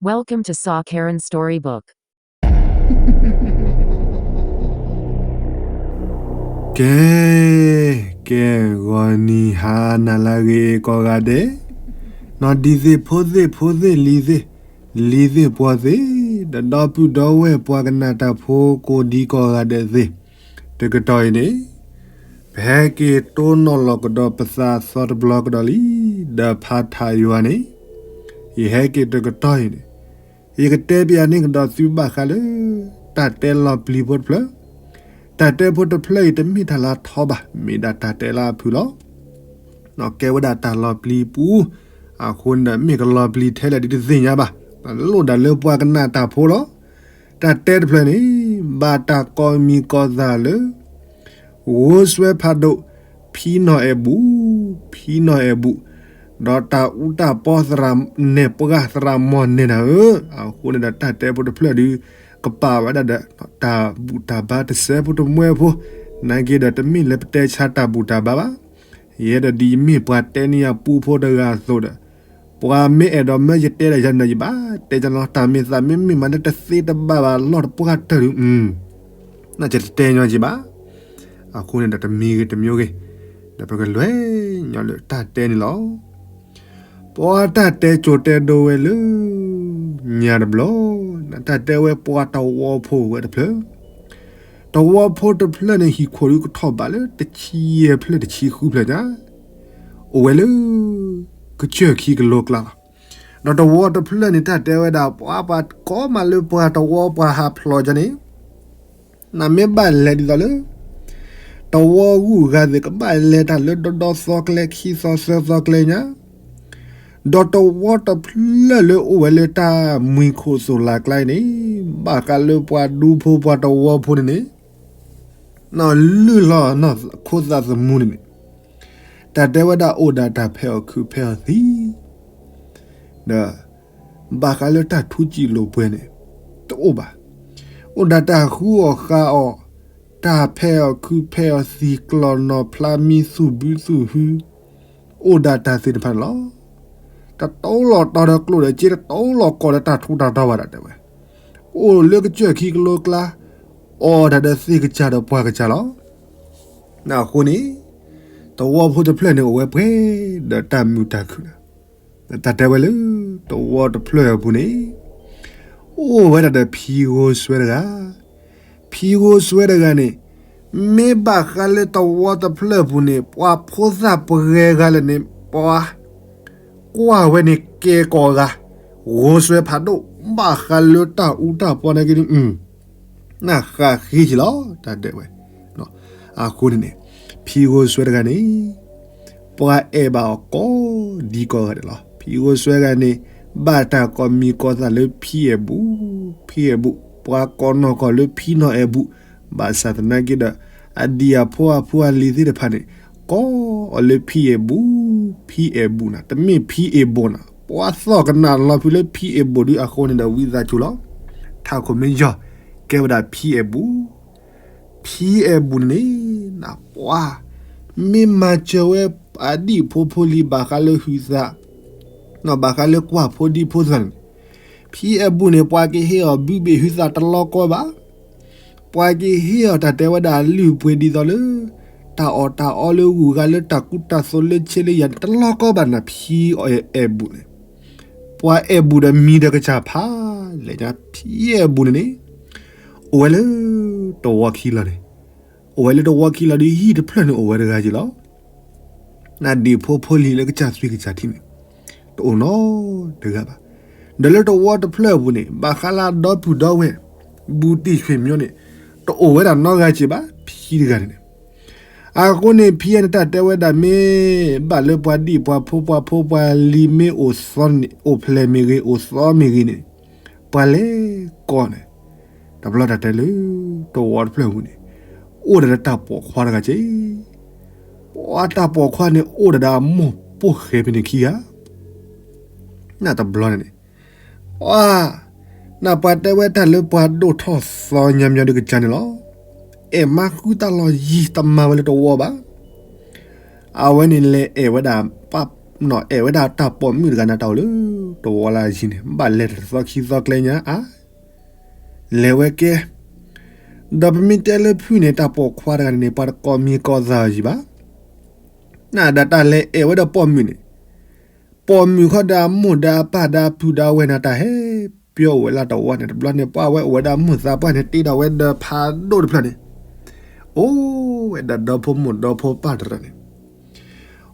Welcome to Saw Karen Storybook. ကဲ, ကဲ, ဂီၤနံၤဟါနၤလၢအဂ့ၤကိးဂၤဒဲး, နီၢ်ဒံသ့ၣ်ဖိသ့ၣ်ဖိသ့ၣ်လံၤသ့ၣ်, လံၤသ့ၣ်ပှီၤသ့ၣ်, ဒီးဒီပုၢ်ဒီဝဲၢ်ပှၤကနၣ်တၢ်ဖိကိးဒံကိးဂၤဒဲးသ့ၣ်, တကတီၢ်အံၤန့ၣ် ပဟဲက့ၤတိၢ်နီၣ်လီၤကဒီးပသးသီတဘျီကဒီးလံ, ဒီးဖးထးယွၤန့ၣ်, ယဟဲက့ၤတကတီၢ်အံၤန့ၣ်, ယကတဲပၠးန့ၢ်ကဒီးသုဘၣ်ဃးလၢ တၢ်တဲလီၤပျံၤဖိတဖျၢၣ်, တၢ်တဲဖိတဖျၢၣ်အံၤတမ့ၢ်တၢ်လၢအထီဘၣ်, မ့ၢ်ဒၣ်တၢ်တဲလၢအဖုၣ်လီၤ. ကဲဝဲဒၣ်တၢ်လီၤပျံၤပူ, အဃိန့ၣ်ဒီးမ့ၢ်ကလီၤပျံၤထဲလဲၣ်ဒုးတသ့ၣ်ညါဘၣ်, လိၣ်ဒၣ်လၢပှၤကနၣ်တၢ်ဖိလီၤ. တၢ်တဲတဖျၢၣ်န့ၣ် ဘၣ်တၢ်ကိးမံၤကိးသးလၢ ဂိၢ်စွဲဖးဒိၣ်, ဖံနီၢ်အဲၣ်ဘူၣ်, ဖံနီၢ်အဲၣ်ဘူၣ်, ဒီးတၢ်အူတၢ်ပီသရၣ်နဲၣ်ပှၢ် သရၣ်မီၢ်နဲၣ်နၤဧၢ, အဃိန့ၣ်ဒီးတၢ်တဲဖိတဖျၢၣ်ဒုး ကပာ်ဝဲဒၣ်ဒီး တၢ်ဘူၣ်တၢ်ဘါတစဲးဖိတမှဲဖိ, နာ်က့ဒီးတမ့ၢ်လၢပတဲဆါတၢ်ဘူၣ်တၢ်ဘါဘၣ်. ယဲဒီးဒ်ယမ့ၢ်ပှၤတဲန့ၢ်ယၤပူဖိတဂၤအသိးဒီး, ပှၤမ့ၢ်အဲၣ်ဒိးမၢယတဲဒီးယၤန့ၣ်ဒီး ယဘၣ်တဲကလီၤ, တၢ်မ့ၢ်သးမ့ၢ်မ့ၢ်မးလၢတသ့တဘၣ်ဘၣ်လီၢ်တပှၢ်တၢၢ်ဒုး, နာ်က့တတဲညီက့ဘၣ်. အဃိန့ၣ်ဒီးတမံၤဂ့ၤတမံၤဂ့ၤ, ဒီးပကလဲၤညီလၢတၢ်တဲန့ၣ်လီၤ. ပှၤတၢ်တဲကၠိၤတဲဒိဝဲလၢ ညါတဘျီ, တၢ်တဲဝဲပှၤတဝီဖိဝဲတဖျၢၣ်, တဝီဖိတဖျၢၣ်န့ၣ် ဟံၣ်ခိၣ်ဒုးကထီၣ်ဘးလၢတဆံယဲၢ်ဖျၢၣ်တဆံဃုဖျၢၣ်ညါ, အိၣ်ဝဲလၢ ကစၢၢ်ခံကလိကျါလီၤ. ဒီးတဝီတဖျၢၣ်န့ၣ် တၢ်တဲဝဲဒၣ် ပှၤပှၤကိးမးလၢပှၤတဝီပှၤဟးဖျိးကန့ၣ်, နမ့ၢ်ဘၣ်လဲၤဒ်သိးလၢ တဝီဂုၢ်ဂၤသ့ၣ် ကဘၣ်လဲၤတၢ်လၢဒီဒီသီကျဲ ခံသီသၢသီကျဲညါ, ဒီးတဝီတဖျၢၣ်လၢအိၣ်ဝဲလၢတၢ်မှံၤခိၣ်သိၣ်လၢ်ကျါအံၤန့ၣ်, ဘၣ်ဃးလၢပှၤဒူဖိပှၤတဝီဖိန့ၣ်န့ၣ်, နီၢ်လုၢ်လီၤနီၢ်ခိသးသမူန့ၣ်န့ၣ်, တၢ်တဲဝဲဒၣ်အိၣ်ဒၣ်တၢ်ဖဲးအီၣ်ခုးဖဲးအီၣ်သံ, ဒီး ဘၣ်ဃးလၢတၢ်ထူစံာ်လိာ်ပှဲၤန့ၣ် တအိၣ်ဘၣ်. အိၣ်ဒၣ်တၢ်ဃုအီၣ်ဃုအီၣ်, တၢ်ဖဲးအီၣ်ခုးဖဲးအီၣ်သံ, ကျီၢ်နီၢ်ဖျါမံသူၣ်ဘုသူၣ်ဟု, အိၣ်ဒၣ်တၢ်သ့ၣ်တဖၣ်န့ၣ်လီၤ. တတီလီၤတီဒီးကျိၣ်ဒီးစ့, တတီလီၤကီၢ်ဒီးတၢ်ထူးတၢ်တီၤဘၣ်ဒၣ်တဲဝဲ, အိၣ်လၢကစၢၢ်ခံကလိကျါ, အီၣ်တၢ်ဒီးသ့ၣ်ကစၢ်ဒီးပှၤကစၢ်လီၤ. အဃိန့ၣ် တဝီဖိတဖျၢၣ်န့ၣ် အိၣ်ဝဲပှဲၤဒီးတၢ်မုာ်တၢ်ခုၣ်န့ၣ်, တၢ်တဲဝဲလၢ တဝီတဖျၢၣ်အပူၤန့ၣ် အိၣ်ဝဲဒၣ်ဒီးဖံဂိၢ်စွဲတဂၤ, ဖံဂိၢ်စွဲတဂၤန့ၣ် မ့ၢ်ဘၣ်ဃးလၢတဝီတဖျၢၣ်အပူၤန့ၣ် ပှၤဖိသၣ်ပှဲၤဂၤလၢာ်န့ၣ် ပှၤကွၢ်ဝဲန့ၣ်ကဲကိးဂၤ, ဂိၢ်စွဲဖးဒိၣ် ဘၣ်ဃးလၢတၢ်အူတၢ်ပီန့ၣ်က့န့ၣ် နဃးဃ့က့ၤလီၤ တၢ်ဒဲးဝဲ. အဃိန့ၣ်န့ၣ် ဖံဂိၢ်စွဲတဂၤန့ၣ် ပှၤအဲၣ်ဘၣ်အီၤကိးဒံကိးဂၤဒဲးလီၤ. ဖံဂိၢ်စွဲတဂၤန့ၣ် ဘၣ်တၢ်ကိးမံၤကိးသးလၢဖံအဲၣ်ဘူၣ်, ဖံအဲၣ်ဘူၣ်, ပှၤကိးနီၢ်ကီၢ်လၢဖံနီၢ်အဲၣ်ဘူၣ်, ဘၣ်ဆၣ်သနာ်က့ဒီး အဒံၣ်အဖိအဖိအလံၤသ့ၣ်တဖၣ်န့ၣ် ကိးအီၤလၢဖံအဲၣ်ဘူၣ်, ဖံအဲၣ်ဘူၣ်နၤ, တမ့ၢ်ဖံအဲၣ်ဘိၣ်နၤ, ပှၤသီၣ်ကနၣ်လီၤဖုးလၢဖံအဲၣ်ဘူၣ်ဒုးအဃိန့ၣ်ဒီး ဝံသးစူၤလီၤ. ထးခိၣ်မ့ၢ်ယီၢ် ကဲဝဲဒၣ်ဖံအဲၣ်ဘူၣ်. ဖံအဲၣ်ဘူၣ်န့ၣ်န့ၣ် ပှၤ မ့ၢ်မၤစၢၤဝဲအဒံၣ်ဖိဖိလံၤ ဘၣ်ဃးလၢဟုသး, ဘၣ်ဃးလၢကွၢ်ဖိဒံဖိသၣ်န့ၣ်, ဖံအဲၣ်ဘူၣ်န့ၣ် ပှၤကဟ့ၣ်အီၤဘုဘ့ၣ်ဟုသးတလီၤကီဘၣ်. ပှၤကဟ့ၣ်အီၤတၢ်တဲဝဲဒၣ်အလုၢ်အပှ့ၤဒ်သိးလၢ တၢ်အီၣ်တၢ်အီလၢဂုၤဂၤလၢတၢ်ကူတၢ်သိးလၢဆ့လၢယၤန့ၣ် တလီၤကီဘၣ်နၤ ဖံအဲၣ်ဘူၣ်န့ၣ်. ပှၤအဲၣ်ဘူၣ်ဒီးမံၤဒီးကစၢ်ဖးလဲၣ်ညါ ဖံအဲၣ်ဘူၣ်န့ၣ်န့ၣ် အိၣ်ဝဲလၢတဝီခံလီၤန့ၣ်, အိၣ်ဝဲလၢတဝီခံလီၤဒုး ဟံၣ်တဖျၢၣ်န့ၣ်အိၣ်ဝဲတဂၤက့လီၤ. နဒံၣ်ဖိဖိလံၤလၢကစၢ်သွံၣ်ကစၢ်ထံန့ၣ် တအိၣ်နီတဂၤဘၣ်. ဒီးလၢတဝီတဖျၢၣ်အပူၤန့ၣ် ဘၣ်ဃးလၢအဒီပုၢ်ဒီဝဲၢ် ဘူးတံၢ်ဆွေမျိုးန့ၣ် တအိၣ်ဝဲဒၣ်နီတဂၤက့ဘၣ် ဖံတဂၤန့ၣ်န့ၣ်. အဃိန့ၣ် ဖံန့ၣ်တၢ်တဲဝဲဒၣ်မ့ၢ်ဘၣ်လၢပှၤဒံၣ်ပှၤဖိပှၤဖိပှၤလံၤမ့ၢ်အိၣ်သီန့ၣ် အိၣ်ဖျဲၣ်မ့ၢ်ဂ့ၤ အိၣ်သီမ့ၢ်ဂ့ၤန့ၣ် ပှၤလဲၤကိးန့ၣ် တဘျီတၢ်တဲလၢ တဝီတဖျၢၣ်အပူၤန့ၣ် အိၣ်ဒၣ်ဒီးတၢ်ပိာ်ခွါတဂၤက့. ပှၤတၢ်ပိာ်ခွါန့ၣ် အိၣ်ဒၣ်ဒီးအမိၢ်ပိၢ်ဃဲဖဲန့ၣ်ခံဂၤ နတဘျီန့ၣ်န့ၣ် ပှၤ နပှၤတဲဝဲတၢ်လၢပှၤဒိၣ်ထီၣ်သီညါမညီဒုးကစၢ်န့ၣ်လီၤ. အဲၣ်မါဃုတၢ်လီၢ်ယံၤတမၤဝဲလၢတဝီဘၣ်. အဝဲန့ၣ်လဲၤအဲၣ်ဝဲဒၣ် ပှၤ နီၢ်အဲၣ်ဝဲဒၣ်တၢ်ပိာ်မုၣ်တဂၤန့ၣ် တၢ်အိၣ်လၢတဝီလၢအယံၤန့ၣ် ဘၣ်လဲၤတသီခံသီကျဲညါအါ လဲၤဝဲကဲ ဒီးပမ့ၢ်တဲလၢဖုၣ်န့ၣ် တၢ်ပိာ်ခွါတဂၤန့ၣ်န့ၣ် ပှၤတကိးမံၤကိးသးယံၤဘၣ်. နဒၣ်တၢ်လဲၤအဲၣ်ဝဲဒီးပိာ်မုၣ်န့ၣ် ပိာ်မုၣ်ဃီဒီးအမိၢ်ဒီးအပၢ်ဒီးအပုၢ်ဒီးအဝဲၢ်န့ၣ် တၢ်ဟဲပၠီအိၣ်ဝဲလၢတဝီန့ၣ် တဘျီန့ၣ် ပှၤဝဲအိၣ်ဝဲဒၣ်မိၢ်သးပှၢ်န့ၣ် တ့ထီၣ်ဝဲဒီးဖးဒိၣ်တဖျၢၣ်န့ၣ် အိၣ်ဝဲဒၣ်ဒီဖိမိၢ်ဒီဖိပၢ်တရၢန့ၣ်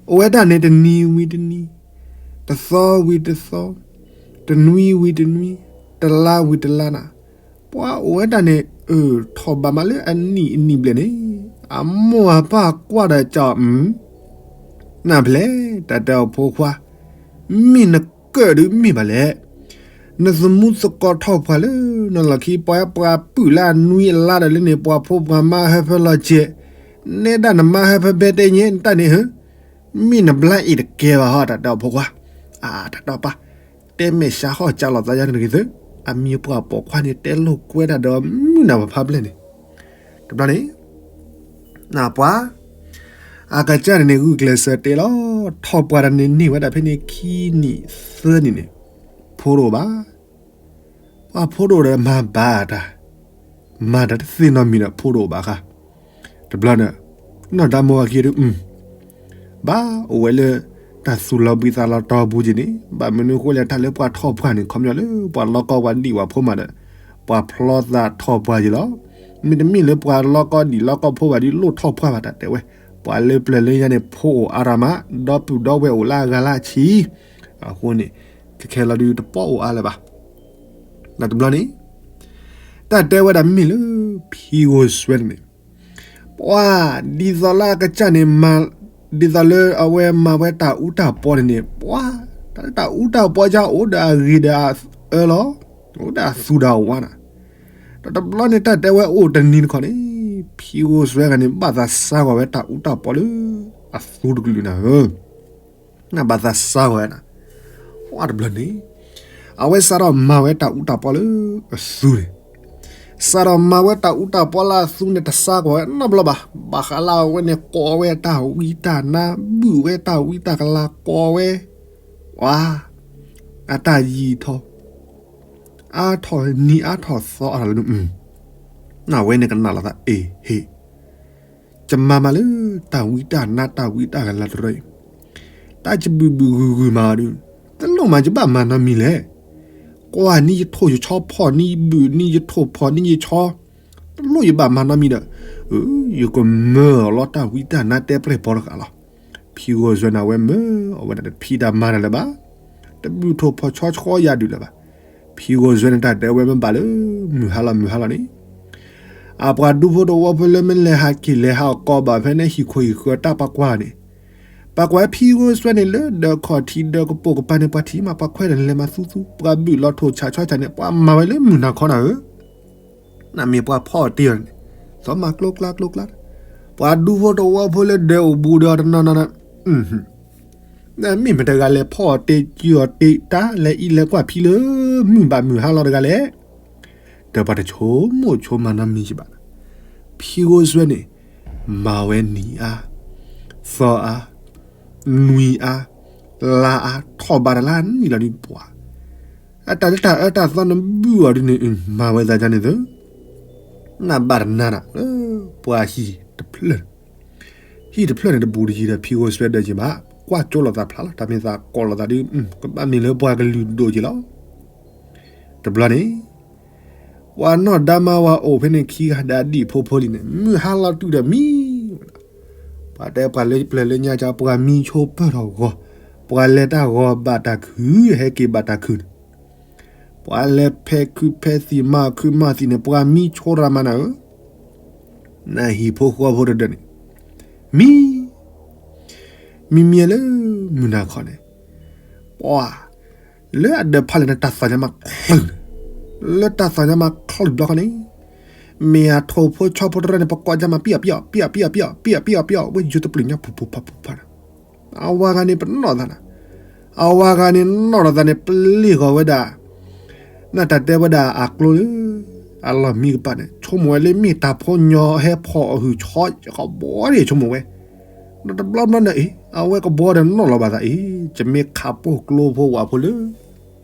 အိၣ်ဝဲဒၣ်န့ၣ်တနံၤဝံၤတနံၤ, တသီဝံၤတသီ, တနွံဝံၤတနွံ, တလါဝံၤတလါနၤ, ပှၤအိၣ်ဝဲဒၣ်န့ၣ် အၢၣ်ထီၣ်ဘၣ်မးလၢအနံၣ်အနံၣ်ဘျဲၣ်န့ၣ်, အမိၢ်အပၢ်ကွၢ်ဒီးကၠီ နဖျဲၣ် တၢ်တဲအီၤဖိခွါ, မ့ၢ်နကၢၣ်ဒုးမ့ၢ်ဘၣ်လဲၣ်. နသမူသကိးထီၣ်ပှၢ်လၢနလီၢ်ခံ ပှၤပှၤပုၢ်လၢအနွံအလါဒီးလၢန့ၣ် ပှၤဖိပှၤမါဟၢဖၢလီၤစဲး, နဲဒၣ်နမါဟၢဖၢဘဲတဲညါနတၢ်န့ၣ်ဧၢ, မ့ၢ်နဘျါအ့ၣ်တကဲဘၣ်ဟီ တၢ်တဲအီၤဖိခွါ, အတၢ်တီပၢ်, တဲမဲာ်ဆှးဟီၣ်ကၠၢ်လီၤသးယါန့ၣ်တဂ့ၤသၢ, အမံၤပှၢ်ပိာ်ခွါန့ၣ် တဲလိာ်ကွဲတၢ်ဒီးမုၢ်နၤပဖးဘျဲၣ်န့ၣ်, တဘျီန့ၣ် နပှၤ အကစၢ်န့ၣ်န့ၣ် ဂုာ်ကျဲးစၢးတဲလီၤ, ထီၣ်ပှၢ်တၢ်န့ၣ်န့ၢ်ဝဲဒၣ်ဖဲန့ၣ်ခံနံၣ်သၢနံၣ်န့ၣ်, ဖိတအိၣ်ဘၣ်. ပှၤဖိတအိၣ်ဒီးမၤဘၣ်တၢ်, မၤတၢ်တသ့နီတမံၤဒီးဖိတအိၣ်ဘၣ်ဃါ. တဘျီန့ၣ် နီၢ်ဒါမိၢ်ဝၤခံဒုး ဘၣ်အိၣ်ဝဲလၢ တၢ်သူၣ်လီၤဘှံးသးလီၤတီၤပူၤက့ၤန့ၣ် ဘၣ်မနုၤအဃိလဲၣ် တၢ်လၢပှၤထီၣ်ပှၢ်န့ၣ် ခီပညီလၢပှၤလီၢ်ကီၢ်ပှၤဒံၣ်ဝဲဖိမးဒီး ပှၤဖျီသးထီၣ်ပှၢ်က့ၤလီၤ. မ့တမ့ၢ်လၢပှၤလီၢ်ကီၢ်ဒံၣ်လီၢ်ကီၢ်ဖိဘၣ်ဒုးလိၣ်ထီၣ်ပှၢ်ဘၣ် တၢ်တဲဝဲ, ပှၤလၢပျၢၤလၢညါန့ၣ် ဖိအိၣ်အါရၤမး, ဒီပုၢ်ဒီဝဲၢ်အိၣ်လၢအဂၤလၢအဆံး, အဃိန့ၣ် ခဲခဲလီၤဒုးတပီၢ်အိၣ်အါလၢၤဘၣ်. ဒီးတဘျီန့ၣ် တၢ်တဲဝဲဒၣ်မ့ၢ်လၢ ဖံဂိၢ်စွဲန့ၣ်န့ၣ် ပှၤ ဒ်သိးလၢအကစၢ်န့ၣ် ဒ်သိးလၢအဝဲမၤဝဲတၢ်အူတၢ်ပီန့ၣ်န့ၣ် ပှၤ တၢ်လၢတၢ်အူတၢ်ပီကအိၣ်ဒီးအဂ့ၤဒီးအအၢလီၤ, အိၣ်ဒီးအသူဒီးအဝါနၤ. ဒီးတဘျီန့ၣ် တၢ်တဲဝဲအိၣ်တနံၤတခီန့ၣ် ဖံဂိၢ်စွဲဂၤန့ၣ် ဘၣ်သးစါဂီၤဝဲတၢ်အူတၢ်ပီလၢအသူတကလုာ်နၤဧၢ နဘၣ်သးစါဝဲနၤ, ပှၤတဘျီန့ၣ် အဝဲစးထီၣ်မၤဝဲတၢ်အူတၢ်ပီလၢအသူန့ၣ်, စးထီၣ်မၤဝဲတၢ်အူတၢ်ပီလၢအသူန့ၣ် တစါကွၢ်ဝဲနီတဘျီဘၣ်. ဘၣ်ဃးလၢအဝဲန့ၣ် ကိးဝဲတၢ်ဝံတၢ်နါ, ဘုၣ်ဝဲတၢ်ဝံတၢ်ကလၤ ကိးဝဲ, ပှၤ အတၢ်ယံာ်ထီၣ် အါထီၣ်နံၤအါထီၣ်သီအါထီၣ်လၢ နဝဲန့ၣ်ကနၣ်လိာ်သး အ့ၣ် ဟ့ၣ် ယမၤမးလၢတၢ်ဝံတၢ်နါတၢ်ဝံတၢ်ကလၤတရၢအံၤ, တၢ်ယဘုၣ်ဘုၣ်ဂုၢ်ဂုၢ်မးဒီး တလိၣ်မးယဘၣ်မၤနီတမံၤလဲၣ်. ကွၢ်နံၤယထိၣ်ယဆီဖီၣ်နံၤယဘုၣ်နံၤယထိၣ်ဖီၣ်နံၤယဆီ, တလိၣ်ယဘၣ်မၤနီတမံၤဒီး, ယကမၢအီၤလီၤတၢ်ဝံတၢ်နါတဲပျဲၢ်ဘီတဂၤလီၤ. ဖံဂိၢ်စွဲန့ၣ်အဝဲမၢအီၤဝဲဒၣ်တဖံးတၢ်မၤတၢ်လၢၤဘၣ်, တဘုၣ်ထိၣ်ဖီၣ်ဆီဆှီယၤဒုးလၢၤဘၣ်. ဖံဂိၢ်စွဲန့ၣ်တၢ်တဲဝဲမ့ၢ်ဘၣ်လၢ မုၢ်ဟါလီၤမုၢ်ဟါလီၤန့ၣ် အပှၤဒူဖိတဝီဖိလၢမ့ၢ်လဲၤဟးက့ၤလဲၤဟးအီၣ်ကိးဘၣ်ဖဲန့ၣ်ဟံၣ်ခိၣ်ဟံၣ်ဃၢၤတၢ်ပှၤကွၢ်န့ၣ်, ပှၤကွၢ်ဖံဂိၢ်စွဲန့ၣ်လၢဒၢးခီၣ်ထံးဒၢးကပိာ်ကပၤန့ၣ် ပှၤထံၣ်မးပှၤခွဲးတၢ်န့ၣ်လဲၤမၤသူသူ ပှၤဘုၣ်လီၤထိၣ်ဆးဆီတၢ်န့ၣ် ပှၤမၤဝဲလၢမုၢ်နၤခီနၤဧၢ နမ့ၢ်ပှၤဖီအီၣ်တ့ၢ်အီၤန့ၣ် သီမၤကျိကျါကျိကျါ, ပှၤဒူဖိတဝီဖိလၢဒၢးအိၣ်ဘူးဒီးတနီၤနီၤန့ၣ်, နမ့ၢ်မတၤတဂၤလဲၤဖီအီၣ်တ့ၢ်စုအီၣ်တ့ၢ်တၢ်လဲၤအံၤလဲၤကွၢ်ဖံလၢ မုၢ်ဘၣ်မုၢ်ဟါလီၤတဂၤလဲၣ်. ဒီးပှၤတဆိကမိၣ်ဆိကမးနီတမံၤဘၣ်, ဖံဂိၢ်စွဲန့ၣ် မၤဝဲနံၤအါ, သီအါ, နွံအါ, လါအါ, ထီၣ်ဘးတလါနံၣ်လီၤဒုးပှၤ အတၢ်လၢတၢ်အၢတၢ်သီနဘုၣ်အီၤဒ်န့ၣ် မၤဝဲသးဒ်န့ၣ်သၢ, နဘၣ်တနါနၤလၢ ပှၤဟံၣ်တဖျၢၣ်န့ၣ်, ဟံၣ်တဖျၢၣ်န့ၣ်တဘူးတယံၤဒီးဖံဂိၢ်စွဲဒၢးက့ၤဘၣ်, ကွၢ်ကၠိလိာ်သးဖျါလီၤ တၢ်မ့ၢ်သးကိးလိာ်သးဒ် ကဘၣ်မ့ၢ်လၢပှၤကလုာ်ဒိၣ်က့ၤလီၤ. တဘျီန့ၣ် ပှၤနီၢ်ဒါမါဝၤအိၣ်ဖဲန့ၣ်ခံဂၤဒီးအဒံၣ်ဖိဖိလံန့ၣ် မုၢ်ဟါလီၤတုၤဒီးမံ, ပှၤတဲပှၤလၢပျၢၤလၢညါကပှၤမံဆိပၢၢ်ထီၣ်ဂီၤ, ပှၤလဲၤတၢ်ဂီၤဘၣ်တၢ်ခုၣ် ဟဲက့ၤဘၣ်တၢ်ခုၣ်န့ၣ်, ပှၤလဲၤဖဲးခုးဖဲးသံၣ်မၤခုးမၤသံၣ်န့ၣ် ပှၤမံဆိရၤမၤနၤဧၢ, နဟံၣ်ဖိဃီဖိတဒၢးန့ၣ် မံ မံမံလၢ မုၢ်နၤခီန့ၣ်, ပှၤ လၢအဒၢးဖးလဲၣ်န့ၣ် တၢ်သီၣ်ညါမးချၢၣ်န့ၣ်, လၢတၢ်သီၣ်ညါမးချၢၣ်တဘျီဃီန့ၣ်, မ့ၢ်အထိၣ်ဖိဆီဖိတရၢန့ၣ် ပကိးညါမး ပံၣ်အီၣ်ပံၣ်အီၣ် ပံၣ်အီၣ်ပံၣ်အီၣ် ပံၣ်အီၣ်ပံၣ်အီၣ် ပံၣ်အီၣ်ပံၣ်အီၣ် ဝဲယိၤတပျုာ်ညါ ဖူးဖူးဖးဖူးဖးန့ၣ်, အဝၤဂၤန့ၣ်ပနီၣ်သးနၤ, အဝၤဂၤန့ၣ်နီၣ်ထီၣ်သးန့ၣ် ပလ့ၢ်ဂီၤဝဲဒၣ် နတၢ်တဲဝဲဒၣ်အကျိလၢ အလီၢ်မံကပၤန့ၣ် ဆိကမိၣ်ဝဲလၢမ့ၢ်တၢ်ဖိညီဟဲဖီၣ်အီၤဟုၣ်ဆီ ကဘီန့ၣ်ဆိကမိၣ်ဝဲ, ဒီးတဘျီဘျီန့ၣ်အံၤ အဝဲကဘီဒီးနီၣ်လီၤဘၣ်သးအံၤ ယမ့ၢ်ခးပိၢ်ကျိဖိဝဲဖိလၢ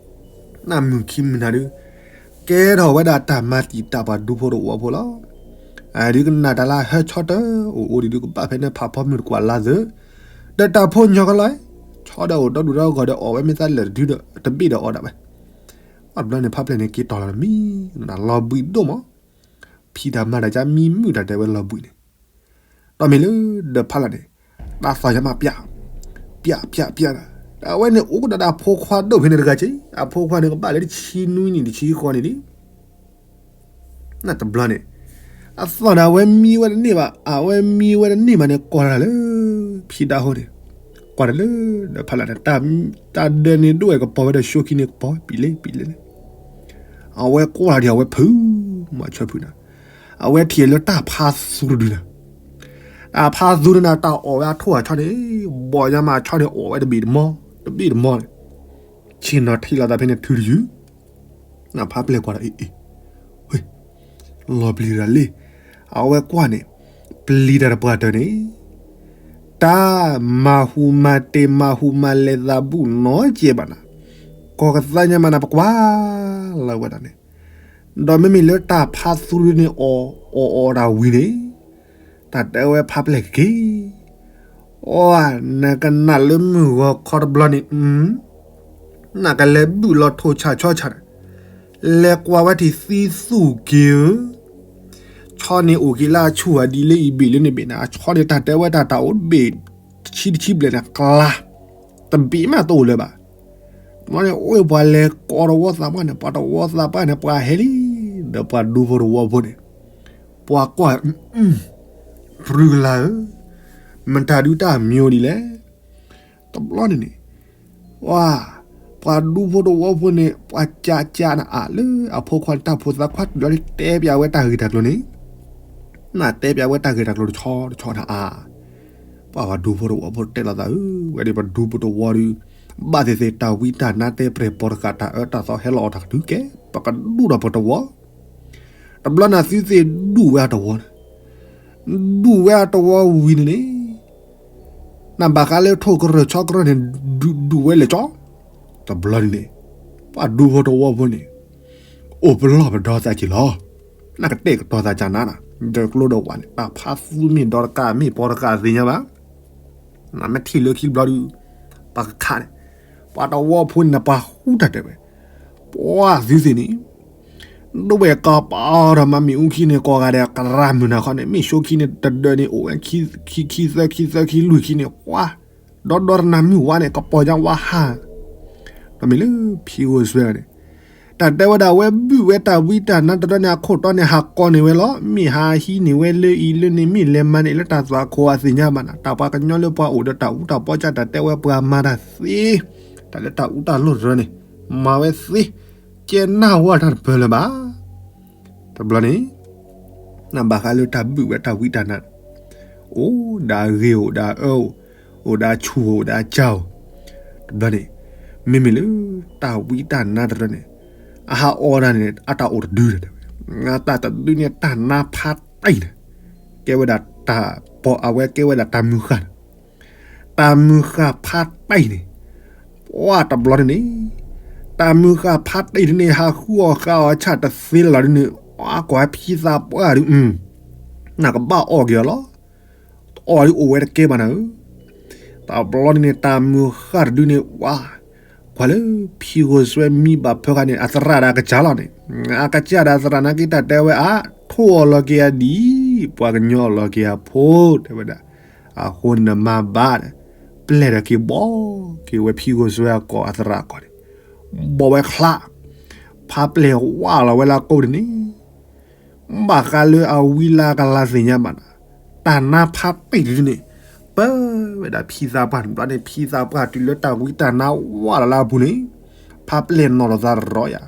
နၢ်မုၢ်ခံမုၢ်နၤဒုး ကဲထီၣ်ဝဲဒၣ်တၢ်မၤတံာ်တာ်ပှၤဒူဖိတဝီဖိလီၤ. အဒုးကနၣ်တၢ်လၢဟၢဆီတၢ်အိၣ်အိၣ်ဒံးဒုးကဘၣ်ဖဲန့ၣ်ဖးဖီမုၢ်တကွၢ်လါသၢ ဒီးတၢ်ဖိညီကလီၤ ဆီဒီးအိၣ်ဒီဒူၣ်ဒီဂီၤဒီးအီၣ်ဝဲမ့ၢ်သးလဲၣ်တဒုဒီး တဘ့ၣ်ဒီးအီၣ်ဒၣ်ဝဲ အတဘျီန့ၣ် ဖါပျဲၢ်န့ၣ်က့ၤတီၢ်လီၤမံၤ လီၤဘှံးဒိၣ်မး ဖံးတၢ်မၤတၢ်ကါမံမုၣ်တၢ်တဲဝဲလီၤဘှံးန့ၣ် ဒီးမ့ၢ်လၢဒီးဖါလၢ်န့ၣ် တၢ်သီၣ်ယါမးပျၢ် ပျၢ်ပျၢ်ပျၢ် အဝဲန့ၣ်အိၣ်ကဒီးဒီးအဖိခွါဒိၣ်ဖဲန့ၣ်တဂၤက့ အဖိခွါန့ၣ်ကဘၣ်လၢတဆံနွံနံၣ်တဆံဃီနံၣ်လံ နတဘျီန့ၣ် အသီၣ်န့ၣ် အဝဲမံဝဲတန့ၢ်ဘၣ် အဝဲမံဝဲတန့ၢ်ဘၣ်န့ၣ် ကိးတၢ်လၢ ဖံးဒါဟိန့ၣ် ကိးတၢ်လၢ ဒီးဖါလၢ်န့ၣ် တၢ်ဒၢန့ၣ်ဒိၣ်ဝဲကပီၤဝဲဒီး ရှိခံန့ၣ်ကပီၤဝဲ ပံာ်လ့ပံာ်လ့လဲၣ် အဝဲကွၢ်ဒံးအဝဲဖုး မၤဆၢဖုးနၤ အဝဲထံၣ်လၢတၢ်ဖးသူတဒုနၤ တၢ်ဖးသူတဒုန့ၣ် တၢ်အီၣ်ဝဲအထိၣ်အဆီန့ၣ် ဘီၣ်ညါမးအဆီန့ၣ်အီၣ်ဝဲတဘ့ၣ်တမီ တဘ့ၣ်တမီန့ၣ် ဆ့ၣ်နီၤထံၣ်လိာ်သးဖဲန့ၣ်ထုတယုၢ် နဖါပျဲၢ်ကွၢ်ဒီးအ့ၣ်အ့ၣ် လီၤပျံၤတၢ်လံ အဝဲကွၢ်န့ၣ် ပျံၤတၢ်တပှၢ်တၢၢ်န့ၣ် တၢ်မၤဟူးမၤတ့ၢ်မၤဟူးမၤလဲၤသးဘူၣ်နီတစဲးဘၣ်နၤ ကီၢ်ကသါညါမးနၤ ပကွၢ်လီၤဝဲဒၣ်န့ၣ် ဒီးမ့မ့ၢ်လၢတၢ်ဖးသူန့ၣ် အီၣ်အီၣ်တၢ်ဝံၤန့ၣ် တၢ်တဲဝဲဖါပျဲၢ်က့ၤ အိ နကနၣ်လၢမုၢ်ဂီၤခီတဘျီန့ၣ် နကလဲၤဘုၣ်လီၤထိၣ်ဆၣ်ဆီဆၣ်န့ၣ် လဲၤကွၢ်ဝဲထံၣ်သံသူၣ်က့ၤဧၢ ဆီန့ၣ်အိၣ်က့ၤလၢအဆူၣ်အဒံးလၢအံၤဘ့ၣ်လၢန့ၣ်ဘ့ၣ်န့ၣ် အဆီန့ၣ်တၢ်တဲဝဲတၢ်တၢ်အိၣ်ဘ့ၣ်တဆံတဆံဘျဲၣ်န့ၣ် ကျါ တဘ့ၣ်မးတအိၣ်လၢၤဘၣ် မ့ၢ်န့ၣ် အိၣ်ပှၤလဲၤကိးတဝီသးပှၢ်န့ၣ် ပှၤတဝီသးပှၢ်န့ၣ် ပှၤဟဲလံ ဒီးပှၤဒူဖိတဝီဖိန့ၣ် ပှၤကွၢ် ဖုကလါဧၢ, မတၤဒုးတၢ်မံၤဒ်လဲၣ်. တဘျီန့ၣ်န့ၣ် ဝါ, ပှၤဒူဖိတဝီဖိန့ၣ် ပှၤကးကးနအါလၢအဖိခွါန့ၣ် တၢ်ဖိသၣ်ခွါတဘျီန့ၣ် တဲပၠးဝဲတၢ်ဂ့ၢ်တၢ်ကျိၤန့ၣ်, နတဲပၠးဝဲတၢ်ဂ့ၢ်တၢ်ကျိၤတဆီတဆီနအါ, ပှၤပှၤဒူဖိတဝီဖိတဲလိာ်သးဧၢ, ဝဲဒၣ်ပဒူဖိတဝီဒီး ဘၣ်သ့ၣ်သ့ၣ်တၢ်ဝံတၢ်နါတဲပြဲၢ်ပိာ်တဃာ်တၢ်အၢတၢ်သီဟဲလီၤအီၣ်တၢ်ကဒုကဲ, ပကဒူၣ်ဒီးပတဝီ တဘျီန့ၣ်သုသ့ၣ်ဒူၣ်ဝဲအတဝီန့ၣ်, ဒူၣ်ဝဲအတဝီဝံၤန့ၣ်န့ၣ်, နဘၣ်ဃးလၢထိၣ်ကရၢၢ်ဆီကရၢၢ်န့ၣ် ဒူၣ်ဝဲလဲၤကၠီ, တဘျီန့ၣ်န့ၣ်, ပှၤဒူဖိတဝီဖိန့ၣ်, အိၣ်ပလီၢ်ပဒီသးက့ၤလီၤ, နကတဲာ်ကတီၤသးကနၤနၤ, ဒီးကျိဒီးဝဲန့ၣ် တၢ်ဖးသူမ့ၢ်ဒီတကးမ့ၢ်ပိာ်တကးသ့ၣ်ညါဘၣ် နမ့ၢ်ထံၣ်လၢခံဘျီဒုး, ပှၤကခးန့ၣ်, ပှၤတဝီဖိန့ၣ် ပှၤဃူတၢ်တဲဝဲ, ပှၤသုသ့ၣ်န့ၣ်, ဒိဝဲၢ်ကီးပာ်အီၤဒီးမၤမ့ၣ်အူခံန့ၣ် ကိးဂၤဒဲးကရၢမုၢ်နၤခီန့ၣ် မ့ၢ်ၡိခံန့ၣ် တဒၢးန့ၣ် အိၣ်ဝဲခံ ခံသၢခံသၢခံလွံၢ်ခံန့ၣ် ပှၤ, ဒီဒီတနၤမုၢ်ဝါန့ၣ် ကပီၤညါဝါဟါ, ဒီးမ့ၢ်လၢဖံဂိၢ်စွဲန့ၣ်, တၢ်တဲဝဲဒၣ်ဝဲဘုၣ်ဝဲတၢ်ဝံတၢ်နါတရၢန့ၣ် အခိၣ်တီန့ၣ် ဟးကီန့ၢ်ဝဲလီၤ, မ့ၢ်ဟးဟံးန့ၢ်ဝဲလၢအံၤလၢန့ၣ် မ့ၢ်လဲၤမၤန့ၢ်လၢတၢ်သွၣ်ခိၣ်အသ့ၣ်ညါဘၣ်နၤ, တၢ်ပှၤကညီလၢပှၤအိၣ်ဒီးတၢ်အူတၢ်ပီကၢ် တၢ်တဲဝဲပှၤမၤတၢ်သ့, တၢ်လၢတၢ်အူတၢ်လိၣ်တရၢန့ၣ်, မၤဝဲသ့, ကဲနၢ်ဝဲတၢ်တပၢၢ်လၢၤဘၣ်. တဘျီန့ၣ်, နဘၣ်ဃးလၢတၢ်ဘုၣ်ဝဲတၢ်ဝံတၢ်နါ, အိၣ်ဒၣ်ဂ့ၤ အိၣ်ဒၣ်အၢ အိၣ်ဒၣ်ဆူၣ် အိၣ်ဒၣ်ကၠီဧိၤ, တဘျီန့ၣ်, မ့မ့ၢ်လၢတၢ်ဝံတၢ်နါတရၢန့ၣ်, အဟးအီၣ်ဒၣ်န့ၣ် အတၢ်အိၣ်တဒုတဲဝဲ, တၢ်တဒုန့ၣ် တၢ်နါဖးတံၢ်န့ၣ်, ကဲဝဲဒၣ်တၢ်ပီၣ်အဝဲကဲဝဲဒၣ်တၢ်မုၢ်ဃၢ်န့ၣ် တၢ်မုၢ်ဃၢ်ဖးတံၢ်န့ၣ်, ပှၤတဘျီန့ၣ်န့ၣ်, တၢ်မုၢ်ဃၢ်ဖးတံၢ်ဒ်န့ၣ် ဟးဃုအီၣ်ဃုအီဆၣ်တသ့လၢၤလီၤဒ်န့ၣ်, အကွၢ်ဖံသးပှၢ်ဒုး, နကဘၣ်အီၣ်က့ၤအီၤလီၤ, အီၣ်ဒ်အိၣ်ဝဲတကဲဘၣ်နၤဧၢ. တဘျီန့ၣ်န့ၣ် တၢ်မုၢ်ဃၢ်တဒုန့ၣ် ဝါ, ကွၢ်လၢဖံဂိၢ်စွဲမံဘၣ်ဖၢဃာ်န့ၣ် အသရၣ်ဒီးအကစၢ်လီၤန့ၣ်, အကစၢ်ဒီးအသရၣ်နာ်က့တၢ်တဲဝဲအါ, ထိၣ်အီၣ်လီၤက့ၤအဒံၣ်, ပှၤကညီအီၣ်လီၤက့ၤအဖိ တဲဝဲဒၣ်, အဃိန့ၣ်နမၤဘၣ်ဒီး, ပျဲၢ်ဒီးက့ၤဘီၣ်က့ၤဝဲဖံဂိၢ်စွဲအကီၢ်အသရၣ်အကီၢ်န့ၣ်, ဘီၣ်ဝဲချါ, ဖးပျဲၢ်ဝါလီၤဝဲလၢအကိးန့ၣ်န့ၣ်, ဘၣ်ဃးလၢအဝံလၢအကလၤသ့ၣ်ညါဘၣ်နၤ, တၢ်နါဖးတံၢ်တဒုန့ၣ်, ပၢဝဲဒၣ်ဖံသးပှၢ်န့ၣ်, ဘျီန့ၣ်ဖံသးပှၢ်တုၤလၢတၢ်ဝံတၢ်နါဝါလီၤလၢအပူၤန့ၣ်, ဖးပျဲၢ်နီၣ်လီၤသးရီယၤ,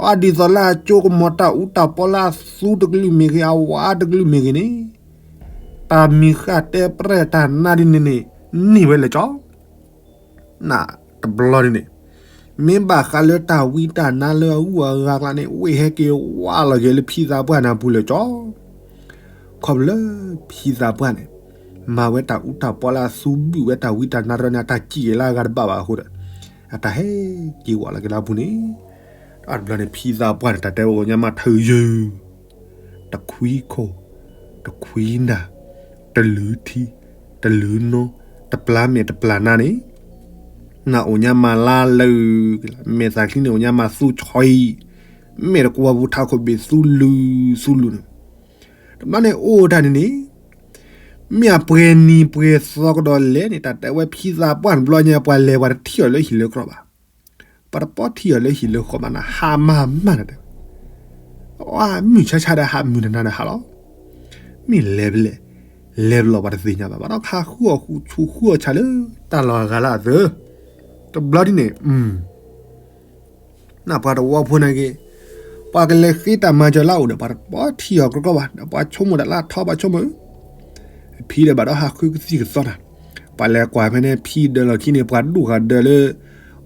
အဒ်သိးလၢအကၠိကမီၤတၢ်အူတၢ်ပီလၢအသူတကလုာ်မ့ၢ်ဂ့ၤ အဝါတကလုာ်မ့ၢ်ဂ့ၤန့ၣ်, တၢ်မံဃၣ်တဲပြဲၢ်တၢ်နါဒ်န့ၣ်န့ၣ်, န့ၢ်ဝဲလဲၤကၠီ နတဘျီန့ၣ်န့ၣ်, မ့ၢ်ဘၣ်ဃးလၢတၢ်ဝံတၢ်နါလၢအဂုၤအဂၤကျါန့ၣ် ဝ့ၢ်ဟဲက့ၤဝါလီၤက့ၤလၢဖံသးပှၢ်န့ၣ်အပူၤလဲၤကၠီ, ခီဖျိလၢဖံသးပှၢ်န့ၣ်, မၤဝဲတၢ်အူတၢ်ပီလၢအသူဘုၣ်ဝဲတၢ်ဝံတၢ်နါတရၢန့ၣ် အတၢ်စံၣ်က့ၤလၢအဂၤတဘၣ်ဘၣ်အဃိဒီး အတၢ်ဟဲက့ၤဝဲလီၤက့ၤလၢအပူၤန့ၣ် တဘျီန့ၣ် ဖံသးပှၢ်န့ၣ် တၢ်တဲဝဲအိၣ်ညါမးထၢၣ်ယုၢ် တခွံခိၣ် တခွံနၢ် တလုၢ်ထံ တလုၢ်နိ တပျၢ်မဲာ်တပျၢ်နါန့ၣ် နအိၣ်ညါမးလါလၢာ် မဲာ်သးချံန့ၣ်အိၣ်ညါမးသူဆီအံၤ မဲာ်တကွီၢ်ပူၤထးခိၣ်ဘ့ၣ်သူလုၢ်သူလုၢ်န့ၣ် တဘျီန့ၣ်အိၣ်တၢ်န့ၣ်န့ၣ် မ့ၢ်အပှဲၤနံၤပှဲၤသီကဒီးလဲၣ်န့ၣ် တၢ်တဲဝဲဖံသးပှၢ်န့ၣ်တဘျီညါ ပှၤလဲၤပှၤတထံၣ်အီၤလၢဟံၣ်လၢဃီဘၣ်. ပှၤတပီထံၣ်အီၤလၢဟံၣ်လၢဃီဘၣ်န့ၣ် ဟးမၤမးတၢ်တဲဝဲ အမုၢ်ဆါဆါဒီးဟး မုၢ်နၤနၤဒီးဟးလီၤ. မ့ၢ်လဲၤဖဲလဲၣ် လဲၤဖဲလဲၣ်ပှၤတသ့ၣ်ညါဘၣ် ဘၣ်ဒီးခးဃုအီၣ်ဃုဆူဃုအီၣ်ဆၣ်လၢ တၢ်လီၢ်အဂၤလၢအသၢ တဘျီဒ်န့ၣ် နပှၤတဝီဖိန့ၣ်က့ၤ ပှၤကလဲၤဃ့တၢ်မၤစၢၤလၢအအိၣ်ဒီး ပှၤတပီထံၣ်အီၤကြီကြီဘၣ် ဒီးပှၤဆိကမိၣ်တၢ်လၢအထီ ပှၤဆိကမိၣ်ဧၢ ဖံဒီးဘၣ်ဒီးဟးဃုကသံၣ်ကသီတၢ် ပှၤလဲၤကွၢ်ဖဲန့ၣ် ဖံဒၢးလီၢ်ခံန့ၣ် ပှၤဒူၣ်ဃာ်ဒၢးလၢ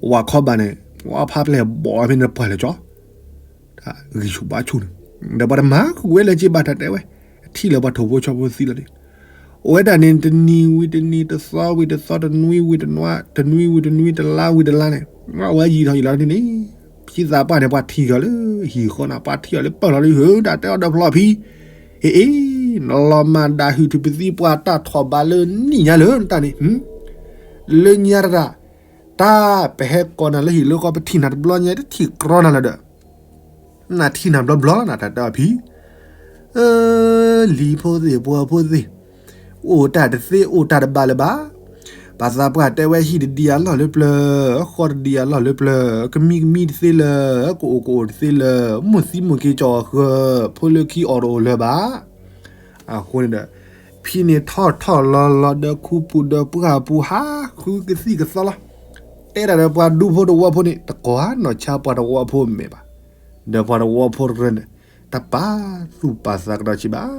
ဝၤခီဘၣ်န့ၣ် ဝဲဖးပျဲၢ်ဘီၣ်ဖဲန့ၣ် ပှၤလဲၤကၠီ ဂံၢ်ဆူၣ်ဘါဆူၣ်န့ၣ် ဒီးပှၤတမၤဃုာ်ဝဲလၢၤက့ဘၣ် တၢ်တဲဝဲ အထံၣ်လၢပှၤထိၣ်ဖိဆီဖိသံလီၤန့ၣ် အိၣ်ဝဲဒၣ်န့ၣ် တနံၤဝံၤတနံၤ တသီဝံၤတသီ တနွံဝံၤတနွံ တနွံဝံၤတနွံ တလါဝံၤတလါန့ၣ် အဝဲယံာ်ထီၣ်ယံာ်လီၤတနံၤန့ၣ် ဖံသးပှၢ်န့ၣ် ပှၤထံၣ်အီၤလၢဟံၣ်ဃီန့ၣ် ပှၤထံၣ်အီၤလၢပၢၢ်လီၤလၢဟၢ တၢ်တဲအီၤဒီးဖျီဖံ အ့အ့ နလီၤမၢ်ဒၣ်ဟုၣ်ထူၣ်ပသံပှၤတၢ်ထီၣ်ဘးလၢနံၣ်ညါလၢနတၢ်န့ၣ် လၢညါတၢ် တၢ်ပဟဲကိးနၤလၢဟံၣ်လၢဃီ ပထံၣ်နၤတဘျီညါ တထံၣ်ကြီနၤလၢၤဒီး နထံၣ်နၤဘျီဘျီလီၤ နတၢ်တဲအီၤဖံ လံၤဖိသ့ၣ် ပှၤဖိသ့ၣ် အိၣ်တၢ်တသ့ အိၣ်တၢ်တဘၣ်လၢၤဘၣ်. ပှၤသးပှၢ်တဲဝဲ ဟံၣ်တဒံးအလီၢ်လၢပျၢၤ, ဃီတဒံးအလီၢ်လၢပျၢၤ, ကမံကမံတသ့လၢၤ, ကအိၣ်ကအိၣ်တသ့လၢၤ, မိၢ်သံမိၢ်က့ၤကၠီၤအဃၢၤ, ဖိလၢခံအီၣ်တအိၣ်လၢၤဘၣ်. အဃိန့ၣ်ဒီး ဖံန့ၣ်ထီၣ်ထီၣ်လီၤလီၤဒီးခူပူၤဒီးပှၢ်ပူၤ ဟးဃုကသံၣ်ကသီလီၤ. တဲဒၣ်ဒီးပှၤဒူဖိတဝီဖိန့ၣ် တကိးနီၢ်ဆါပှၤတဝီဖိမဲာ်ဘၣ်. ဒီးပှၤတဝီဖိတရၢန့ၣ် တပာ်သူၣ်ပာ်သးကဒီးဆံးဘၣ်.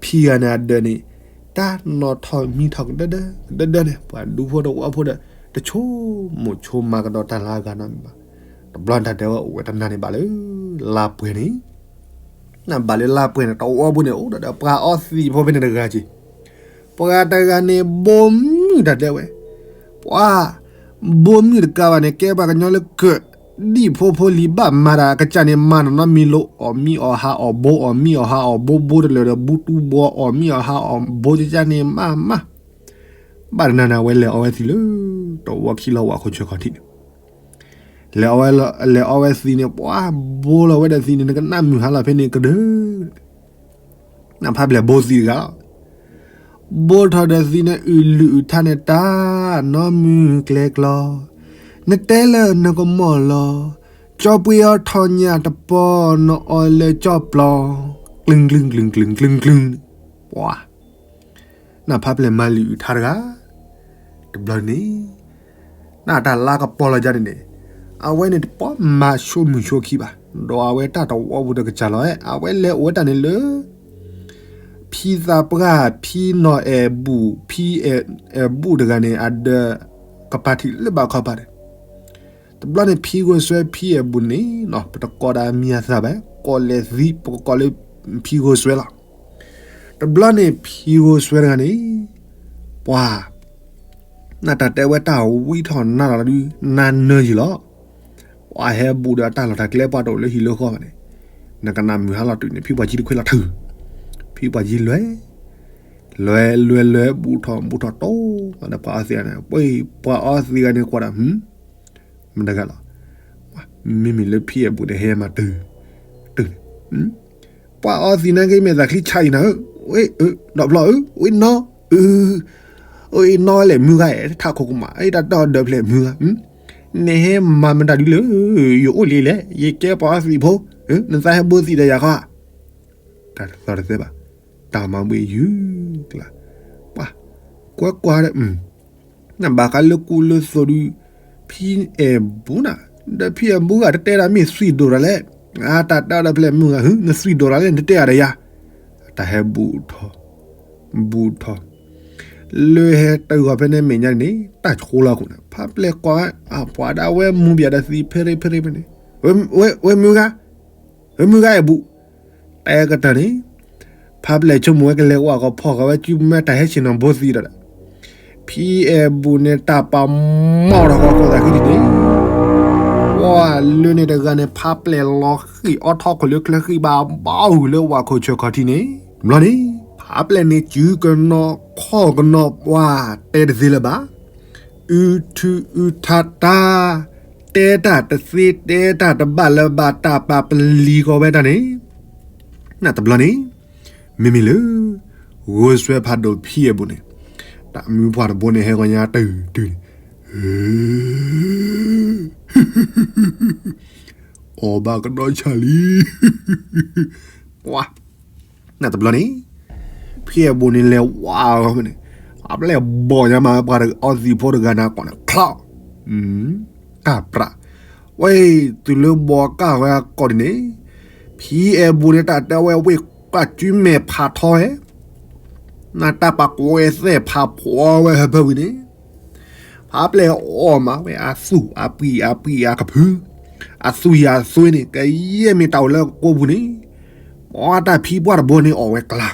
ဖံဂၤန့ၣ်အဒၢးန့ၣ် တၢ်နီၣ်ထီၣ်မံထီၣ်ကဒၢဒၢ ကဒၢဒၢန့ၣ် ပှၤဒူဖိတဝီဖိဒီး တဆိကမိၣ်ဆိကမးကဒီးတၢ်လၢအဂၤနီတမံၤဘၣ်. တဘျီန့ၣ်တၢ်တဲဝဲအိၣ်ဝဲတနၤန့ၣ်ဘၣ်လၢ လါပှဲၤန့ၣ် နဘၣ်လၢလါပှဲၤန့ၣ် တဝီဖိန့ၣ် အိၣ်ဒီးပှၤအီသံးဖိဖဲန့ၣ်တဂၤက့ၤ. ပှၤတဂၤန့ၣ် ဘိမုၢ်တၢ်တဲဝဲ, ပှၤ ဘိမုၢ်တကးဘၣ်န့ၣ် ကဲပှၤကညီလၢကၢး ဒံၣ်ဖိဖိလံၤဘၣ်မၤတၢ်အကစၢ်န့ၣ် မၤနီၢ်နီတမံၤလိာ် အီၣ်မံအီၣ်ဟးအီၣ်ဘိ အီၣ်မံအီၣ်ဟးအီၣ်ဘိ ဘိတလၢာ်ဒီးဘုတူဘီ အီၣ်မံအီၣ်ဟးအီၣ်ဘိကကၢ်န့ၣ် မးမး ဘၣ်တနၤန့ၣ် အဝဲလဲၤအီဝဲသံးလၢ တဝီခံလီၤဝးခိၣ်ဆၢခီၣ်ထံးန့ၣ် လဲၤအီဝဲသံးန့ၣ် ပှၤဘိလီၤဝဲဒီးသံးန့ၣ် နကနၣ်မုၢ်ဟါလီၤဖဲန့ၣ်ကဒၢ နဖးပျဲၢ်ဘိသံးတဂၤလီၤ. ဘိထီၣ်ဒီးသံးန့ၣ် အုၣ်လုၢ်အုၣ်ထါန့ၣ် တၢ်နီၢ်မုၢ်ကျဲကျီ, နတဲလၢနကမီၢ်လီၤ, ကၠီပှ့ၤအီၤထီၣ်ညၣ်တပီၤ နအီၣ်လၢကၠီပျီ, ကျုင်ကျုင်ကျုင်ကျုင်ကျုင်ကျုင်, ပှၤ နဖးပျဲၢ်မၤလုၢ်အုၣ်ထါတဂၤ တဘျီန့ၣ် နတၢ်လါကပီၤလီၤယါန့ၣ်န့ၣ် အဝဲန့ၣ်တပီၤမၤဆိမုၢ်ဆိခံဘၣ်. ဒီးအဝဲတၢ်တဝီပူၤတကစၢ်လီၤ အဝဲလဲၤအိၣ်ဝဲတၢ်န့ၣ်လၢ ဖံသးပှၢ် ဖံနီၢ်အဲၣ်ဘူၣ် ဖံအဲၣ်ဘူၣ်တဂၤန့ၣ် အဒၢးကပၤထံးလၢဘၣ်ခီပၤန့ၣ် တဘျီန့ၣ် ဖံဂိၢ်စွဲဖံအဲၣ်ဘူၣ်န့ၣ် ပတကိးဒၣ်မံၤအသးဘၣ် ကိးလဲၤသံ ပကကိးလၢ ဖံဂိၢ်စွဲလီၤ. တဘျီန့ၣ် ဖံဂိၢ်စွဲတဂၤန့ၣ် ပှၤ နတၢ်တဲဝဲတၢ်ဝံထီၣ်နါလီၤဒုး နါနၢယံာ်လီၤ. ပှၤဟဲဘူးဒီးတၢ်လီၢ်တၢ်ကျဲ ပှၤတအိၣ်လၢဟံၣ်လၢဃီဘၣ်န့ၣ် နကနၣ်မုၢ်ဟါလီၤတုၤန့ၣ် ဖံပှၤကံတခွဲးလီၤထုး ဖံပှၤကံလွဲ လွဲလွဲလွဲဘူးထီၣ်ဘူးထီၣ်တိၢ်ဒီးပှၤအီသံးန့ၣ် ပှၤအီသံးဂၤန့ၣ်ကွၢ်ဒၣ် မတဂၤလီၤ. မ့မ့ၢ်လၢဖံအဲၣ်ဘူးန့ၣ် ဟဲမၤတုၤ တုၤန့ၣ် ပှၤအီသံးန့ၣ်က့ မဲာ်သးချံဆါအံၤနၤဧၢ, ဒီးဖျီဧၢ, ဝံနီၢ်, အၢ အၢ အၢ အၢ နီၢ်လဲၣ်မုၢ်ဂၤအဲၣ် ထးခိၣ်ကမး အတၢ်တီၢ်ဒၢးဖျဲၣ်မုၢ်ဂၤ, နဟဲမၤမတၤဒုလၢ ယအိၣ်လံလဲၣ် ယကဲပှၤအီသံးဖိ, နသးဟဲဘိသံးဒီးယၤခီ, တၢ်တသီတသဲဘၣ်, တၢ်မၤဘှံးယုၢ်ကျါ, ပှၤ ကွၢ်ကွၢ်ဒီး နဘၣ်ဃးလၢကူလၢသိးဒုး, ဖံအဲၣ်ဘူးနၤ, ဒီးဖံအဲၣ်ဘူးဂၤတတဲဒၣ်မ့ၢ်သွံၣ်ဒိၣ်တၢ်လဲၣ်, အတၢ်တဲဒီးဖျဲၣ်မုၢ်ဂၤ နသွံၣ်ဒိၣ်တၢ်လဲၣ် နတတဲအါဒီးယၤ, တၢ်ဟဲဘူးထီၣ်, ဘူးထီၣ်, လၢဟဲတဂီၤဖဲန့ၣ်မဲာ်ညါန့ၣ် တၢ်ဆိလီၤခိၣ်န့ၣ် ဖးပျဲၢ်ကွၢ်ဝဲ, အပှၤဒၣ်ဝဲမူၤဘၣ်ဒီးသံးဖဲရ့ဖဲရ့ဖဲန့ၣ်, ဝဲမုၢ်ဂၤ ဝဲမုၢ်ဂၤအဲၣ်ဘူး, တဲကတၢၢ်န့ၣ်, ဖးပျဲၢ်ဆိကမိၣ်ဝဲကလဲၤဝဲကဖီၣ်ဃာ်ဝဲ ကုမၢတၢ်ဟဲဆ့ၣ်နီၤဘိသံဒီး ဖံအဲၣ်ဘူၣ်န့ၣ်တၢ်ပာ်မီၣ်ထီၣ်ဃီကိးသးခံထံၣ်န့ၣ်, ပှၤလၢန့ၣ်တဂၤန့ၣ် ဖးပျဲၢ်လီၤဃံၣ်အီထီၣ်ခိၣ်လၢချၢဃံၣ်ဘၣ်ဘၣ်အူၣ်လၢဝၣ်ခိၣ်ဆၢခီထံၣ်န့ၣ်, ဘျီန့ၣ် ဖးပျဲၢ်န့ၣ် စုကနီၤခီၣ်ကနီၤပှၤတဲတသ့လၢၤဘၣ်, အုထုအုထါတၢ်, တဲတၢ်တသ့ တဲတၢ်တဘၣ်လၢၤဘၣ် တၢ်ပာ်ပလံၤဃီဝဲတၢ်န့ၣ်, နတဘျီန့ၣ် မ့မ့ၢ်လၢ ဂိၤစွဲဖးဒိၣ်ဖံအဲၣ်ဘူၣ်န့ၣ်, တၢ်မုၢ်ပှၢ်တဘိန့ၣ် ဟဲဂီၤညါတုၤတုၤန့ၣ်, အီၣ်ဘၣ်ကဒီးဆၣ်လံ, ပှၤ နတဘျီန့ၣ် ဖံအဲၣ်ဘူၣ်န့ၣ်လဲၤဝါဂီၤဖဲန့ၣ်, အပျဲၢ်ဘီၣ်ညါမးပှၤအီသံးဖိတဂၤန့ၣ်ကိးန့ၣ် ချီ, ကၢ်ပြး, ဝဲ တုၤလၢဘီၣ်ကၢ်ဝဲအကိာ်ဒ်န့ၣ်, ဖံအဲၣ်ဘူၣ်န့ၣ် တၢ်တဲဝဲဝ့ၢ်ကွၢ်စုမဲာ်ဖးထီဝဲ နတၢ်ပာ်ကွဲသဲၣ်ဖးဖှီဝဲဟၢဖၢဝံၤန့ၣ်, ဖးပျဲၢ်အီၣ်မးဝဲအသူၣ်အပှံၢ်အပှံၢ်အကဖု, အသွံၣ်အသွ့န့ၣ် ကယဲၢ်မ့ၢ်တၢ်အိၣ်လၢအကိာ်ပူၤန့ၣ်, ပှၤတၢ်ဖံးပှၢ်တဘိန့ၣ်အီၣ်ဝဲကျါ,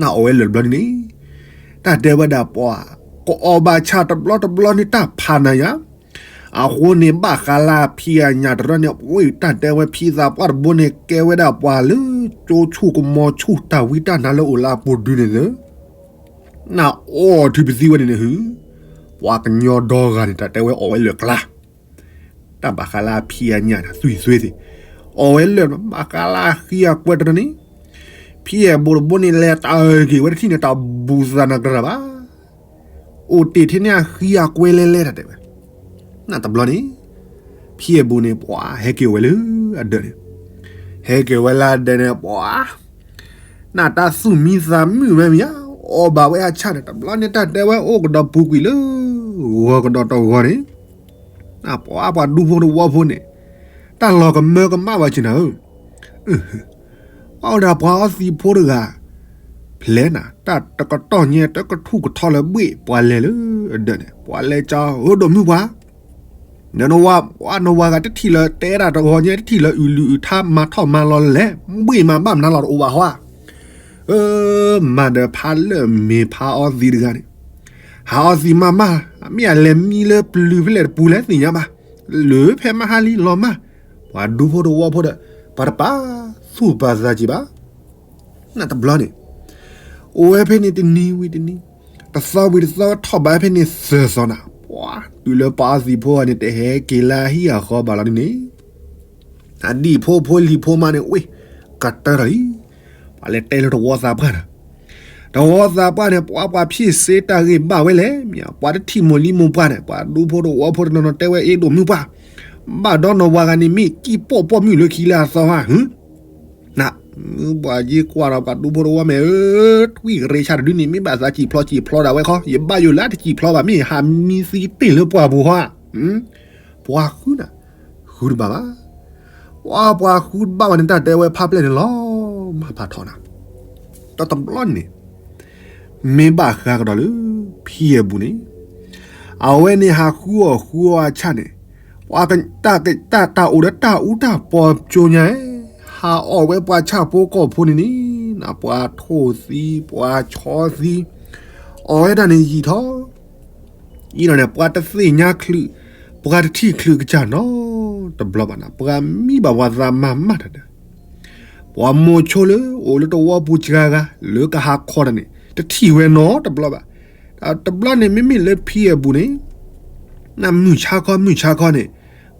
နအီၣ်ဝဲလၢာ်တဘျီန့ၣ်န့ၣ်, တၢ်တဲဝဲဒၣ်ပှၤ, ကအီၣ်ဘၣ်ဆၣ်တဘျီတဘျီန့ၣ်တၢ်ဖးနၤယၤ, အဃိန့ၣ်ဘၣ်ဃးလၢအဖံးအညၣ်တရၢန့ၣ် ဝ့ၢ်တၢ်တဲဝဲဖံသးပှၢ်တဘိန့ၣ် ကဲဝဲဒၣ်ပှၤလၢကၠိဆူၣ်ကမီၤဆူၣ်တၢ်ဝံတၢ်နါလၢအိၣ်လၢအပူၤဒုန့ၣ်သ့, နအီၣ်ထုးပသံဝဲန့ၣ်န့ၣ်ဟု, ပှၤကညီဒီဂၤန့ၣ် တၢ်တဲဝဲအီၣ်ဝဲလၢာ်ကျါ, တၢ်ဘၣ်ဃးလၢအဖံးအညၣ်န့ၣ် သွံၣ်သွ့သ့ၣ်, အီၣ်ဝဲလၢာ်ဘၣ်ဃးလၢအဃံအကွဲတရၢန့ၣ်, ဖံအဲၣ်ဘူၣ်တဘိန့ၣ် လဲၤတၢ်အုၣ်က့ၤဝဲတထံၣ်န့ၣ် တၢ်ဘူၣ်သးနၤကြၢးဘၣ် အိၣ်တ့ၢ်ထဲန့ၣ်အဃံအကွဲလဲလဲတၢ်တဲဝဲ, နတဘျီန့ၣ်, ဖံအဲၣ်ဘူၣ်န့ၣ် ပှၤဟဲက့ၤဝဲလၢအဒၢးန့ၣ်, ဟဲက့ၤဝဲလၢအဒၢးန့ၣ် ပှၤ, နတၢ်သူၣ်မံသးမုာ်ဝဲမ့ၢ်ဧါ, အီၣ်ဘၣ်ဝဲအဆၣ်န့ၣ် တဘျီန့ၣ်တၢ်တဲဝဲအိၣ်ကဒီးပူၤကွံာ်လၢ ဂီၤကဒီးတဂီၤန့ၣ်, ပှၤပှၤဒူဖိတဝီဖိန့ၣ်, တၢ်လီၤကမၢကမၣ်ဘၣ်က့ၤနၤဧၢ အဝဲဒၣ်ပှၤအီသံးဖိတဂၤ, ဖျဲနၤ တၢ်တကတီၢ်ညါတကထူၣ်ကထီလၢဘှ့ၣ်ပှၤလဲၤလၢအဒၢးန့ၣ် ပှၤလဲၤကၠီဧၢဒိၣ်မုၢ်ပှၢ်, နနဝၤ ပှၤနဝၤဂၤတထံၣ်လၢတဲဒၣ်တဂီၤညါ တထံၣ်လၢအုၣ်လုၣ်အုၣ်ထါမၤထီၣ်မၤလီၤလဲၣ် ဘှ့ၣ်မၤဘၣ်မနုၤလီၤတအိၣ်ဘၣ်ဟီဧါ, အၢ မၤဒီးဖးလၢာ်မ့ၢ်ဖးအီသံးတဂၤန့ၣ်, ဟးအီသံးမးမး, မ့ၢ်အလဲၤမံလၢပျုၤဖဲလဲၣ်တပူၤလဲၣ်သ့ၣ်ညါဘၣ်, လၢဖဲမဟါလံလီၤမၢ်, ပှၤဒူဖိတဝီဖိဒီး, ပှၤတပာ်သူၣ်ပာ်သးက့ၤဘၣ် နတဘျီန့ၣ်, အိၣ်ဝဲဖဲန့ၣ်တနံၤဝံၤတနံၤ, တသီဝံၤတသီ ထီၣ်ဘးဖဲန့ၣ်သၢသီနၤ, ပှၤတုၤလၢပှၤအီသံးဖိဂၤန့ၣ် တဟဲက့ၤလၢအဟံၣ်အဃီဘၣ်လီၤန့ၣ်န့ၣ်, အဒံၣ်ဖိဖိလံၤဖိမးန့ၣ် ဝ့ၢ်ကတၢၢ်ထီၣ်လံ, ပှၤလဲၤတဲလၢတဝီသးပှၢ်နၤ, တဝီသးပှၢ်န့ၣ် ပှၤပှၤဖံးစ့တၢ်ဂ့ၢ်ဘၣ်ဝဲလဲၣ်, မ့ၢ်ပှၤတထံၣ်မိၢ်လံမိၢ်ပှၢ်န့ၣ် ပှၤဒူဖိတဝီဖိတနီၤနီၤတဲဝဲအ့ဒိၣ်မုၢ်ပှၢ်, ဘၣ်ဒီးနဝၤဂၤန့ၣ် မ့ၢ်ကံၣ်ပိာ်ပိာ်မုၣ်လၢခံလၢအသီဟါ ဟ့ၣ် န မုၢ်ပှၤယ့ကွၢ်ဒီးပှၤဒူဖိတဝီမဲာ်ဧၢ, ထွံၣ်ကရ့ဆါတဒုန့ၣ် မ့ၢ်ဘၣ်သးစံၣ်ဖျီစံၣ်ဖျီဒၣ်ဝဲခီ, ယဘၣ်ယိၣ်လၢတစံၣ်ဖျီဘၣ် မ့ၢ်ဟးမံသံတ့ၢ်လၢပှၢ်ပူၤဟါ, ပှၤဃုနၤ, ဃုတဘၣ်ဘၣ်, ပှၤပှၤဃုတဘၣ်ဘၣ်န့ၣ် တၢ်တဲဝဲဖးပျဲၢ်န့ၣ်လီၤ, မၤဖးထီနၤ, ဒီးတဘျီန့ၣ် မ့ၢ်ဘၣ်ဃးကဒီးလၢ ဖံအဲၣ်ဘူၣ်န့ၣ်, အဝဲန့ၣ်ဟးဃုအီၣ်ဃုအီအဆၣ်န့ၣ်, ပှၤ တၢ်အိၣ်ဒီးတၢ်အူတၢ်ပီၤကၠိညါ, ဟးအီၣ်ဝဲပှၤဆၣ်ဖိကီၢ်ဖိန့ၣ်န့ၣ်, ပှၤထိၣ်သံ ပှၤဆီသံ, အီၣ်ဝဲဒၣ်န့ၣ်ယံာ်ထီၣ် အံၤဒီးန့ၣ် ပှၤတသ့ၣ်ညါချုး, ပှၤတထံၣ်ချုးကစၢ်နီတဘျီဘၣ်နၤ, ပှၤမံဘၣ်ပှၤသးမၤမးတၢ်ဒီး, ပှၤမိၤဆိလၢအိၣ်လၢတဝီပူၤစှၤဂၤ လၢကဟးခီတၢ်န့ၣ် တထံၣ်ဝဲနီတဘျီဘၣ်. တဘျီန့ၣ် မ့မ့ၢ်လၢဖံအဲၣ်ဘူၣ်န့ၣ် နမုၢ်ဆါခီ မုၢ်ဆါခီန့ၣ်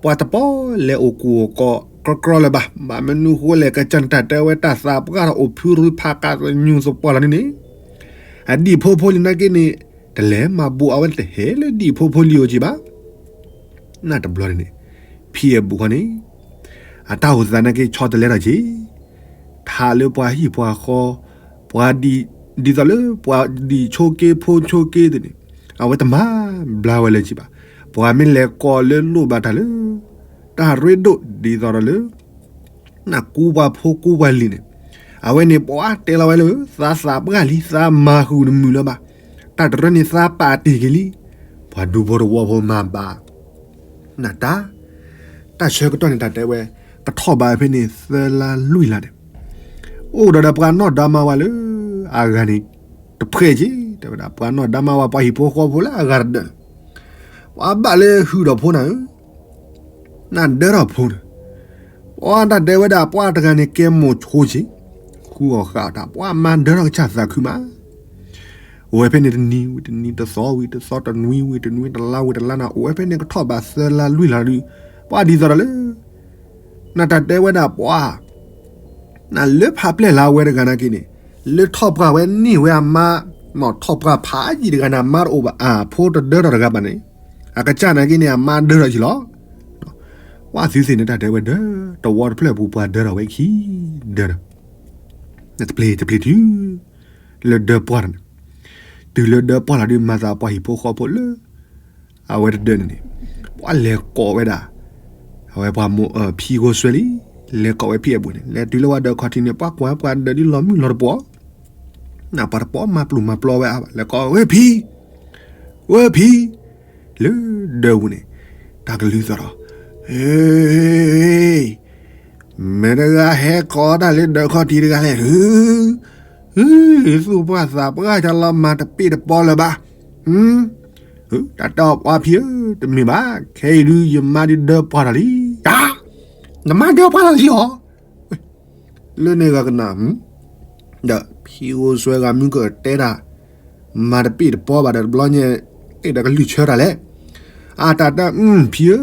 ပှၤတပီလဲၤအိၣ်ကူၣ်အိၣ်ကီၢ်ကြီကြီလၢၤဘၣ်. ဘၣ်မနုၤဃိလဲၣ် ကစၢ်န့ၣ်တၢ်တဲဝဲတၢ်သးပှၢ်ဒီးအိၣ်ဖုရူဖးကးသညူးသပှၢ်လီၤန့ၣ်န့ၣ်, အဒံၣ်ဖိဖိလံၤနာ်က့န့ၣ် တလဲၤမၤဘူးအဝဲတဟဲလၢဒံၣ်ဖိဖိလံၤအိၣ်က့ဘၣ်. နတဘျီန့ၣ်န့ၣ် ဖံအဲၣ်ဘူၣ်ခီန့ၣ် အတၢ်အိၣ်သးနာ်က့ဆီတလဲထီၣ်က့ၤ, ထးလၢပှၤဟံၣ်ပှၤဃီ, ပှၤဒ်သိးလၢပှၤဒံၣ်ဆိက့ဖိဆိက့သ့ၣ်န့ၣ် အဝဲတမၤဘျါဝဲလၢၤက့ဘၣ်. ပှၤမ့ၢ်လဲၤကိးလၢလိၣ်ဘၣ်တၢ်လၢ တၢ်ရ့ဒိၣ်ဒ်သိးဒီးလၢ နကူပှၤဖိကူပှၤလံၤန့ၣ်, အဝဲန့ၣ်ပှၤတဲလီၤဝဲလၢ သးသးပှၢ်လံ သးမၤဃုာ်တမုာ်လၢၤဘၣ်. တၢ်တရၢန့ၣ်သးပာ်တ့ၢ်က့ၤလံ. ပှၤဒူဖိတဝီဖိမၤဘၣ် နတၢ်, တၢ်ဆၢကတီၢ်န့ၣ်တၢ်တဲဝဲ ကထီၣ်ဘးဖဲန့ၣ်သၢလါလွံၢ်လါန့ၣ်, အိၣ်ဒီးဒီးပှၤနီၢ်ဒါမါဝၤလၢအဂၤန့ၣ်တဖှဲးက့ၤ တဲဝဲဒၣ် ပှၤနီၢ်ဒါမါဝၤ ပှၤဟံၣ်ဖိဃီဖိလၢအဂၤတဒၢးန့ၣ် ပှၤဘၣ်လၢဟုၣ်ဒီးဖိနၤဧၢ, နဒၢထီၣ်ဖိန့ၣ်, ပှၤတၢ်တဲဝဲဒၣ် ပှၤတဂၤန့ၣ် ကဲမိၢ်ဆိက့ၤ, ဃုအီၣ်ဃာ်တၢ် ပှၤမါဒၢထီၣ်ကစၢ်သးခုမး, အိၣ်ဝဲဖဲန့ၣ်တနံၤဝံၤတနံၤ တသီဝံၤတသီ တနွံဝံၤတနွံ တလါဝံၤတလါန့ၣ် အိၣ်ဝဲဖဲန့ၣ်ကထီၣ်ဘးသၢလါလွံၢ်လါဒုး, ပှၤဒ်သိးဒီးလၢ နတၢ်တဲဝဲဒၣ်ပှၤ နလၢဖးပျဲၢ်လၢအဝဲတဂၤနာ်က့န့ၣ်, လၢထီၣ်ပှၢ်ဝဲန့ၢ်ဝဲအမါ, နီၢ်ထီၣ်ပှၢ်ဖးယံာ်တဂၤန့ၣ် အမါတအိၣ်ဘၣ် အဖိတဒၢထီၣ်တဂၤဘၣ်န့ၣ်, အကစၢ်နာ်က့န့ၣ် အမါဒၢထီၣ်က့ၤလီၤ. ပှၤသုသ့ၣ်န့ၣ်တၢ်တဲဝဲဒၢး, တဝီတဖျၢၣ်ပူၤပှၤဒၢထီၣ်ဝဲခံဒၢးဒီး, တပျ့ၤတပျ့ၤတုၤ လၢဒၢပှၢ်လီၤန့ၣ်, တုၤလၢဒၢပှၢ်လီၤဒုး မၤသးပှၤဟံၣ်ဖိဃီဖိလၢ အဝဲတဒၢးန့ၣ်န့ၣ်, ပှၤလဲၤကိးဝဲဒၣ် အဝဲပှၤမိၢ်ဖံဂိၢ်စွဲလံ, လဲၤကိးဝဲဖံအဘူးန့ၣ် လဲၤတုၤလၢဝဲဒၢးခီၣ်ထံးန့ၣ် ပှၤကွၢ်ပှၤဒၢးဒ်လီၤမုၢ်လီၤတပှီၤ, နပှၤတပှီၤမၤပျုၢ်မၤပျီဝဲအါဘၣ် လဲၤကိးဝဲဖံ, ဝဲဖံ, လၢဒၢးပူၤန့ၣ်, တၢ်ကလုၢ်သီၣ်ဒီး, မ့ၢ်တဂၤဟဲကိးတၢ်လၢဒၢးခီၣ်ထံးတဂၤလဲၣ်, သူၣ်ပှၢ်သးပှၢ်တၢ်လီၤမၤတပ့ၢ်တပီၤလၢၤဘၣ်, တၢ်တဲအီၤပှၤဖံဧၢ, တမ့ၢ်ဘၣ်, ခဲအံၤဒုးယမါဒုးဒၢပှၢ်ထီၣ်လံ, နမါဒၢပှၢ်ထီၣ်လံဧါ, လၢန့ၣ်ဂၤကနၣ်, ဒီးဖံဂိၢ်စွဲဂၤမုၢ်ကတဲတၢ်, မၤတပ့ၢ်တပီၤဘၣ်ဒီးတဘျီညါ, အဲၣ်ဒိးကလုၢ်ဆၢတၢ်လဲၣ်, အတၢ်တဲဖံဧၢ,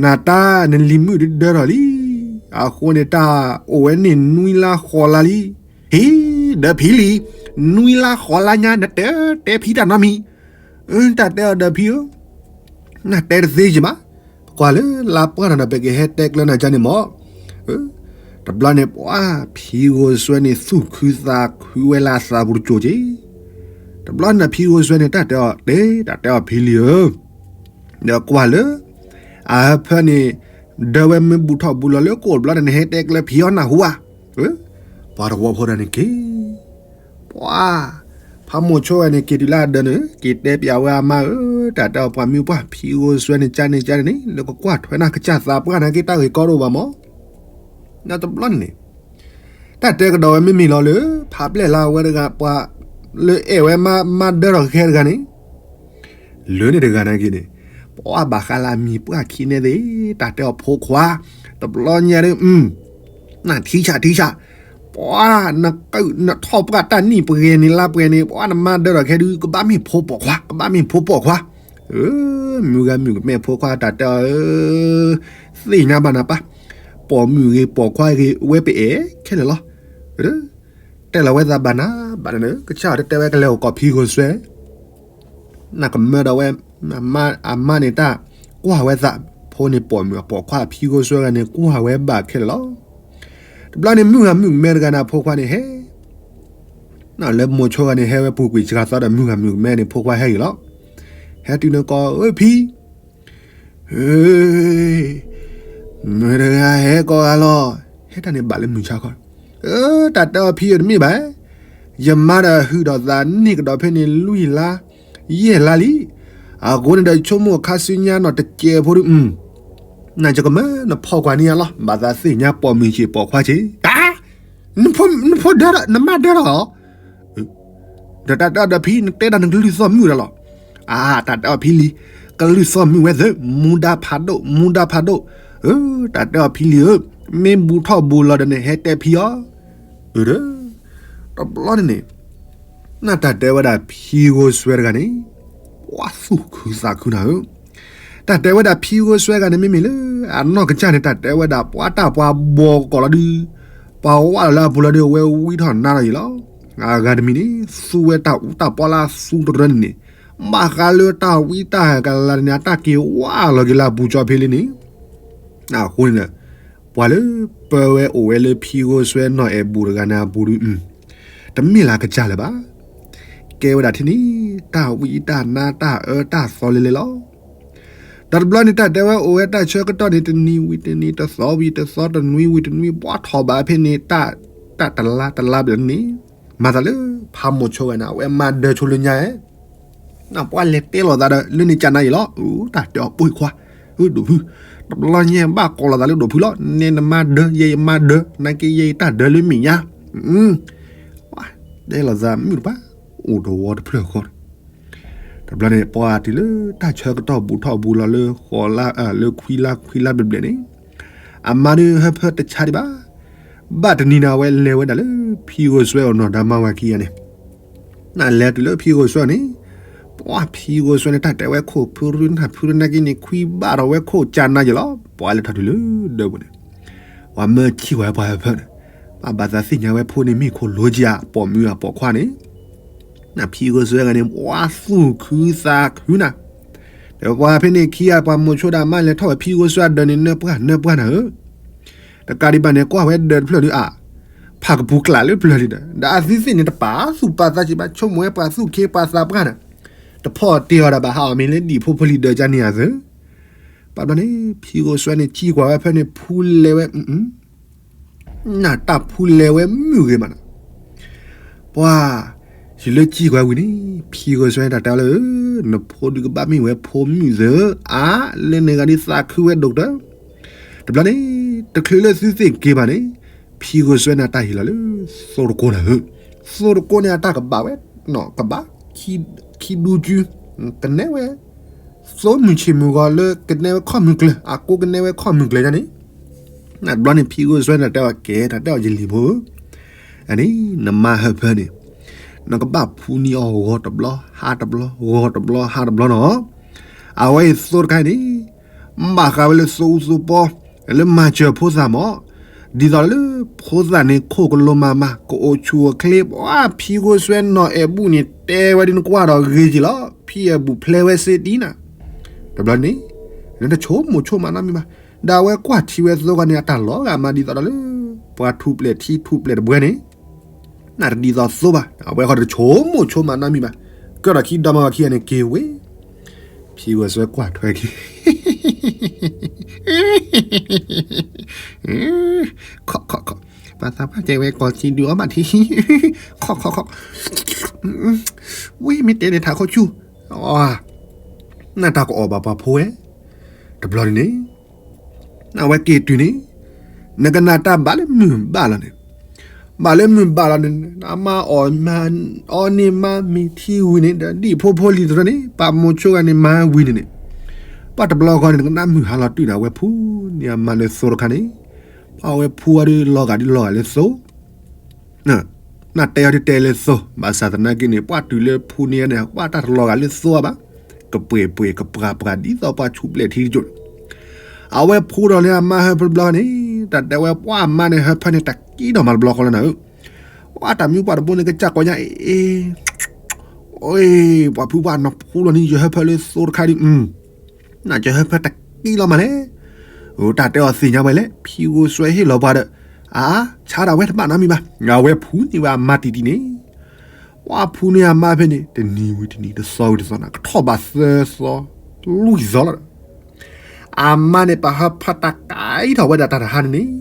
နတၢ်နလံၤမုၣ်ဒုးဒၢထီၣ်လံ, အဃိန့ၣ်တၢ်အိၣ်ဝဲန့ၣ်နွံလါဃိးလါလံ, ဟ့ၣ်, ဒီးဖံလံ, နွံလါဃိးလါညါ နတတဲဖံတၢ်နီတမံၤ, တၢ်တဲအီၤဒီးဖံဧၢ, နတဲတသ့ယဘၣ်, ပကွၢ်လၢလါပှၢ်တၢ်ဒီး ပကဟဲတဲကျၢၤနၤကန့ၣ်မး, တဘျီန့ၣ် ပှၤဖံဂိၢ်စွဲန့ၣ် သူၣ်ခုသးခုဝဲလၢအသးပူၤတစိၤက့ၤ, တဘျီန့ၣ်ဖံဂိၢ်စွဲန့ၣ် တၢ်တဲအီၤတဲ တၢ်တဲအီၤဖံလံဧၢ, ဒီးကွၢ်လၢ အဟၢဖၢန့ၣ် ဒၢဝဲမ့ၢ်ဘူၣ်ထီၣ်ဘူၣ်လီၤလၢကိၣ်တဘျီန့ၣ် နဟဲတဲကျၢၤဖံအီၤနၢ်ဟူဧါ, ပှၤတဝီဖိတဂၤန့ၣ်က့ၤ ပှၤ ဖးမိၢ်ဆိဝဲန့ၣ် က့ၤတုၤလၢအဒၢးန့ၣ် က့ၤတဲပျးဝဲအမါဧၢ, တၢ်တဲအီၤပှၤမုၣ်ပှၢ်ဖံဂိၢ်စွဲန့ၣ် ကန့ၣ်ကန့ၣ်န့ၣ် လၢကကွၢ်ထွဲနၤကစၢ်သးပှၢ်နာ်က့ တၢ်ဂ့ၢ်ကီတအိၣ်ဘၣ်မး, ဒီးတဘျီန့ၣ် တၢ်တဲကဒီးဝဲမ့မ့ၢ်လီၤလၢ ဖးပျဲၢ်လၢအဝဲတဂၤ ပှၤလၢအဲၣ်ဝဲမါ မါဒၢထီၣ်ကဲတဂၤန့ၣ် လၢန့ၣ်တဂၤနာ်က့န့ၣ် ပှၤဘၣ်ဃးလၢအမံၤပှၢ်ခံန့ၣ်သ့ၣ် တၢ်တဲအီၤဖိခွါ, တဘျီညါဒုး နထံဆးထံဆး, ပှၤ နထီၣ်ပှၢ်တၢ်နံၣ်ပှဲၤန့ၣ်လါပှဲၤန့ၣ် ပှၤနမါဒၢထီၣ်ခဲဒုး ကဘၣ်မ့ၢ်ဖိပိာ်ခွါ ကဘၣ်မ့ၢ်ဖိပိာ်ခွါ, မုၢ်ဂၤမုၣ်ကမဲဖိခွါတၢ်တဲအီၤ သ့ၣ်ညါဘၣ်နၤပၢ်, ပိာ်မုၣ်ဂ့ၤပိာ်ခွါဂ့ၤ ဝဲပအဲၣ်ခဲလၢာ်လီၤ. တဲလီၤဝဲသးဘၣ်နၤဘၣ်နၤ ကစၢ်တတဲဝဲကလဲၤအိၣ်ကိးဖံဂိၢ်စွဲ နကမၢဒီးဝဲ အမါန့ၣ်တၢ်ကွၢ်ဝဲသး ဖိန့ၣ်ပိာ်မုၣ်အပိာ်ခွါ ဖံဂိၢ်စွဲဂၤန့ၣ် ကွၢ်ဝဲဘၣ်ခဲလၢာ်လီၤ. တဘျီန့ၣ် မုၢ်ဂၤမုၣ်ကမဲတဂၤန့ၣ် အဖိခွါန့ၣ်ဟဲ လၢမိၤဆိဂၤန့ၣ် ဟဲဝဲပူၤကွံာ်စှၤသီဒီး မုၢ်ဂၤမုၣ်ကမဲန့ၣ် ဖိခွါဟဲဂ့ၤလီၤ. ဟဲတုၤန့ၣ်ကိး အၢ ဖံ မုၢ်တဂၤဟဲကိးဂၤလီၤ. ဟဲတၢ်န့ၣ်ဘၣ်လၢမုၢ်ဆါခီ, တၢ်တဲအီၤဖံဧၢ တမ့ၢ်ဘၣ်, ယမါဒီးဟုၣ်ဒီးသးန့ၢ်ကဒီးဖဲန့ၣ်လွံၢ်လါ ယဲၢ်လါလံ. အဃိန့ၣ်ဒီး ဆိကမိၣ်ခါဆူညါနီၢ်တစဲးဖိဒုး နကကမၢနဖီၣ်ကွၢ်န့ၢ်ယၤလီၤ. ဘၣ်သးသ့ၣ်ညါပိာ်မုၣ်စ့ၢ်ပိာ်ခွါစ့ၢ်, နဖိဒၢထီၣ် နမါဒၢထီၣ်လီၤ. ဒီးတၢ်တဲအီၤဒီးဖံ နတဲဒၣ်နကလုၢ်သီၣ်မုၣ်ဒီးလီၤ. အါ တၢ်တဲအီၤဖံလံ, ကလုၢ်သီၣ်မုၣ်ဝဲသ့ၣ် မူဒါဖးဒိၣ် မူဒါဖးဒိၣ်. တၢ်တဲအီၤဖံလံဧၢ, မ့ၢ်ဘူၣ်ထီၣ်ဘူၣ်လီၤဒီးန့ၣ် ဟဲတဲဖံအီၤ. တဘျီန့ၣ်န့ၣ် နတၢ်တဲဝဲဒၣ်ဖံဂိၢ်စွဲတဂၤန့ၣ် ပှၤသူၣ်ခုသးခုနၤဧၢ. တၢ်တဲဝဲဒၣ်ဖံဂိၢ်စွဲတဂၤန့ၣ် မ့မ့ၢ်လၢအနီၢ်ကစၢ်န့ၣ် တၢ်တဲဝဲဒၣ် ပှၤတၢ်ပှၤဘီကီးလီၤဒုး ပှၤဝးလီၤလၢအပူၤလီၤဒုး အဝဲဝံထီၣ်နါလီၤယံၤလီၤ. အဂၤတမံၤန့ၣ် သူဝဲတၢ်အူတၢ်ပီလၢအသူတရၢန့ၣ်န့ၣ် ဘၣ်ဃးလၢတၢ်ဝံတၢ်ကလၤန့ၣ် အတၢ်က့ၤဝးလီၤက့ၤလၢအပူၤကၠီဖဲလံန့ၣ် အဃိန့ၣ် ပှၤလၢပၢဝဲအိၣ်ဝဲလၢဖံဂိၢ်စွဲနီၢ်အဲၣ်ဘူးတဂၤန့ၣ်အပူၤဒုး တမ့ၢ်လၢကစၢ်လၢၤဘၣ်. ကဲဝဲဒၣ်ထဲန့ၣ် တၢ်ဝံတၢ်နါတၢ်အၢတၢ်သီလဲလဲလီၤ. ဒီးတဘျီန့ၣ် တၢ်တဲဝဲအိၣ်ဝဲတၢ်ဆၢကတီၢ်န့ၣ် တနံၤဝံၤတနံၤ တသီဝံၤတသီ တနွံဝံၤတနွံ ဘှီထီၣ်ဘးဖဲန့ၣ် တၢ်တလါတလါဘျဲၣ်န့ၣ် မၤသးလၢ ဖးမိၤဆိဝဲန့ၣ် အဝဲမါဒၢဆိလၢညါ ပှၤလဲၤတဲလိာ်သးဒီး လၢန့ၣ်ကနၤအံၤလီၤ. တၢ်တဲအီၤပိာ်ခွါ ဒိၣ်ဖု တဘျီညါဘၣ်ကိးလိာ်သးလၢဒိၣ်ဖုလီၤ. နဲနမါဒၢ ယဲယမါဒၢ နာ်က့ယဲယတၢ်ဒၢလၢမဲာ်ညါ တဲလိာ်သးမုၣ်တပၤ အိၣ်တဝီတဖျၢၣ်ဃီန့ၣ်, တဘျီန့ၣ် ပှၤတုၤလၢတၢ်ဆၢကတီၢ်ဘူးထီၣ်ဘူးလီၤလၢဃီၤလါ လၢခွံလါခွံလါဘျဲၣ်ဘျဲၣ်န့ၣ်, အမါဒုးဟၢဖၢတဆါဒံးဘၣ်. ဘၣ်တနံၤန့ၣ် အဝဲလဲၤဝဲဒၣ်လၢဖံဂိၢ်စွဲအအိၣ်နီၤ ဒီးမါဝၤခံဂၤန့ၣ်, နလဲၤတုၤလၢဖံဂိၢ်စွဲန့ၣ်, ပှၤဖံဂိၢ်စွဲန့ၣ် တၢ်တဲဝဲခိၣ်ဖုရူနၢ်ဖုရူနၢ်က့န့ၣ် ခွံဘၣ်ဒီးဝဲခိၣ်ကၢနၤယဲလီၤ. ပှၤလဲၤထီၣ်တုၤလၢဒၢးပူၤန့ၣ်, ပှၤမၢဆံၣ်ဝဲပှၤဟၢဖၢန့ၣ်, ဘၣ်ဘၣ်သးသ့ၣ်ညါဝဲဖိန့ၣ်မ့ၢ်ခိၣ်လိကၠံဧါ ပိာ်မုၣ်ဧါပိာ်ခွါန့ၣ်, နဖံဂိၢ်စွဲဂၤန့ၣ် ပှၤသူၣ်ခုသးခုနၤ, ဒီးပှၤဖဲန့ၣ်ခံဂၤ ပှၤမိၤဆိဒၣ်မါလဲၤထီၣ်ဝဲဖံဂိၢ်စွဲအဒၢးန့ၣ် နၢပှၢ်နၢပှၢ်နၤဧၢ, တကးဒံးဘၣ်န့ၣ် ကွၢ်ဝဲဒၢးတဖျၢၣ်ဒုးအါ, ဖးကပူၤကျးလၢပျၢၤလံဒီး ဒီးအသုသ့ၣ်န့ၣ် တပာ်သူၣ်ပာ်သးက့ဘၣ် ဆိကမိၣ်ဝဲပှၤသူၣ်ခ့ပှၤသးပှၢ်ဒီး, တဖီၣ်တ့ၢ်အီၤဒီးဘၣ်ဟးအီၤမ့ၢ်လၢဒံၣ်ဖိဖိလံၤဒၢးကၢန့ၣ်ဧါသၢ, ဘၣ်ဘျီန့ၣ် ဖံဂိၢ်စွဲန့ၣ် စံၣ်ကွၢ်ဝဲဖဲန့ၣ် ဖူလဲၤဝဲ နတၢ်ဖူလဲၤဝဲမုၢ်ဂ့ၤမးနီၤ, ပှၤ, ယလၢစံၣ်ကွၢ်ဝံၤန့ၣ် ဖံဂိၢ်စွဲန့ၣ် တၢ်တဲအီၤလၢ, နဖိဒုးကဘၣ်မ့ၢ်ဝဲဖိမုၣ်သၢ, အါလၢန့ၣ်ဂၤဒ်သးခုဝဲဒိၣ်ကတၢၢ်, တဘျီန့ၣ်, တချုးလၢသုသ့ၣ်က့ၤဘၣ်န့ၣ်, ဖံဂိၢ်စွဲန့ၣ်အတၢ်ဟ့ၣ်လီၤလၢ, သိတကိးနၤဧၢ, သိတကိးန့ၣ်အတၢ်ကဘၣ်ဝဲ, ကဘၣ်, ခံဒူကၠူ, ကနဲဝဲ သိမုၢ်ဆ့ၣ်မုၢ်ဂီၤလၢကနဲဝဲခီၣ်မုၢ်ကျၢၤ အကိးကနဲဝဲခီၣ်မုၢ်ကျၢၤယါန့ၣ်, နတဘျီန့ၣ် ဖံဂိၢ်စွဲန့ၣ်တဲအီၤကဲ တၢ်တဲအီၤယလံၤဖိဧၢ, အန့ၣ် နမါဟၢဖၢန့ၣ်, နကဘၣ်ဖူန့ၢ်အီၤဂီၤတဘျီ ဟါတဘျီ ဂီၤတဘျီ ဟါတဘျီနီၤ, အဝဲအံၤသိတခါအံၤန့ၣ်, ဘၣ်ဃးဝဲလၢသိအူသိပီ, လၢမၤစၢၤဖိသၣ်မး, ဒ်သိးလၢဖိသၣ်န့ၣ်ခိၣ်ကလိမၤမၤ ကအိၣ်ဆူၣ်အိၣ်ချ့ ပှၤဖံဂိၢ်စွဲနီၢ်အဲၣ်ဘူၣ်န့ၣ် တဲဝဲဒ်နကွၢ်ဒီးဂ့ၤက့ၤလီၤ ဖံအဲၣ်ဘူၣ်ဖျဲဝဲစ့ဒ်နၤ, တဘျီန့ၣ်, နတဆိကမိၣ်ဆိကမးနီတမံၤဘၣ်, ဒီးအဝဲကွၢ်ထံဝဲသိဂီၢ်န့ၣ် အတၢ်လီၤဂာ်မးဒ်သိးဒီးလၢ, ပှၤထူၣ်ပျဲၢ်ထံထူၣ်ပျဲၢ်တပွဲန့ၣ်, နတဒ်သိးသိဘၣ် အဝဲဃီတဆိကမိၣ်ဆိကမးနီတမံၤဘၣ်, ကၢထီၣ်ခံဒီမါဝၤခံဂၤန့ၣ်က့ၤဝဲ ဖံဂိၢ်စွဲကွၢ်ထွဲက့ၤ, ခီၣ်ခီၣ်ခီၣ်, ပှၤသးပှၢ်တဲဝဲကီၢ်စံဒုးအီၣ်ဘၣ်ထံ, ခီၣ်ခီၣ်ခီၣ်, ဝ့ၢ်မ့ၢ်တဲန့ၣ်ထးခိၣ်ဆူၣ်, နတၢ်ကအီၣ်ဘၣ်ပှၤဖိဝဲ, တဘျီန့ၣ်န့ၣ် အဝဲက့ၤတုၤန့ၣ်, နကနၣ်တၢ်ဘၣ်လၢမုၢ်ဘၣ်လီၤန့ၣ်, ဘၣ်လၢမုၢ်ဘၣ်လီၤန့ၣ် အမါအီၣ်မၤ, အီၣ်န့ၢ်မါမ့ၤထံဝံၤန့ၣ် ဒီးဒ်ဖိဖိလံၤတရၢန့ၣ် ပှၤမိၤဆိဂၤန့ၣ်မၤဝံၤန့ၣ်န့ၣ်, ပှၤတဘျီဃီန့ၣ် နကနၣ်မုၢ်ဟါလီၤတုၤန့ၣ် အဝဲဖူန့ၢ်အမါလၢသိတခါန့ၣ်, ပှၤဝဲဖူအီၤဒ်လီၤဂာ်ဒ်လီၤဂာ်လၢသိ နတဲအီၤဒ်တဲလၢသိ, ဘၣ်ဆၣ်သနာ်က့န့ၣ် ပှၤတုၤလၢဖူန့ၢ်န့ၣ် ပှၤတၢ်တလီၤဂာ်လၢသိအီၤဘၣ်, ကပှဲၤပှဲၤကပှၤပှၤဒ်သိးပှၤဆူၣ်ပျဲၢ်ထံတကၠိၣ်န့ၣ်, အဝဲဖူဒီးလၢအမါဟၢဖၢတဘျီန့ၣ်, တၢ်တဲဝဲပှၤအမါန့ၣ် ဟၢဖၢန့ၣ်တကံဒီးမၤတဘျီဃီလၢနၤဧၢ, ပှၤတၢ်မုၣ်ပှၢ်တဘိန့ၣ် ကစၢ်ကိးညါအ့ၣ် အ့ၣ်, ပှၤဖုပှၢ်နဖူလီၤန့ၣ် ယဟၢဖၢလၢသိတခါဒ် နကဟၢဖၢတကံလီၤမးလဲၣ်, တၢ်တဲအီၤသ့ၣ်ညါဝဲလဲၣ် ဖံဂိၢ်စွဲဟ့ၣ်လီၤပှၤဒီး, အါ, ဆါဒၣ်ဝဲတဘၣ်နီတမံၤဘၣ်, အဝဲဖူန့ၢ်ဝဲအမါတံၢ်တံၢ်န့ၣ်, ပှၤဖူန့ၢ်အမါဖဲန့ၣ် တနံၤဝံၤတနံၤ တသီဝံၤတသီန့ၣ် ကထီၣ်ဘးသၢသီ, လွံၢ်သီလီၤဒီး, အမါန့ၣ် ပဟၢဖၢတၢ်ကဲထီၣ်ဝဲဒၣ်တၢ်တဟါန့ၣ်န့ၣ်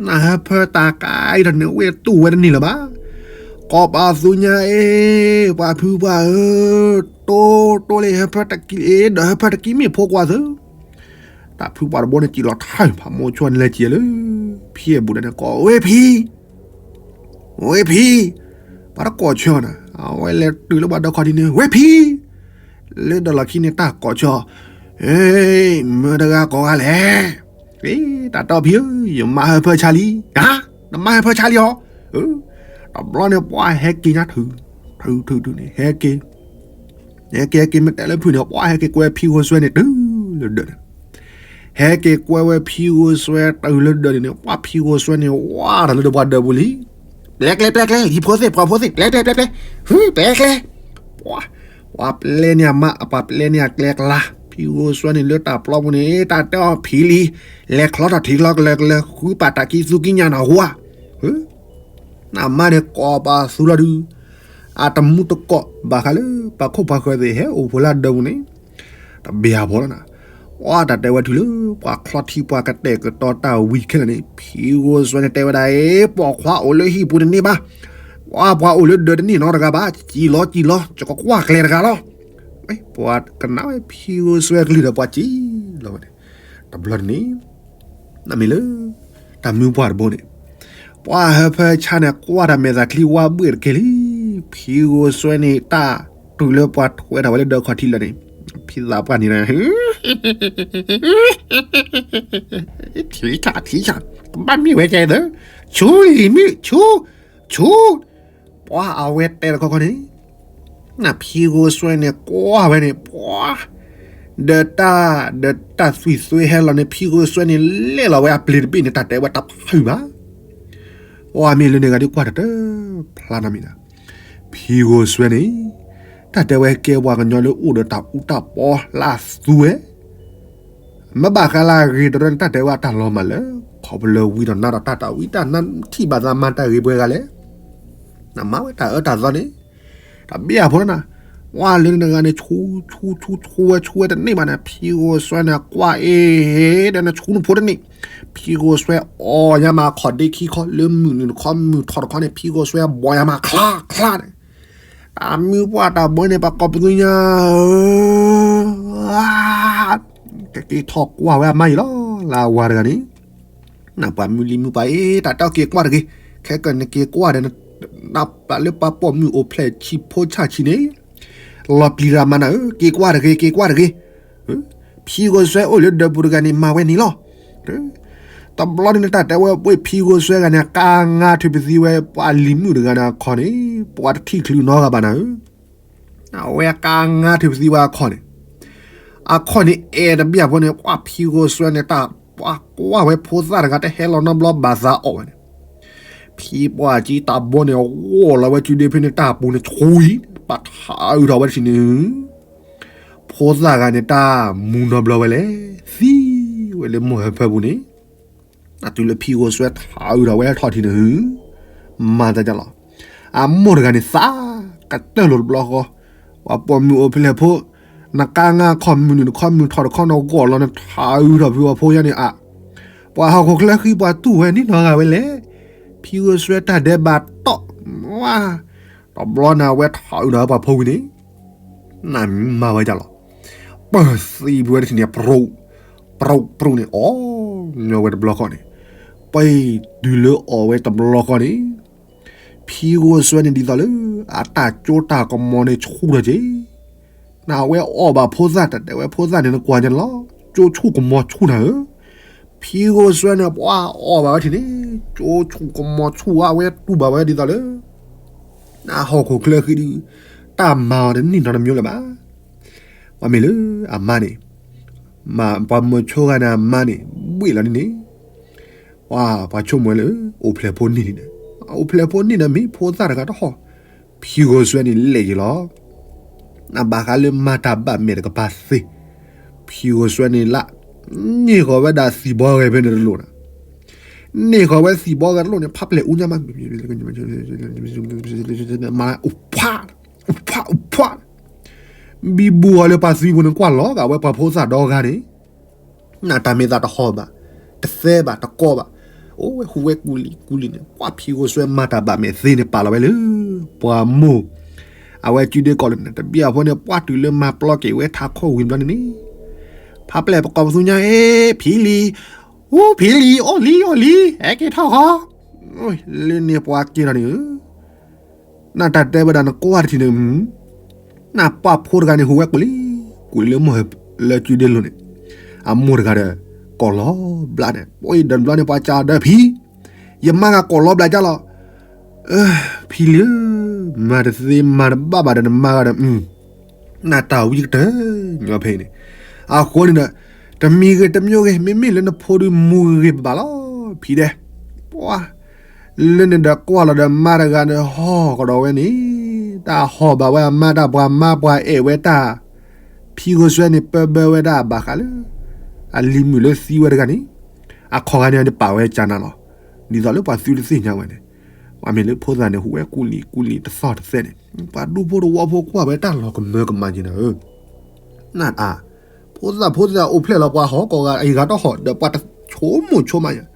နဟၢဖၢတၢ်ကဲထီၣ်န့ၣ် ဝဲတူၢ်ဝဲတန့ၢ်လၢၤဘၣ်, ကိးပသူညါအ့ၣ် ပှၤဖုပှၢ်ဧၢ, တိတိလၢဟၢဖၢတကံအ့ၣ် ဒီးဟၢဖၢတကံမ့ၢ်ဖိကွၢ်သၢ, တၢ်ဖုပှၢ်တဘိန့ၣ် စံၣ်လီၤထါ ဖးမိၤဆိန့ၣ်လဲၤစံၣ်လၢ, ဖံအဘူၣ်ဒၣ်န့ၣ် ကိးဝဲဖံ ဝဲဖံ, ပှၤတကိးဆၢနၤ, အဝဲလဲၤတုၤလၢပှၤဒီခီဒ်န့ၣ် ဝဲဖံ, လၢဒီးလီၢ်ခံန့ၣ်တၢ်ကိးဆၢ, မၢတဂၤကိးဂၤလဲၣ်, တၢ်တီဖံဧၢ, ယမါဟၢဖၢဆါလံ, နမါဟၢဖၢဆါလံဟီ, တဘျီန့ၣ်ပှၤဟဲက့ၤညါထုး, ထုးထုးထုးန့ၣ် ဟဲက့ၤ ဟဲက့ၤဟဲက့ၤမ့ၢ်တဲလၢဖုန့ၣ် ပှၤဟဲက့ၤကွဲဖံဂိၢ်စွဲန့ၣ်တုၤလၢဒၢးန့ၣ်, ဟဲက့ၤကွဲဝဲဖံဂိၢ်စွဲတုၤလၢဒၢးန့ၣ်န့ၣ် ပှၤဖံဂိၢ်စွဲန့ၣ် ဝါထီၣ်လၢဒၢးပှၤဒၢးပူၤလံ, ပျဲကျဲပျဲကျဲ လံၤဖိသ့ၣ်ပှၤဖိသ့ၣ် ပျဲကျဲပျဲကျဲ, ဟု ပျဲကျဲ, ပှၤ, ပှၤပျဲန့ၢ်အမါ ပှၤပျဲန့ၢ်အကျဲကျါ, ဖံဂိၢ်စွဲန့ၣ်လၢတၢ်ပျီပူၤန့ၣ် တၢ်တဲအီၤဖံလံ, လဲၤချီထီၣ်ထံချီကလၢၤကလၢၤ ဃုပာ်တၢ်ကံသူကံညါနၢ်ဟူဧါ, ဟု နမါန့ၣ်ကိးပသူလီၤဒုး, အတမူတကိး ဘၣ်ဃးလၢပှၤခိၣ်ပှၤဃၢၤသ့ၣ်ဟဲအိၣ်ဖိလၢဒၢးပူၤန့ၣ်, တဘၣ်အဖီလီၤနၤ, ပှၤတၢ်တဲဝဲတုၤလၢပှၤချီထံပှၤကတဲာ်ကတီၤတၢ်ဝံၤခဲလၢာ်န့ၣ် ဖံဂိၢ်စွဲန့ၣ်တဲဝဲဒၣ်အ့ၣ် ပိာ်ခွါအိၣ်လၢဟံၣ်ပူၤတန့ၢ်ဘၣ်, ပှၤပှၤအိၣ်လၢဒၢးတန့ၢ်နီတဂၤဘၣ်, စံၣ်လီၤစံၣ်လီၤ ယကကွၢ်ကျဲၤတဂၤလီၤ, ပှၤကနၣ်ဝဲဖံဂိၢ်စွဲကလုၢ်ဒီးပှၤစံၣ်လီၤဝဲန့ၣ်, တဘျီန့ၣ် နမ့ၢ်လၢ တၢ်မုၢ်ပှၢ်တဘိန့ၣ်, ပှၤဟၢဖၢဆါန့ၣ် ကွၢ်တၢ်မဲာ်သးချံဝါဘှ့ၣ်တက့ၢ်လံ. ဖံဂိၢ်စွဲန့ၣ် တၢ်တုၤလၢပှၤထွဲထီၣ်ဝဲလၢဒၢခီၣ်ထံးလၢာ်န့ၣ်, ဖံသးပှၢ်န့ၣ် ထံဆၣ်ထံဆၣ်, ကဘၣ်မ့ၢ်ဝဲကဲသၢ, ဆူလံၤမုၣ် ဆူ, ဆူ, ပှၤအဝဲတဲတခီခီန့ၣ်, နဖံဂိၢ်စွဲန့ၣ် ကွၢ်ဝဲန့ၣ် ပှၤ, ဒီးတၢ်, ဒီးတၢ်သွံၣ်သွဲဟဲလီၤန့ၣ် ဖံဂိၢ်စွဲန့ၣ် လဲၣ်လီၤဝဲအပျ့ၤတဘ့ၣ်န့ၣ် တၢ်တဲဝဲတဖုဘၣ်. ပှၤမ့ၢ်လၢန့ၣ်ဂၤဒ်ကွၢ်တၢ်တဖျါနီတမံၤဒီး, ဖံဂိၢ်စွဲန့ၣ်, တၢ်တဲဝဲကဲပှၤကညီလၢအိၣ်ဒီးတၢ်အူတၢ်ပီလၢအသူဝဲ မ့ၢ်ဘၣ်ဃးလၢအဂ့ၤတရၢန့ၣ် တၢ်တဲဝဲအတၢ်လီၤမၢ်လၢ ခီဖျိလၢဝံဒီးနါဒီးတၢ်တၢ်ဝံတၢ်နါထံၣ်ဘၣ်သးမၤတၢ်ဂ့ၤပှဲၤဂၤလဲၣ်. နမၤဝဲတၢ်အၢတၢ်သီန့ၣ်, တၢ်ဘၣ်အဖိလၢနၤ, ဝါလၢနဂၤန့ၣ် ဆူ, ဆူ, ဆူ, ဆူဝဲ, ဆူဝဲတန့ၢ်ဘၣ်န့ၣ် ဖံဂိၢ်စွဲန့ၣ် ကွၢ်အ့ၣ်, ဒီးနဆူနဖိတန့ၢ်, ဖံဂိၢ်စွဲအီၣ်ညါမးခီၣ်ဒ့ခံခီ လၢမုၢ်နုာ်တခီမုၢ်ထီၣ်တခီန့ၣ် ဖံဂိၢ်စွဲဘီၣ်ညါမးချါချါန့ၣ် တၢ်မုၢ်ပှၢ်တၢ်ဘီန့ၣ် ပှၤကိးပသူညါဧၢ, ကက့ၤထီၣ်ကွၢ်ဝဲအမါအံၤလီၤ. လၢအဝၤတဂၤန့ၣ်, နပှၤမုၢ်လံၤမုၢ်ပှၢ်အ့ၣ် တၢ်တဲအီၤက့ၤကွၢ်တဂ့ၤ, ခဲကနက့ၤကွၢ်ဒီး နပာ်လၢပှၤပိာ်မုၣ်အိၣ်ဖျဲၣ်ဆံးဖိဆၣ်ဆံးန့ၣ်, လီၤပျံၤရၤမၤနၤဧၢ, က့ၤကွၢ်တဂ့ၤ, က့ၤကွၢ်တဂ့ၤ. ဖံဂိၢ်စွဲအိၣ်လၢဒၢးပူၤတဂၤန့ၣ် မၤဝဲန့ၣ်လီၤ. တဘျီန့ၣ် တၢ်တဲဝဲပှ့ၤဖံဂိၢ်စွဲဂၤန့ၣ် အကါငါထုးပသံဝဲပှၤလံၤမုၣ်တဂၤန့ၣ်အခီၣ်န့ၣ်, ပှၤတထံၣ်ချုးနီတဂၤဘၣ်နၤဧၢ. အဝဲအကါငါထုးပသံဝဲအခီၣ်န့ၣ်, အခီၣ်န့ၣ် အဲၣ်တဘၣ်ဖိန့ၣ် ပှၤဖံဂိၢ်စွဲန့ၣ် တၢ်ပှၤကွၢ်ဝဲဖိသၣ်တဂၤတဟဲလီၤနီတဘျီဘၣ်သးအီၣ်ဝဲန့ၣ်, ဖံပှၢ်ကံတၢ်ဘီန့ၣ် ဂီၢ်လီၤဝဲစုဒ့ဖဲန့ၣ် တၢ်ပူၤန့ၣ်ဆူအံၤ, ပာ်ထးအုးထီၣ်ဝဲတထံၣ်န့ၣ် ဖိသၣ်ဂၤန့ၣ် တၢ်မူနီတဘျီဝဲလဲၣ်, သံဝဲလၢမိၢ်ဟၢဖၢပူၤန့ၣ်, နတုၤလၢဖံဂိၢ်စွဲထးအုးထီၣ်ဝဲထီၣ်ထံၣ်န့ၣ်, မၤတၢ်လီၤ. အမိၢ်တဂၤန့ၣ်သးကတၢၢ်လိာ်တဘျီဃီ, ပှၤပိာ်မုၣ်အိၣ်ဖျဲၣ်ဖိ, နကါငါခီၣ်မုၢ်နုာ်တခီမုၢ်ထီၣ်တခီ နဂီၢ်လီၤန့ၣ် ထးအုးထီၣ်ဖုအဖိယါန့ၣ်အါ, ပှၤဟီၣ်ခိၣ်ချၢဃံပှၤတူၢ်ဝဲန့ၣ်နီတဂၤဝဲလဲၣ်, ဖံဂိၢ်စွဲတၢ်ဒဲးဘးတီၢ်, တဘျီန့ၣ်အဝဲထးအုးထီၣ်ဝဲပှၤဖိဝံၤန့ၣ်, နမၤဝဲဒ်လီၤ. ပၢၢ်သံဖုဝဲတထံၣ်န့ၣ် ပရူး, ပရူးပရူးန့ၣ် အီၣ်ညီဝဲတဘျီဃီန့ၣ်, ပှၤတုၤလၢအီၣ်ဝဲတဘျီဃီန့ၣ်, ဖံဂိၢ်စွဲန့ၣ်ဒ်သိးလၢ အတၢ်ကၠိတၢ်ကမီၤန့ၣ်ဆူၣ်ထီၣ်က့ၤ, နဝဲအီၣ်ဘၣ်ဖိသၣ် တၢ်တဲဝဲဖိသၣ်န့ၣ် နကွၢ်ညါန့ၣ်လီၤ, ကၠိဆူၣ်ကမီၤဆူၣ်နၤဧၢ, ဖံဂိၢ်စွဲန့ၣ် ပှၤအီၣ်ဘၣ်ဝဲထံၣ်န့ၣ် ကၠိဆူၣ်ကမီၤဆူၣ်ဝဲ အဝဲတူၢ်ဘၣ်ဝဲဒ်သိးလၢ နဟီၣ်ခိၣ်ချၢဃံဒုး တၢ်မၤအီၤတန့ၢ်နီတမံၤလၢၤဘၣ်. ပှၤမ့ၢ်လၢအမါန့ၣ်, ပှၤမုၢ်ဆိဂၤန့ၣ်အမါန့ၣ် ဘှ့ၣ်လီၤန့ၣ်န့ၣ်, ပှၤဆိကမိၣ်လၢ အိၣ်ဖျဲၣ်ဖိန့ၢ်န့ၣ်, အိၣ်ဖျဲၣ်ဖိန့ၢ်ဒီးမ့ၢ်ဖိသၣ်တဂၤတဟီၣ်, ဖံဂိၢ်စွဲန့ၣ်လဲၣ်ယံၤလီၤ. နဘၣ်ဃးလၢမၤတၢ်ဘၣ်မဲာ်တကပၤသ့, ဖံဂိၢ်စွဲန့ၣ်လၢ န့ၢ်ဃီၤဝဲဒၣ်သံၣ်ဘီဂဲၤဖဲန့ၣ်တလိၣ်န့ၣ်, န့ၢ်ဃီၤဝဲသံၣ်ဘီဂဲၤတလိၣ်န့ၣ် ဖးပျဲၢ်အူညါမး မၤအူဖး, အူဖး, အူဖး, ဘံဘူအီၤလၢပှၤသွံပူၤန့ၣ် ကွၢ်လီၤဂာ်ဝဲပှၤဖိသၣ်ဒီဂၤန့ၣ်, နတၢ်မ့ၢ်သးတဟီၣ်ဘၣ်, တသဲဘၣ်, တကီဘၣ်, အိၣ်ဝဲဟူးဝဲကူလံၤကူလံၤန့ၣ် ပှၤဖံဂိၢ်စွဲမၤတၢ်ဘၣ်မဲာ်သ့န့ၣ် ပာ်လီၤဝဲလၢ ပှၤမိၢ် အဝဲစုဒ့ကီၢ်လၢန့ၣ် တဘျီအဖိန့ၣ် ပှၤတုၤလၢမၤပျီက့ၤဝဲထးခိၣ်ဝံၤဘျီန့ၣ်န့ၣ်, ဖးပျဲၢ်ပကိးပသူညါ အ့ ဖံလံၤ, အူဖံလံၤ အိၣ်လံ အိၣ်လံ ဟဲက့ၤထီၣ်ဃီ, လၢန့ၣ်ပှၤက့ၤထီၣ်န့ၣ် နတၢ်တဲဝဲဒၣ်နကွၢ်တထံၣ်န့ၣ်, နပှၤဖိတဂၤန့ၣ် ဟူးဝဲကူလံၤ, ကူလံၤလၢမိၢ်လၢစုဒ့လိၤန့ၣ်, အမိၢ်တဂၤဒီး ကိးလီၤဘျါန့ၣ်, ပှၤဒီးဘျီန့ၣ် ပှၤကဒီးဖံ, ယမါဂၤကိးလီၤဘျါကလီၤ, ဖံလံၤဧၢ, မၤတသ့မၤတဘၣ်ဘၣ်ဒီးနမါဂၤဒီး နတၢ်ဝံကတၢၢ်ညီဖဲအံၤန့ၣ်, အဃိန့ၣ်ဒီး တမံၤဂ့ၤတမံၤဂ့ၤ မ့မ့ၢ်လၢနဖိဒုးမူဂ့ၤဂ့ၤဘၣ်လီၤ, ဖံဒဲး, ပှၤ, လၢန့ၣ်ဒီးကွၢ်လီၤဒီးမါတဂၤန့ၣ်ဟီၣ်ကဒီးဝဲန့ၣ်, တၢ်ဟီၣ်ဘၣ်ဝဲအမါတၢ်ပှၤမါပှၤအဲၣ်ဝဲတၢ်, ဖံဂိၢ်စွဲန့ၣ် ပၢဘၢဝဲဒၣ်ဘၣ်ဃးလၢ အလံၤမုၣ်လၢသံဝဲတဂၤန့ၣ်, အခီၣ်ဂၤန့ၣ်န့ၣ်ပာ်ဝဲကနၤလီၤ, ဒ်သိးလၢပှၤသုတသ့ၣ်ညါဝဲန့ၣ်, ပှၤမ့ၢ်လၢဖိသၣ်န့ၣ် ဟူးဝဲကူလံၤကူလံၤတသီၣ်တသဲန့ၣ်, ပှၤဒူဖိတဝီဖိကွၢ်ဝဲတၢ်လီၤကမၢကမၣ်က့ၤနၤဧၢ နတၢ်, ဖိသၣ်ဖိသၣ်အိၣ်ဖျဲၣ်လီၤပှၤဟီၣ်ကီၢ်ဂၤအံၤဂၤတဟီၣ်ဒီးပှၤတဆိကမိၣ်ဆိကမးယၤ,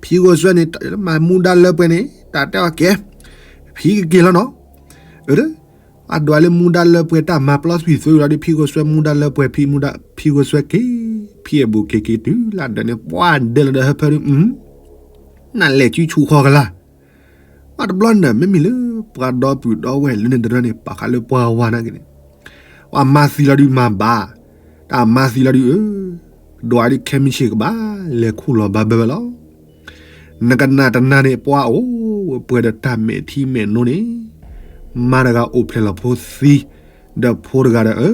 ဖံဂိၢ်စွဲန့ၣ် မၤမူဒါလၢပှဲၤန့ၣ် တၢ်တဲအီၤကဲ, ဖံကက့ၤလီၤနီၤ, အၢ, အဒွးလၢမူဒါလၢပှဲၤတၢ်မၤပျီသွံၣ်သွဲလီၤဒီး ဖံဂိၢ်စွဲမူဒါလၢပှဲၤ ဖံမူဒါ ဖံဂိၢ်စွဲက့ၤ, ဖံအဘူးက့ၤက့ၤတုၤလၢဒၢးန့ၣ် ပှၤဒဲးလီၤဒီးဟၢဖၢဒုး, နလဲၤစုဆူၣ်ဃီကလါ ပှၤတဘျီန့ၣ် မ့မ့ၢ်လၢပှၤဒီပုၢ်ဒီဝဲၢ်လၢန့ၣ်တရၢန့ၣ် ပာ်ဃာ်လၢပှၤဝၤနာ်က့န့ၣ်, ပှၤမၤသံလီၤဒုးမၤဘၣ်, တၢ်မၤသံလီၤဒုးဧၢ, ဒွးဒုးခဲမုၢ်ဆ့ၣ်ကဘၣ် လဲၤခူၣ်လီၤဘၣ်ဘၢဝဲလီၤ. နကနၣ်တနၤန့ၣ် ပှၤအိၣ်ဝဲပှဲၤဒီးတၢ်မဲာ်ထံမဲာ်နိန့ၣ်, မါတဂၤအိၣ်ဖျဲၣ်လီၤဖိသံ, ဒီးဖိတဂၤဒီးအၢ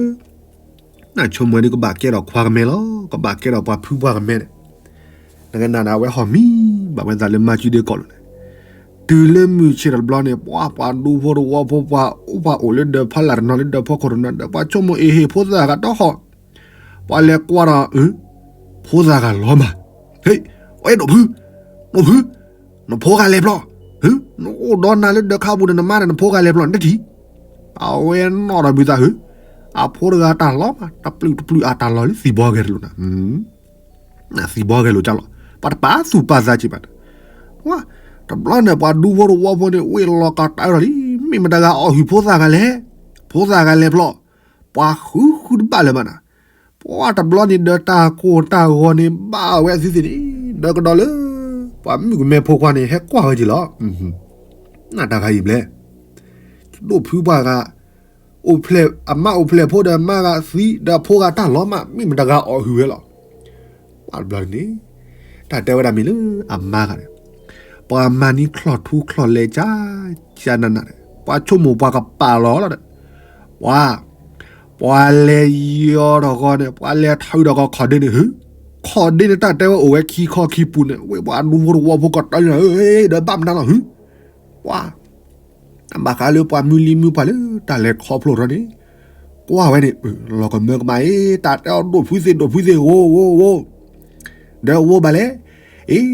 နဆိကမိၣ်ဒုးကဘၣ်ကဲထီၣ်ခွါကမဲလီၤ, ကဘၣ်ကဲထီၣ်ပှၤဖုပှၢ်ကမဲန့ၣ်, နကနၣ်ဒၣ်ဝဲဟီၣ်မံဘၣ်ဝဲသးလၢမၤစုဒ့ကီၢ်လိၤန့ၣ်, တုၤလၢမုၢ်ဆ့ၣ်ထီၣ်တဘျီန့ၣ် ပှၤပှၤဒူဖိတဝီဖိ ပှၤအိၣ်ပှၤအိၣ်လၢဒၢးဖီလာ်တနီၤလၢဒၢးဖီခိၣ်တနီၤဒီး ပှၤဆိကမိၣ်အ့ၣ်ဟ့ၣ်ဖိသၣ်ဂၤတဟီၣ်, ပှၤလဲၤကွၢ်ဒီး ဖိသၣ်ဂၤလီၤမး, ဟ့ၣ်, ဝဲဒိၣ်ဖု, ဒိၣ်ဖု, နဖိဂၤလဲၤဖျီ, နအိၣ်ဒီးနၤလၢဒၢးခါပူၤန့ၣ် နမါဒီးနဖိဂၤလဲၤဖျီ နတထံၣ်, အဝဲနီၣ်ဒီးဘုသးဧၢ, အဖိတဂၤတၢ်လီၤမး တပျုာ်တပျုာ်အတၢ်လီၤလၢသံၣ်ဘီဂဲၤတလိာ်နၤ, သံၣ်ဘီဂဲၤလိာ်ကၢ်လီၤ, ပှၤတပာ်သူၣ်ပာ်သးက့ၤဘၣ်, တဘျီန့ၣ်ပှၤဒူဖိတဝီဖိန့ၣ် ဝ့ၢ်လီၤကးတၢ်လီၤလံ, မ့ၢ်မတၤဂၤအီၣ်ဟုၣ်ဖိသၣ်ဂၤလဲၣ်, ဖိသၣ်ဂၤလဲၤဖျီ, ပှၤဃုဃုတဘၣ်လၢၤဘၣ်နၤ, ပှၤတဘျီန့ၣ်ဒီးတၢ်ကိၢ်တၢ်ဂီၤန့ၣ်ဘၣ်ဝဲအသုသ့ၣ်န့ၣ်, ဒီးကဒီးလၢ ပှၤမုၣ်ကမဲဖိခွါန့ၣ် ဟဲကွၢ်ဝဲက့ၤလီၤ, နတၢ်ခါအံၤဘျဲၣ် ဒိၣ်ဖုပှၤဂၤ, အိၣ်ဖျဲၣ် အမါအိၣ်ဖျဲၣ်ဖိဒီးမါဂၤသံ ဒီးဖိဂၤတၢ်လီၤမး မ့ၢ်မတၤဂၤအီၣ်ဟုၣ်ဝဲလီၤ, ပှၤတဘျီန့ၣ်, တၢ်တဲဝဲဒၣ်မ့ၢ်လၢအမါဂၤန့ၣ်, ပှၤမၤနံၤချီၣ်ထူချီၣ်လဲၤကၠါ, ကၠါနးနးဒီး ပှၤဆိကမိၣ်ပှၤကပာ်လီၤလီၤဒီး, ပှၤ, ပှၤလဲၤယီၤထီၣ်ဃီန့ၣ် ပှၤလဲၤထီၣ်အုးထီၣ်ဃီခီၣ်ဒ့န့ၣ် ဟၢ, ခီၣ်ဒ့န့ၣ် တၢ်တဲဝဲအိၣ်ဝဲခံခီခံပူၤန့ၣ် ဝ့ၢ်ပှၤဒူဖိတဝီဖိကီးတၢ်လီၤဧၢ, ဒီးဘၣ်မနုၤလီၤ ဟၢ, ပှၤ တၢ်ဘၣ်ဃးလၢပှၤမုၢ်လံမုၢ်ပှၢ်လၢတၢ်လဲၤခီဖျိထီၣ်န့ၣ်, ကွၢ်ဝဲန့ၣ်, လီၤကမၢကမၣ်အံၤ တၢ်တဲအီၤဒိၣ်ဖုသ့ၣ်ဒိၣ်ဖုသ့ၣ် ဂိၢ်ဂိၢ်ဂိၢ်, ဒီးအဝဲဘၣ်လဲၣ်, အ့,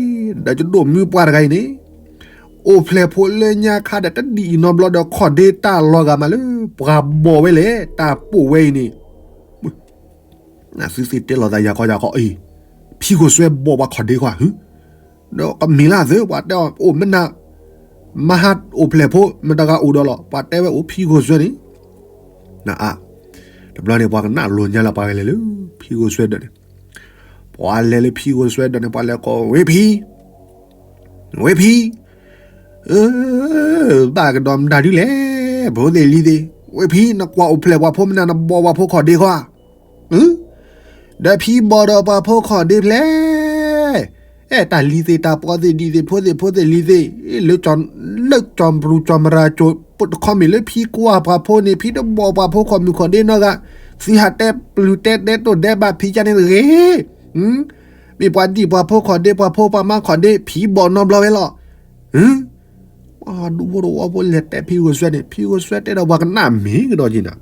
ဒီးယဒိၣ်မုၢ်ပှၢ်တဂၤအံၤန့ၣ်, အိၣ်ဖျဲၣ်ဖိလၢညါခါဒီးတဒ်အံၤနီတဘျီဒီး ခီၣ်ဒ့တၢ်လီၤဂာ်မးလၢ ပှၤဘီၣ်ဝဲလဲၣ် တၢ်ပိာ်ဝဲအံၤန့ၣ် သုသ့ၣ်တဲလီၤသးယၤခီယၤခီအံၤ, ဖံဂိၢ်စွဲဘီၣ်ပှၤခီၣ်ဒ့ခွါဧၢ, ဒီးကမ့ၢ်လၢသု ပှၤတဲအီၤအိၣ်မနုၤ, မဟါအိၣ်ဖျဲၣ်ဖိ မတၤဂၤအိၣ်ဒီးလီၤ ပှၤတဲဝဲအိၣ်ဖံဂိၢ်စွဲန့ၣ်, နအါ, တဘျီန့ၣ် ပှၤကနၣ်လိာ်ညါလၢပှၤကလဲၤလၢ ဖံဂိၢ်စွဲဒၢးန့ၣ်, ပှၤလဲၤလၢဖံဂိၢ်စွဲဒၢးန့ၣ် ပှၤလဲၤကိးဝဲဖံ ဝဲဖံ, အၢ, ဘၣ်ကဒီးမတၤဒုလဲၣ်, ဖိသ့ၣ်လံၤသ့ၣ်, ဝဲဖံ နကွၢ်အိၣ်ဖျဲၣ်ပှၤဖိမနုၤ နဘီၣ်ပှၤဖိခီၣ်ဒ့ခွါ, အၢ, ဒီးဖံဘီၣ်ဒီးပှၤဖိခီၣ်ဒ့ဖျဲၣ်, အဲၣ်တၢ်လံၤသ့ၣ် တၢ်ပှီၤသ့ၣ်ဒံၣ်သ့ၣ် ဖိသ့ၣ်ဖိသ့ၣ်လံၤသ့ၣ်, လၢ, လၢကၠီၤပရူၤကၠီၤမရၤကၠိၤ တခီမ့ၢ်လၢဖံကွၢ်ပှၤဖိန့ၣ် ဖံတဘီၣ်ပှၤဖိခီၣ်မုၣ်ခီၣ်ဒ့နီတဂၤ, သုဟးတဲပျုၢ်တဲဒဲးတိၢ်ဒဲးဘးဖံကၢ်န့ၣ်တဂ့ၤ မ့ၢ်ပှၤဒံၣ်ပှၤဖိခီၣ်ဒ့ ပှၤဖိပှၤမါခီၣ်ဒ့ ဖံဘီၣ်နီတဘျီဝဲလီၤ, ပှၤဒူဖိတဝီဖိလဲၤတဲဖံဂိၢ်စွဲန့ၣ် ဖံဂိၢ်စွဲတဲဒီးပှၤကနၣ်မ့ၢ်ကဒီးက့ၤနၤ,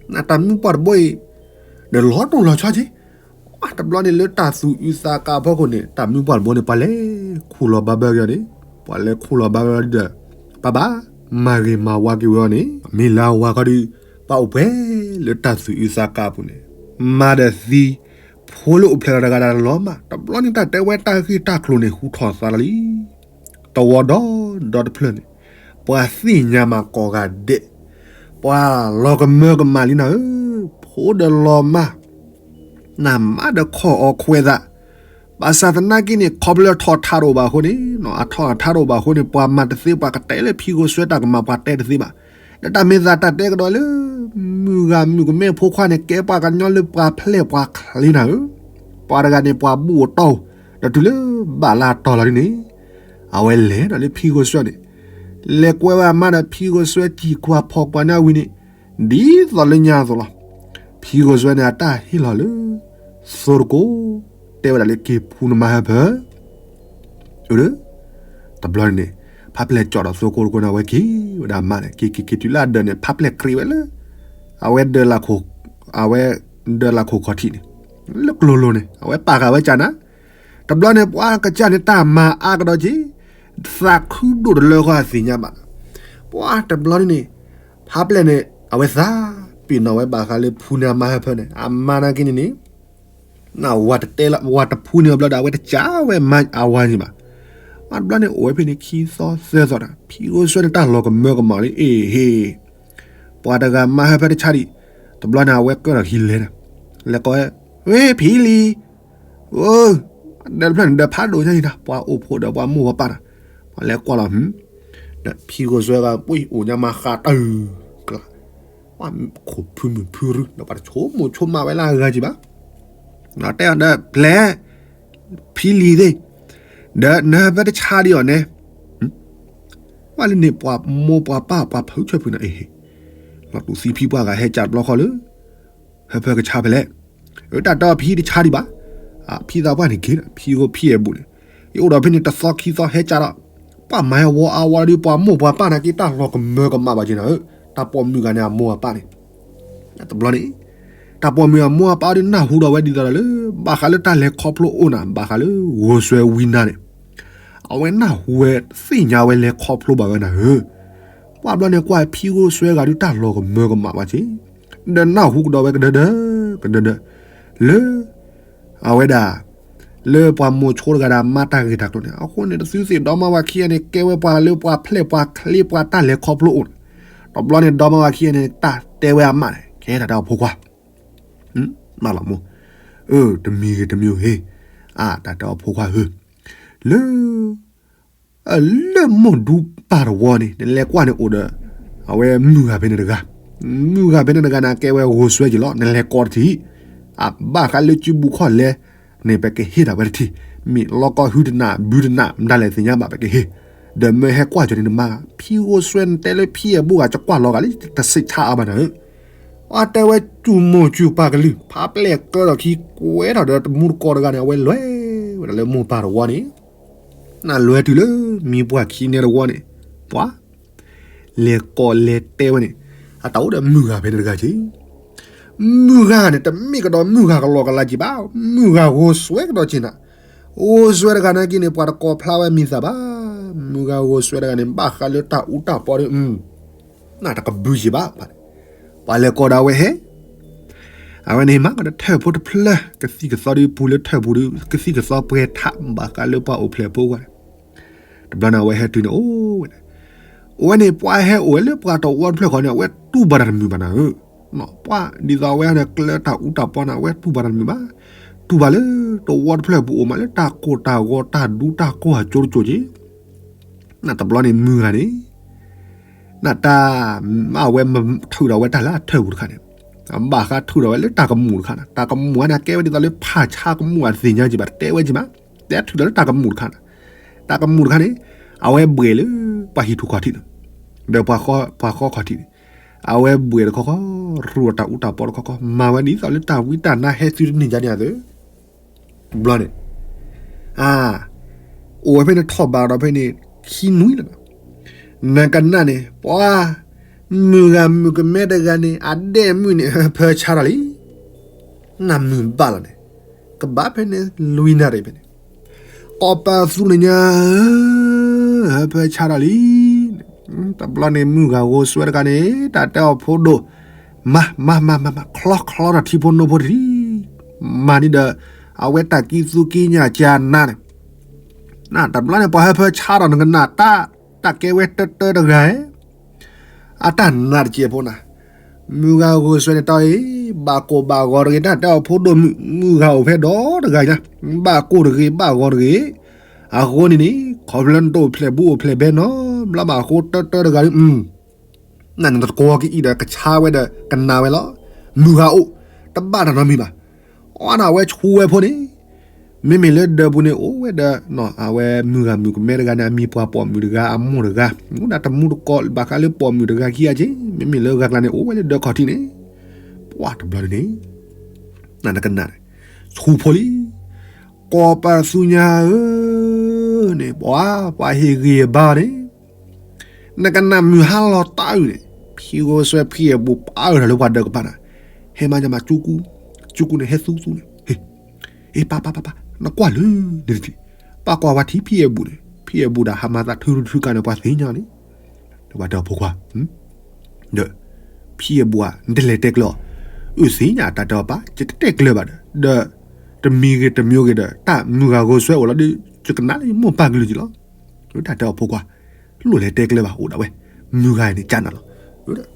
နတၢ်မုၢ်ပှၢ်တဘိအံၤ, ဒီးလီၤတိၢ်လီၤဆီက့ၤ, တဘျီန့ၣ်လၢတၢ်သူၣ်အုးသးကါအဖီခိၣ်န့ၣ် တၢ်မုၢ်ပှၢ်တဘိန့ၣ် ပှၤလဲၤခူၣ်လီၤဘၣ်ဘၢက့ၤအီၤန့ၣ်, ပှၤလဲၤခူၣ်လီၤဘၣ်ဘၢဒီး, ပှၤဘၣ်မၤဂ့ၤမၤဝါက့ၤဝဲအီၤန့ၣ် မ့ၢ်လၢအဝၤခီဒီး, ပှၤအိၣ်ပှဲၤလၢတၢ်သူၣ်အုးသးကါအပူၤန့ၣ်, မါဒီးသံ, ဖိလၢအိၣ်ဖျဲၣ်လီၤတဂၤဒီးလီၤမး တဘျီန့ၣ် တၢ်တဲဝဲတၢ်ဂ့ၢ်တၢ်ကျိၤန့ၣ် ဟူထီၣ်သါလီၤလံ တဝီဒီဒီတဖျၢၣ်န့ၣ်, ပှၤသ့ၣ်ညါမးကိးဂၤဒဲး, ပှၤလီၤကမၢကမၣ်လံနၤဧၢ, ဖိဒီးလီၤမၢ်, နမါဒီးခီၣ်အီၤခွဲးသး, ဘၣ်ဆၣ်သနာ်က့န့ၣ် ခီဖျိလၢထီၣ်ထါတအိၣ်ဘၣ်အဃိန့ၣ်, အထီၣ်အထါတအိၣ်ဘၣ်အဃိန့ၣ် ပှၤမၤတသ့ ပှၤကတဲလၢဖံဂိၢ်စွဲတၢ်ကမၣ် ပှၤတဲတသ့ဘၣ်, ဒီးတၢ်မ့ၢ်သးတၢ်တဲကဒီးလၢ မုၢ်ဂၤမုၣ်ကမဲဖိခွါန့ၣ် ကဲပှၤကညီလၢပှၤဖျဲၣ်ပှၤချ့နၤဧၢ, ပှၤတဂၤန့ၣ် ပှၤဘူၣ်အတီၢ်, ဒီးတုၤလၢဘၣ်လၢတီၤလီၤဒ်န့ၣ်, အဝဲလဲၤဒီးလၢဖံဂိၢ်စွဲန့ၣ်, လဲၤကွဲဝဲအမါဒီးဖံဂိၢ်စွဲ တံၢ်ကွၢ်ဖီၣ်ကွၢ်န့ၢ်ဝံၤန့ၣ်, ဒ်သိးလၢညါအသိးလီၤ. ဖံဂိၢ်စွဲန့ၣ် အတၢ်ဟ့ၣ်လီၤလၢ သိတကိး, တဲဝဲဒၣ်လၢက့ၤဖှူနမါဟၢဖၢ တဘျီန့ၣ်, ဖးပျဲၢ်ကၠီၣ်ဒီးသိကိးတကိးန့ၣ် အဝဲက့ၤဝဲဒၣ်မါန့ၣ် က့ၤက့ၤက့ၤတုၤလၢအဒၢးန့ၣ် ဖးပျဲၢ်ကြ့းဝဲလၢ အဝဲဒၢးလၢ်ခိၣ်, အဝဲဒၢးလၢ်ခိၣ်ခီၣ်ထံးန့ၣ်, လၢကျိၤလိၤန့ၣ် အဝဲပာ်ဃာ်ဝဲကၢ်နၤ, တဘျီန့ၣ် ပှၤကစၢ်န့ၣ် တၢ်မၤအါကဒီးက့ၤ, သးခုဒိၣ်တလၢဃီအသ့ၣ်ညါဘၣ်, ပှၤတဘျီန့ၣ်န့ၣ်, ဖးပျဲၢ်န့ၣ် အဝဲသးပ့ၤနီၣ်ဝဲဘၣ်ဃးလၢဖှူန့ၢ်အမါဟၢဖၢန့ၣ် အမါနာ်က့န့ၣ်န့ၣ် ဝၤတဖှူန့ၢ်အဘျီဒီး အဝဲတကးဝဲမါအဝၤန့ၣ်ဘၣ်. အဘျီန့ၣ်အိၣ်ဝဲဖဲန့ၣ်ခံသီသၢသီဒီး ဖံဂိၢ်စွဲန့ၣ်တၢ်လီၤကမၢကမၣ်လံ အ့ၣ်ဟ့ၣ်, ပှၤတဂၤမါဟၢဖၢတဆါဒံး, တဘျီန့ၣ် အဝဲကၢထီၣ်ဟံၣ်လဲၤဒီး လဲၤကိးဝဲ, ဝ့ၢ်ဖံလံၤ, အိၣ်, ဒၢးတဖျၢၣ်န့ၣ် ဒၢးဖးဒိၣ်ညါအံၤဒီး ပှၤအိၣ်ဖှိၣ်ဒီးပှၤမိၢ်ပှၤပၢ်ဒီး ပှၤလဲၤကွၢ်လီၤ, ဖံဂိၢ်စွဲဂၤ ပှ့ၢ်အိၣ်ညါမၤဃးတၢ် ကျါ, ပှၤခိၣ်ဖုမုၢ်ဖုရူ ဒီးပှၤတဆိကမိၣ်ဆိကမးဝဲလၢအဂၤကံဘၣ်, တဲအီၤဒီး ဖျဲး ဖံလံၤသ့ၣ်, ဒီးနဟၢဖၢတဆါဒံးအီၤန့ၣ်, ပှၤလၢန့ၣ်ပှၤမိၢ်ပှၤပၢ်ပှၤဖုဆၢဖုနၤအံၤ, လီၤတူာ်သံဖံပှၢ်ဂၤဟဲကးတဘျီဃီလၢ ဟၢဖၢကဆါဖဲလဲၣ်, တၢ်တဲအီၤဖံတဆါဒံးဘၣ်, ဖံသးပှၢ်န့ၣ်က့ၤ ဖံဂိၢ်ဖံအဲၣ်ဘူးန့ၣ်, ယအိၣ်ဒီးဖဲန့ၣ်တသီခံသီဟဲကးဒီး, ပှၤမၤဟဲဝီအါဝီဒီးပှၤမိၢ်ပှၤပၢ်နာ်က့ တၢ်လီၤကမၢကမၣ်ဘၣ်က့ၤနၤဧၢ, တၢ်ပိာ်မုၣ်ဂၤန့ၣ်အမိၢ်အပၢ်န့ၣ်, တဘျီန့ၣ် တၢ်ပိာ်မုၣ်အမိၢ်အပၢ်ဒီးနၢ်ဟူဒီးဝဲဒ်သိးဒီးလၢ ဘၣ်ဃးလၢတၢ်လဲၤခီဖျိအိၣ်နၤ ဘၣ်ဃးလၢဂိၢ်စွဲဝံနၤန့ၣ်, အဝဲနၢ်ဟူဝဲသ့ၣ်ညါဝဲလဲၤခီဖျိဘၣ်ဝဲနၤဧၢ, ပှၤဘျီန့ၣ်ကွၢ်ဖံဂိၢ်စွဲဂၤဒုးတၢ်လီၤကမၢကမၣ်ဘၣ်က့ၤ, ဒီးနၢ်ဟူကဒီးဝဲကဒၢဒၢ, ကဒၢဒၢ, လၢ အဝဲဒၣ် လၢပှၤမိၤဆိတဂၤဒီးမၤတၢ်ဂ့ၢ်တၢ်ကျိၤန့ၣ် အဃိန့ၣ် တသုသ့ၣ်ဒီမါဝၤခံဂၤန့ၣ် ကဲဝဲပှၤလၢပှၤဖျဲၣ်ပှၤချ့ပှၤတၢ်လဲၤခီဖျိအိၣ်န့ၣ်, တဘျီန့ၣ်ဒီမါဝၤခံဂၤန့ၣ် တၢ်တဲဝဲအမါန့ၣ် ကဲတၢ်တဲအီၤဖိခွါ, မးလီၤမိၢ်, အၢ တမံၤဂ့ၤတမံၤဂ့ၤ, အါ တၢ်တဲအီၤဖိခွါဧၢ, လၢ လၢမိၢ်ဒူပၢ်တဝီန့ၣ် နလဲၤကွၢ်န့ၣ်အိၣ်ဒီး အဝဲမုၢ်ဂၤဖဲန့ၣ်တဂၤ, မုၢ်ဂၤဖဲန့ၣ်တဂၤန့ၣ် ကဲဝဲဂိၢ်စွဲက့ၤလီၤ နလဲၤကိးတထံၣ်, အဘၣ်ဃးလၢစုပူၤခီၣ်လဲၣ်န့ၣ် ပကဟ့ၣ်ဒၣ်ဝဲတထံၣ်, မ့ၢ်လီၢ်ကီၢ်ဟုတနး ဘုတနး မတၤလဲၣ်သ့ၣ်ညါဘၣ် ပကဟ့ၣ်, ဒီးမ့ၢ်ဟဲကွၢ်ကီၤန့ၣ်နမါ, ဖံဂိၢ်စွဲနတဲလၢဖံအဲၣ်ဘူးဂၤ ကကွၢ်လီၤဂာ်လၢတဆံးဆါအါဘၣ်နၤဧၢ, အတဲဝဲစုမိၢ်စုပၢ်ကလုၢ် ဖးပျဲၢ်ကၢထီၣ်ခံ ကွဲထီၣ်ဒီးတမူတကိးတဂၤန့ၣ် အဝဲလဲၤဝဲဒၣ်လၢမိၢ်ပၢ်တဝီန့ၣ်, နလဲၤတုၤလၢမံပှၢ်ခံန့ၣ်တဝီန့ၣ်, ပှၤ လဲၤကိးလဲၤတဲဝဲန့ၣ်, အတၢ်အိၣ်ဒီးမုၢ်ဂၤဖဲန့ၣ်တဂၤက့ၤ, မုၢ်ဂၤန့ၣ် တမ့ၢ်ကဒီးမုၢ်ဂၤကလီကလါက့ၤဘၣ်, မုၢ်ဂၤဂိၢ်စွဲကဒီးက့ၤနၤ, ဂိၢ်စွဲတဂၤနာ်က့န့ၣ် ပှၤတကိးဖျါဝဲမံၤသးဘၣ်, မုၢ်ဂၤဂိၢ်စွဲတဂၤန့ၣ် ဘၣ်ဃးလၢတၢ်အူတၢ်ပီဒီး နတကဘုးက့ၤဘၣ်, ပှၤလဲၤကိးဒီးအဝဲဟဲ, အဝဲန့ၣ်မးကဒီးထၢၣ်ဖိတဖျၢၣ် ကသံၣ်ကသီဒ်ပူၤလၢထၢၣ်ပူၤဒီး ကသံၣ်ကသီပှဲၤထး ဘၣ်ဃးလၢပှၤအိၣ်ဖျဲၣ်ဖိအဂီၢ်န့ၣ်, တဘျီန့ၣ် အဝဲဟဲတုၤန့ၣ် အိၣ်ဝဲန့ၣ်, အိၣ်ဝဲန့ၣ် ပှၤဟဲအိၣ်ဝဲလၢပှၤတဝီတဖျၢၣ်ဃီန့ၣ် အဝဲတူၢ်ဘၣ်တၢ်တမုာ်ဘၣ်နၤဧၢ, ပှၤဒ်သိးအဝဲန့ၣ် ကျၢတၢ်အူတၢ်ပီန့ၣ် အဝဲတူၢ်ဘၣ်တၢ်တမုာ်ဘၣ်, တူၢ်ဘၣ်လၢတဝီတဖျၢၣ်ပူၤအိၣ်မးလၢတၢ်ကိၢ်တၢ်ဂီၤတၢ်ဒူတၢ်ကိၢ်အကၠိတကၠိက့ၤ နတဘျီန့ၣ် မုၢ်ဂၤန့ၣ်, နတၢ်, အဝဲထုးဒီးဝဲတၢ်လၢအထၢၣ်ပူၤတခါန့ၣ်, ဘၣ်ဃးထုးဒီးဝဲလၢတၢ်ကမူၣ်တခါန့ၣ်, တၢ်ကမူၣ်န့ၣ် ကဲဝဲဒ်သိးလၢဖးဆါကမူၣ်အသ့ၣ်ညါက့ၤဘၣ် တဲဝဲက့ၤမး, တဲထုးဒီးလၢတၢ်ကမူၣ်တခါန့ၣ်, တၢ်ကမူၣ်တခါန့ၣ်, အဝဲဘှဲးလၢပှၤဟံၣ်ထူၣ်ခီၣ်ထံးန့ၣ်, ဒီးပှၤဃီခီၣ်ထံးန့ၣ်, အဝဲဘှဲးတခီခီ, ရူးအတၢ်အူတၢ်ပီတခီခီ, မၤဝဲဒ်သိးလၢတၢ်ဝံတၢ်နါဟဲသုတန့ၢ်ကန့ၣ်အသိး ဘျီန့ၣ်, အါ, အိၣ်ဝဲဖဲန့ၣ်ထီၣ်ဘးဒီးဖဲန့ၣ်, ခံနွံလီၤ, နကနၣ်န့ၣ် ပှၤ, မုၢ်ဂၤမုၣ်ကမဲတဂၤန့ၣ် အဒဲၣ်မုၣ်န့ၣ် ဟၢဖၢဆါထီၣ်လံ, နမုၢ်ဘၣ်လီၤန့ၣ်, ကဘၣ်ဖဲန့ၣ်လွံၢ်နၣ်ရံၣ်ဖဲန့ၣ်, ကိးပသူန့ၣ်ညါ, ဟၢဖၢဆါထီၣ်လံ, တဘျီန့ၣ် မုၢ်ဂၤဂိၢ်စွဲတဂၤန့ၣ် တၢ်တဲအီၤဖိဒိၣ်, မၤ, မၤ, မၤ, မၤ, ချီချီထီၣ်ထံဖိနိဖိတထံၣ်, မၤန့ၣ်ဒီး, အဝဲတၢ်ကံသူကံညၣ်ကနါန့ၣ်, နတဘျီန့ၣ် ပှၤဟၢဖၢဆါထီၣ်နကနၣ်တၢ်, တၢ်ကဲဝဲတၢတၢတဂၤ, အတၢ်နါတကဲဖိနၤ, မုၢ်ဂၤဂိၢ်စွဲန့ၣ်တီအံၤ, ဘၣ်ကိၢ်ဘၣ်ဂီၤတဂ့ၤ တၢ်တဲအီၤဖိဒိၣ်မုၣ်, မုၢ်ဂၤအိၣ်ဖဲဒီတဂၤအံၤနၤ, ဘၣ်ကိၢ်တဂ့ၤ ဘၣ်ဂီၤတဂ့ၤ, အဃိန့ၣ်န့ၣ် ခီဖျိလၢနတအိၣ်ဖျဲၣ်ဘူးအိၣ်ဖျဲၣ်ဘဲနီတဘျီဘၣ်အဃိ တၢတၢတဂၤဒီး နနတကိးက့ၤအံၤဒီး ကဆါဝဲဒီးကနၣ်ဝဲလီၤ, မုၢ်ဂၤအိၣ်, တဘၣ်တၢ်နီတမံၤဘၣ်, အီနၤ အဝဲဆူဝဲဖိန့ၣ်, မ့မ့ၢ်လၢဒၢးပူၤန့ၣ် အိၣ်ဝဲဒီး, အဝဲမုၢ်ဂၤမုၣ်ကမဲတဂၤန့ၣ် အမံၤပှၤပိာ်မုၣ်တဂၤ အမိၢ်တဂၤ, အိၣ်ဒၣ်တမူတကိးဘၣ်ဃးလၢပိာ်မုၣ်တဂၤခံဂၤက့ၤ, မ့မ့ၢ်လၢဂၤကျါန့ၣ် အိၣ်ဝဲလၢဒၢးခီၣ်ထံးန့ၣ်, ပှၤတဘျီန့ၣ်န့ၣ်, နနကနၣ်န့ၣ်, ဆူဖိလံ, ကိးပသူညါဧၢ, န့ၣ် ပှၤ, ပှၤဟ့ၣ်ဂံၢ်ဘါန့ၣ် နကနၣ်မုၢ်ဟါလီၤတၢ်အုၣ်န့ၣ်, ဖံဂိၢ်စွဲဖံအဲၣ်ဘူး ပာ်အၢၣ်ထီၣ်လၢပှၤဒၢးကပၤနၤ, ဟဲမၤညါမၤကၠူကူ, ကၠူကူန့ၣ် ဟဲသူသူန့ၣ်, ဟ့ၣ်, ဟ့ၣ် ပၢ်ပၢ်ပၢ်ပၢ်, နကွၢ်လၢ, န့ၣ်တထံၣ်, ပၢ်ကွၢ်ဝဲထံဖံအဲၣ်ဘူးန့ၣ်, ဖံအဲၣ်ဘူးဒီးဟးမၤသးထုထုထုကါန့ၣ် ပှၤသ့ၣ်ညါန့ၣ်, ဒီးပှၤတဲအီၤဖိခွါ ဒီး, ဖံအဲၣ်ဘူးဧၢ, နတလဲၤတဲကျၢၤအီၤ, အုၣ်သ့ၣ်ညါတၢ်တဲအီၤပၢ်, ယတတဲကျၢၤဘၣ်ဒီး, ဒီး, တမံၤဂ့ၤတမံၤဂ့ၤဒီး တၢ်မုၢ်ဂၤဂိၢ်စွဲအိၣ်လီၤဒီး, ယကနၣ်လၢယမိၢ်ပၢ်ကလုၢ်က့ၤလီၤ. တၢ်တဲအီၤဖိခွါ, လိၣ်လဲၤတဲကျၢၤဘၣ်အိၣ်ဒၣ်ဝဲ, မုၢ်ဂၤအံၤန့ၣ်ကနၣ်လီၤ.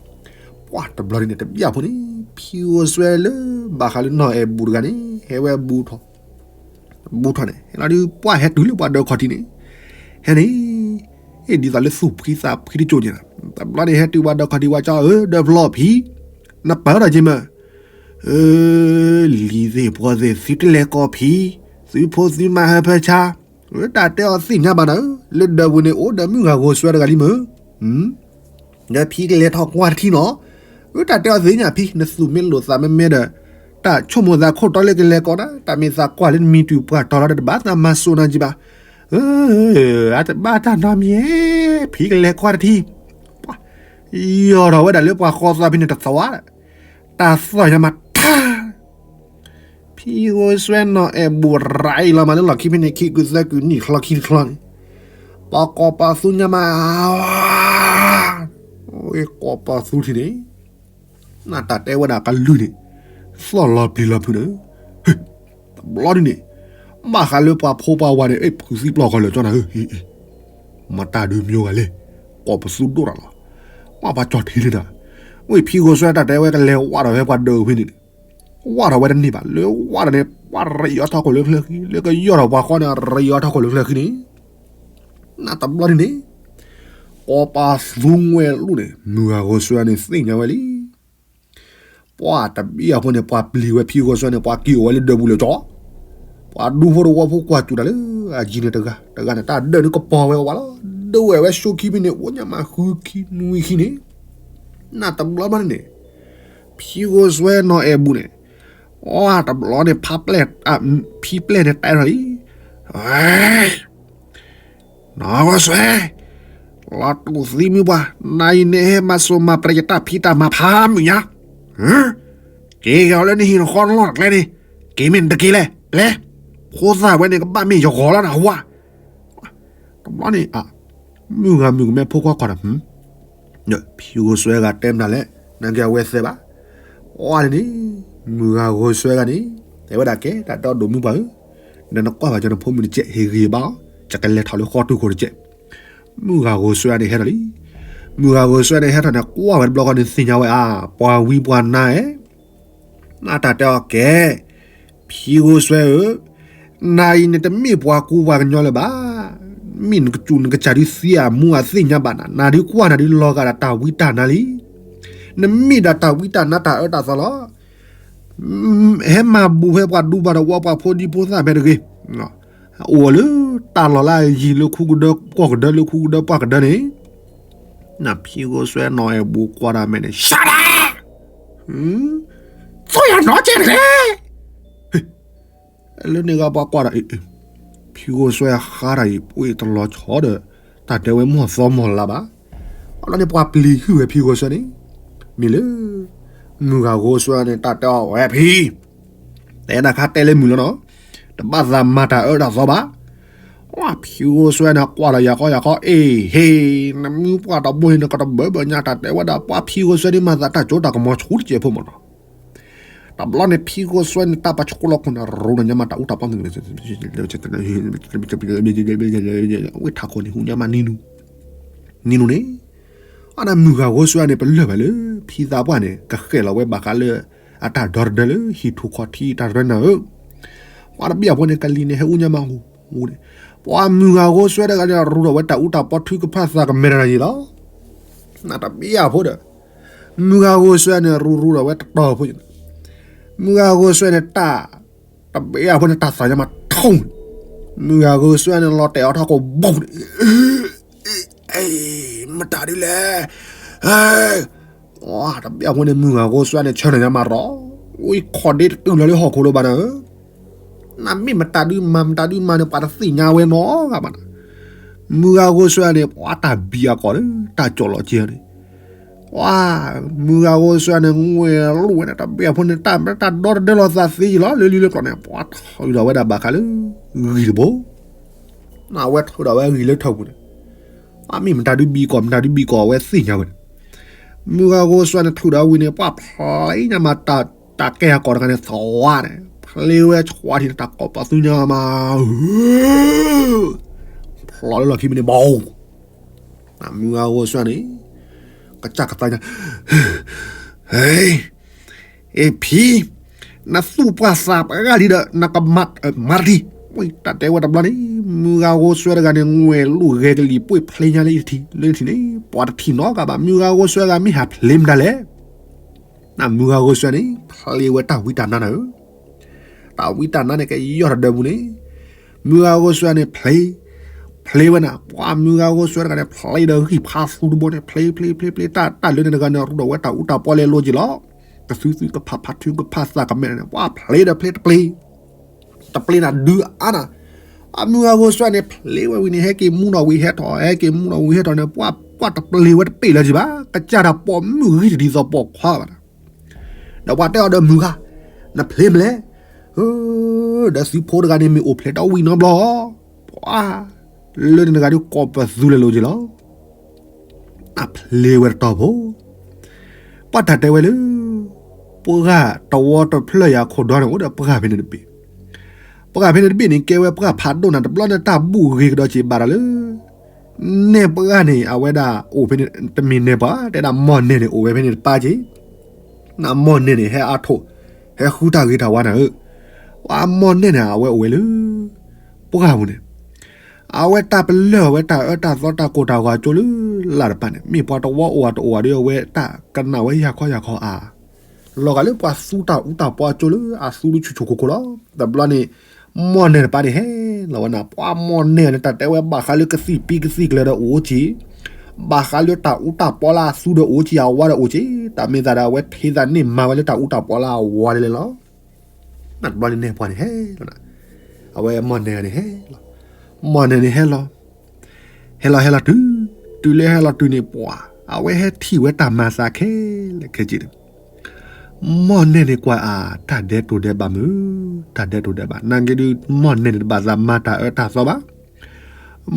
ပှၤတဘျီန့ၣ် တဘျီဖိန့ၣ်, ဖံဂိၢ်စွဲလၢ, ဘၣ်ဃးလၢနီၢ်အဲၣ်ဘူးတဂၤန့ၣ် ဟဲဝဲဘူးထီၣ် ဘူးထီၣ်န့ၣ် ဟဲလီၤဒီး ပှၤဟဲတုၤလၢပှၤဒၢးခီၣ်ထံးန့ၣ်, ဟဲန့ၣ်, ဒ်သိးလၢသူၣ်ဖှံသးဖှံတကၠိၢ်န့ၣ်လီၤ. တဘျီန့ၣ် ဟဲတုၤဝဲဒီးခီဒံးဝဲကၠီဧၢ ဒီးဖျီဖံ, နပၢၢ်ထီၣ်က့ၤမး, အၢ လံၤသ့ၣ်ပှီသ့ၣ် သုတလဲၤကိးဖံ, သုဖိသုမါဟၢဖၢဆါ, တၢ်တဲအီၤသ့ၣ်ညါဘၣ်နၤဧၢ, လၢဒၢးပူၤန့ၣ် အိၣ်ဒီးမုၢ်ဂၤဂိၤစွဲတဂၤလံမ့ၢ် ဒီးဖံကလဲၤထီၣ်ကွၢ်တထံၣ်နီၤ, တၢ်တဲအီၤသ့ၣ်ညါဖံ နသူၣ်မ့ၢ်လိာ်သးမ့မ့ၢ်ဒီး, တၢ်ဆိကမိၣ်သးခိၣ်တီလၢကလဲၤကိးနၤ, တၢ်မ့ၢ်သးကွၢ်လၢနမံၤတုၤပှၢ်တီၤလီၤဒီးတဘၣ်သးမၤစိးနၤကံဘၣ်, အတဘၣ်တၢ်နီတမံၤ, ဖံကလဲၤကွၢ်တထံၣ်, ယီၤထီၣ်ဝဲဒၣ်လၢပှၤဃီသးဖဲန့ၣ်တသီ, တၢ်သီၣ်ညါမးထါ ဖံဂိၤစွဲနီၢ်အဲၣ်ဘူးရၤအံၤလီၤမးလၢလီၢ်ခံဖဲန့ၣ် ခံကုသၢကုနံၣ်ချီခံချီန့ၣ်, ပှၤကိးပသူညါမး, ကိးပသူထံၣ်န့ၣ်, နတၢ်တဲဝဲဒၣ်ကလုၢ်န့ၣ်, သီၣ်လီၤပျံၤလီၤဖုးန့ၣ်, တဘျီဒ်န့ၣ်, ဘၣ်ဃးလၢပှၤဖိပှၤဝၤန့ၣ် အဲၣ်ဖုးသံပျီၢ်ဃီလၢာ်ကၠီနၤဧၢ, မတၢ်ဒုးမံၤဂၤလဲၣ်, ကိးပသူဒိၣ်တၢ်လီၤ, ပှၤပှၤကၠီၣ်ထံလၢနၤ, ဝံၤဖံဂိၤစွဲတၢ်တဲဝဲကလဲၤဝးထီၣ်ဝဲပှၤဒၢးဝံၤန့ၣ် ဝးထီၣ်ဝဲတန့ၢ်ဘၣ်, လၢဝးထီၣ်န့ၣ် ပှၤရံးအီၤထီၣ်ခိၣ်လၢချၢဃံ, လၢကယီၢ်ထီၣ်ပှၤဃီန့ၣ် ရံးအီၤထီၣ်ခိၣ်လၢချၢဃံန့ၣ်, နတဘျီဒ်န့ၣ်, ကိးပသူဝဲလူၤန့ၣ် မုၢ်ဂၤဂိၤစွဲန့ၣ်သ့ၣ်ညါဝဲလံ, ပှၤတဘံၣ်အဖိန့ၣ် ပှၤပျံၤဝဲဖံဂိၤစွဲန့ၣ် ပှၤက့ၤအိၣ်ဝဲလၢဒၢးပူၤလၢာ်ကၠီ ပှၤဒူဖိတဝီဖိကွၢ်စူၤတၢ်လၢအယံၤန့ၣ်တဂၤ, တဂၤန့ၣ် တၢ်ဒၢးန့ၣ်ကပီၤဝဲဝးလီၤ, ဒၢးဝဲဝဲဆိခံဖဲန့ၣ် အိၣ်ညါမးဃုခံနွံခံန့ၣ်, နတဘျီဘၣ်န့ၣ်န့ၣ်, ဖံဂိၤစွဲနီၢ်အဲၣ်ဘူးန့ၣ်, အတဘျီန့ၣ် ဖံပျဲၢ်န့ၣ်တဲထီၣ်အံၤ, နီၢ်ဂိၤစွဲ, လီၤတူၢ်သံမုၢ်ပှၢ်, နၤအံၤန့ၣ်ဟဲမၤစိၤမၤပြဲးယတၢ်ဖံးတၢ်မၤဖးမုာ်ညါ, က့ၤက့ၤအီၤလၢနဟံၣ်နဃီနလီၢ်တကျဲန့ၣ်, က့ၤမ့ၢ်နတက့ၤလဲၣ်, ပျဲ, ဖိသၣ်ဝဲန့ၣ်ကဘၣ်မ့ၢ်ယဂီၤလီၤနဟူဧါ, တဘျီန့ၣ်, မုၢ်ဂၤမုၣ်ကမဲဖိခွါခီၣ်ဒီး, ဖံဂိၤစွဲဂၤတဲမနုၤလဲၣ်, နက့ၤအဝဲသဲဘၣ်, အန့ၣ်န့ၣ်, မုၢ်ဂၤဂိၤစွဲဂၤန့ၣ်, တဲဝဲဒၣ်ကဲ တၢ်တဲအီၤဒိၣ်မုၢ်ပှၢ်ဧၢ, ဒီးနကွၢ်ဘၣ်ကၠီနဖိမုၣ်တကဲး ဟ့ၣ်ဂံၢ်ဘါအီၤ, ယကလဲၤထီၣ်လၢဃီတူၢ်ခိၣ်တကဲး, မုၢ်ဂၤဂိၤစွဲန့ၣ်ဟဲထီၣ်လံ, မုၢ်ဂၤဂိၤစွဲန့ၣ်ဟဲထီၣ်န့ၣ် ကွၢ်ဝဲတဘျီဃီန့ၣ်သ့ၣ်ညါဝဲအါ, ပှၤဝံပှၤနါဧၢ နတၢ်တဲအီၤကဲ, ဖံဂိၤစွဲဧၢ, နၤအံၤန့ၣ်တမ့ၢ်ပှၤကူပှၤကညီလၢၤဘၣ်, မ့ၢ်နကစူၣ်နကစၢ်ဒုးသံအမူအသ့ၣ်ညါဘၣ်နၤ, နၤဒုးကွၢ်နၤဒုးလီၤဂာ်ဒီးတၢ်ဝံတၢ်နါလံ, နမ့ၢ်ဒၣ်တၢ်ဝံတၢ်နါတၢ်အၢတၢ်သီလီၤ, ဟဲမၤဘူးဖဲပှၤဒူပှၤတဝီပှၤဖိဒံဖိသၣ်ဖဲတဂ့ၤ, အိၣ်လၢတၢ်လီၢ်လၢအယံၤလၢခူကဒၢကွၢ်ကဒၢလၢခူကဒၢပှၢ်ကဒၢန့ၣ် နဖံဂိၤစွဲနီၢ်အဲၣ်ဘူးကွၢ်တၢ်မဲာ်န့ၣ် ရှါဒၣ်, သိၣ်ယၤနီၢ်ကဲတဂ့ၤ, လၢန့ၣ်ဂၤပှၤကွၢ်ဒီး, ဖံဂိၤစွဲဟါတၢ်အံၤ ပှ့ၤတလီၤဆီဒီး, တၢ်တဲဝဲမီၢ်သီမီၢ်လါဘၣ်, အလီၢ်န့ၣ်ပှၤပျံၤဟုၣ်ဝဲဖံဂိၤစွဲန့ၣ်, မ့ၢ်လၢ မုၢ်ဂၤဂိၤစွဲန့ၣ် တၢ်တဲအီၤဝဲဖံ တဲနၤခါတဲလၢမုၢ်လီၤနီၤ, တဘၣ်သးမၤတၢ်အၢတၢ်သီဘၣ်, ဖံဂိၤစွဲန့ၣ် ကွၢ်ဒီးယၤခီယၤခီ အ့ၣ် ဟ့ၣ် နမုၢ်ပှၢ်တဘိဟ့ၣ် နကတဘၢဘၢညါ တၢ်တဲဝဲဒၣ် ပှၤဖံဂိၤစွဲန့ၣ်မၤသးတၢ်ကၠိတၢ်ကမီၤဆူတကဲးဖိမးနီၤ, တဘျီန့ၣ် ဖံဂိၤစွဲန့ၣ် တၢ်ပှၤဆှိလီၤခိၣ်န့ၣ် ရူးန့ၣ်ညါမး တၢ်အူတၢ်ပီ ဝ့ၢ်ထးခိၣ်န့ၣ် ဟူညါမးနံၤနူ, နံၤနူန့ၣ် အန့ၣ်မုၢ်ဂၤဂိၤစွဲန့ၣ် ပလၢၢ်ဘၣ်လၢ ဖံသးပှၢ်န့ၣ် ကဃဲၣ်လီၤဝဲဘၣ်ဃးလၢ အတၢ်ဒီတဒၢလၢ ဟံၣ်ထူၣ်ခီၣ်ထံးတၢ်ရၢနၤဧၢ, ပှၤတဘ့ၣ်အဖိန့ၣ် ကလံၤန့ၣ် ဟဲအူညါမးဟူ, ပှၤမုၢ်ဂၤဂိၤစွဲတဂၤန့ၣ် ရူးထီၣ်ဝဲတၢ်အူတၢ်ပီ ထုကဖၣ်သးကမဲာ်တဂၤန့ၣ်လီၤ, နတဘ့ၣ်အဖိဒီး မုၢ်ဂၤဂိၤစွဲန့ၣ် ရူးရူးထီၣ်ဝဲတတီၤဖိ, မုၢ်ဂၤဂိၤစွဲန့ၣ် တၢ် တဘ့ၣ်အဖိန့ၣ် တၢ်သးညါမးထီၣ်, မုၢ်ဂၤဂိၤစွဲန့ၣ် လီၤတဲာ်အီၤထီၣ်ကိာ်ဘိန့ၣ် မတၤဒ်လဲၣ်, တဘ့ၣ်အဖိန့ၣ် မုၢ်ဂၤဂိၤစွဲန့ၣ် ဆၢထၢၣ်ညါမးရီ, ဝံခီၣ်ဒ့တတုၤလီၤလၢဟီၣ်ခိၣ်လၢၤဘၣ်နၤဧၢ, နမ့ၢ်မတၤဒုးမၤ မတၤဒုးမၤန့ၣ် ပှၤတသ့ၣ်ညါဝဲနီတဂၤဘၣ်နၤ, မုၢ်ဂၤဂိၤစွဲန့ၣ် ပှၤတၢ်ဘံၣ်အကီၢ်လၢ တၢ်ကၠီၣ်လီၤက့ၤန့ၣ် ပှၤ မုၢ်ဂၤဂိၤစွဲန့ၣ် ငွဲၣ်လိၣ်ဝဲန့ၣ် တဘ့ၣ်အဖိန့ၣ် တၢ် တၢ်ဒီတဒၢလီၤသးသ့ယံၤလီၤ လၢလံလၢကျိၤန့ၣ် ပှၤထုးဒီးဝဲဒၣ်ဘၣ်ဃးလၢ ဂံၢ်တဘိ, နဝဲထုးဒီးဝဲဂံၢ်လၢထၢၣ်ပူၤန့ၣ်, ပှၤမ့ၢ်မတၤဒုးဘံၣ်ကီၢ် မတၤဒုးဘံၣ်ကီၢ် အဝဲသ့ၣ်ညါဝဲန့ၣ်, မုၢ်ဂၤဂိၤစွဲန့ၣ် ထုးဒီးဝံၤန့ၣ် ပှၤဖျါညါမး တၢ်ကဲဟးကီၢ်တခါန့ၣ် သဝါန့ၣ် ဖျ့ဝဲဆှးထံးန့ၣ် တၢ်ကိးပသူညါမး ဖျိးလၢလီၢ်ခံမ့ၢ်န့ၣ် ဘီ မုၢ်ဂၤဂိၤစွဲန့ၣ် ကစၢ်ကသါညါ, အ့ ဖံ, နသူၣ်ပှၢ်သးပှၢ်ဂၤလံဒီး နကမၤ မၤတထံၣ်, တၢ်တဲဝဲတဘျီန့ၣ် မုၢ်ဂၤဂိၢ်စွဲတဂၤန့ၣ် ငွဲၤလူၤဂဲၤကလံၤပှ့ၢ်ဖျ့ညါလၢယထံး လၢထံးန့ၣ် ပှၤတထံၣ်နီတဂၤဘၣ်. မုၢ်ဂၤဂိၢ်စွဲတဂၤမ့ၢ်ဟးဖျ့မတၤလဲၣ်. နမုၢ်ဂၤဂိၢ်စွဲန့ၣ် ဖျ့ဝဲတၢ်ဝံတၢ်နါနၤဧၢ, တၢ်ဝံတၢ်နါန့ၣ်ကယီၢ်တဒၢပူၤန့ၣ် မုၢ်ဂၤဂိၢ်စွဲန့ၣ် ဖျ့ ဖျ့ဝဲနၤ ပှၤမုၢ်ဂၤဂိၢ်စွဲတဂၤန့ၣ် ဖျ့ဒီးဂံၢ်ဖးသူတဘိန့ၣ် ဖျ့ဖျ့ဖျ့ဖျ့ တၢ်တၢ်လၢန့ၣ်တဂၤန့ၣ် ရူဒီးဝဲတၢ်အူတၢ်ပီလဲၤလိၤက့ၤလီၤ. ကသုသုကဖးဖးထုကဖးသးကမဲာ်န့ၣ် ပှၤဖျ့ဒီးဖျ့တပျ့ၤ တပျ့ၤနၤဒုးအါနၤ. အမုၢ်ဂၤဂိၢ်စွဲန့ၣ် ဖျ့ဝဲဝံၤန့ၣ် ဟဲက့ၤမူဒီးဝံၤဟဲထီၣ် ဟဲက့ၤမူဒီးဝံၤဟဲထီၣ်န့ၣ် ပှၤကွၢ်တပျ့ၤဝဲတပ့ၢ်လၢၤက့ၤဘၣ်. ကစၢ်တၢ်ပိာ်မုၣ်ဂံၢ်တဒ်သိးပိာ်ခွါဘၣ်နၤ. ဒီးပှၤတဲအီၤဒီးမုၢ်ဂၤ နဖျ့မလဲၣ်. ဒီးသုးဖိတဂၤန့ၣ်မ့ၢ်အိၣ်ဖျဲၣ်တၢ်ဝံၤနီတဘျီ ပှၤ လၢန့ၣ်တဂၤဒုးကိးပသူလဲၤလိၤက့ၤလီၤ. တၢ်ဖျ့ဝဲတတီၤဖိ ပှၤတၢ်တဲဝဲလၢ ပှၢ်တဝီတဖျၢၣ်ယၤခိၣ်ဒီန့ၣ် အိၣ်ဒီးပှၢ်ဖဲန့ၣ်တဘ့ၣ် ပှၢ်ဖဲန့ၣ်တဘ့ၣ်န့ၣ် ကဲဝဲပှၢ်ဖးဒိၣ်နၤတဘျီန့ၣ် တၢ်ဘူၣ်ဂ့ၤကဒီးက့ၤဘၣ်ဒီးလၢ နဲၣ်ပှၢ်န့ၣ် အဝဲဒၣ်အိၣ်ဖဲန့ၣ် တမ့ၢ်နဲၣ်ပှၢ် တဲဒၣ်မီၢ်နဲၣ်န့ၣ် အိၣ်ဝဲဖဲန့ၣ်တပၢ်က့ၤ နမီၢ်နဲၣ်န့ၣ် ဟဲအါထိၣ် ဟဲဃုတၢ်ဂ့ၤတၢ်ဝါနၤဧၢ, ပှၤမီၢ်နဲၣ်န့ၣ် အဝဲအိၣ်ဝဲလၢ ပှၢ်ပူၤန့ၣ် အဝဲတၢ်ပလၢၢ်အဝဲတၢ်အၢတၢ်သီတၢ်ကိၢ်တၢ်ဂီၤအကၠိလၢ လၢ်တပၤန့ၣ် မ့ၢ်ပှၤတဝီအိၣ်အတအိၣ်အဒီးအဝဲတၢ်ကနၣ်ဝဲယၤခီယၤခီအါ လီၤဂာ်လၢပှၤသူတၢ်အူတၢ်ပီအကၠိလၢအသူလၢဆူၣ်ဆူၣ်ခိၣ်ခိၣ်လီၤ. တဘျီန့ၣ် မီၢ်နဲၣ်တပၤန့ၣ်ဟဲလီၤဝဲနၤ ပှၤမီၢ်နဲၣ်န့ၣ် တၢ်တဲဝဲဘၣ်ဃးလၢကသံၣ်ပံကသံၣ်ကျၢၤဒီးအိၣ်က့ၤ, ဘၣ်ဃးလၢတၢ်အူတၢ်ပီလၢအသူဒီးအိၣ်က့ၤ အဝါဒီးအိၣ်က့ၤ, တၢ်မ့ၢ်သးဒီးအဝဲထံၣ်သးန့ၢ်မၤဝဲလၢတၢ်အူတၢ်ပီလၢအဝါဒ်လဲၣ်လီၤ. တဘျီန့ၣ်နဲၣ်ပှၢ်န့ၣ်ဟဲလီၤ, အဝဲမီၢ်နဲၣ်န့ၣ်ဟဲလီၤ, မီၢ်နဲၣ်န့ၣ်ဟဲလီၤ ဟဲလီၤဟဲလီၤတုၤ, တုၤလၢဟဲလီၤတုၤန့ၣ်ပှၤ, အဝဲဟဲထံၣ်ဝဲတၢ်မၤသးခဲလၢာ်ခဲဆ့န့ၣ်, မီၢ်နဲၣ်န့ၣ်ကွၢ်အါ, တၢ်ဒဲးတိၤဒဲးဘးမုၢ်, တၢ်ဒဲးတိၤဒဲးဘး, နာ်က့ဒုး မီၢ်နဲၣ်န့ၣ်တဘၣ်သးမၤတၢ်အၢတၢ်သီဘၣ်.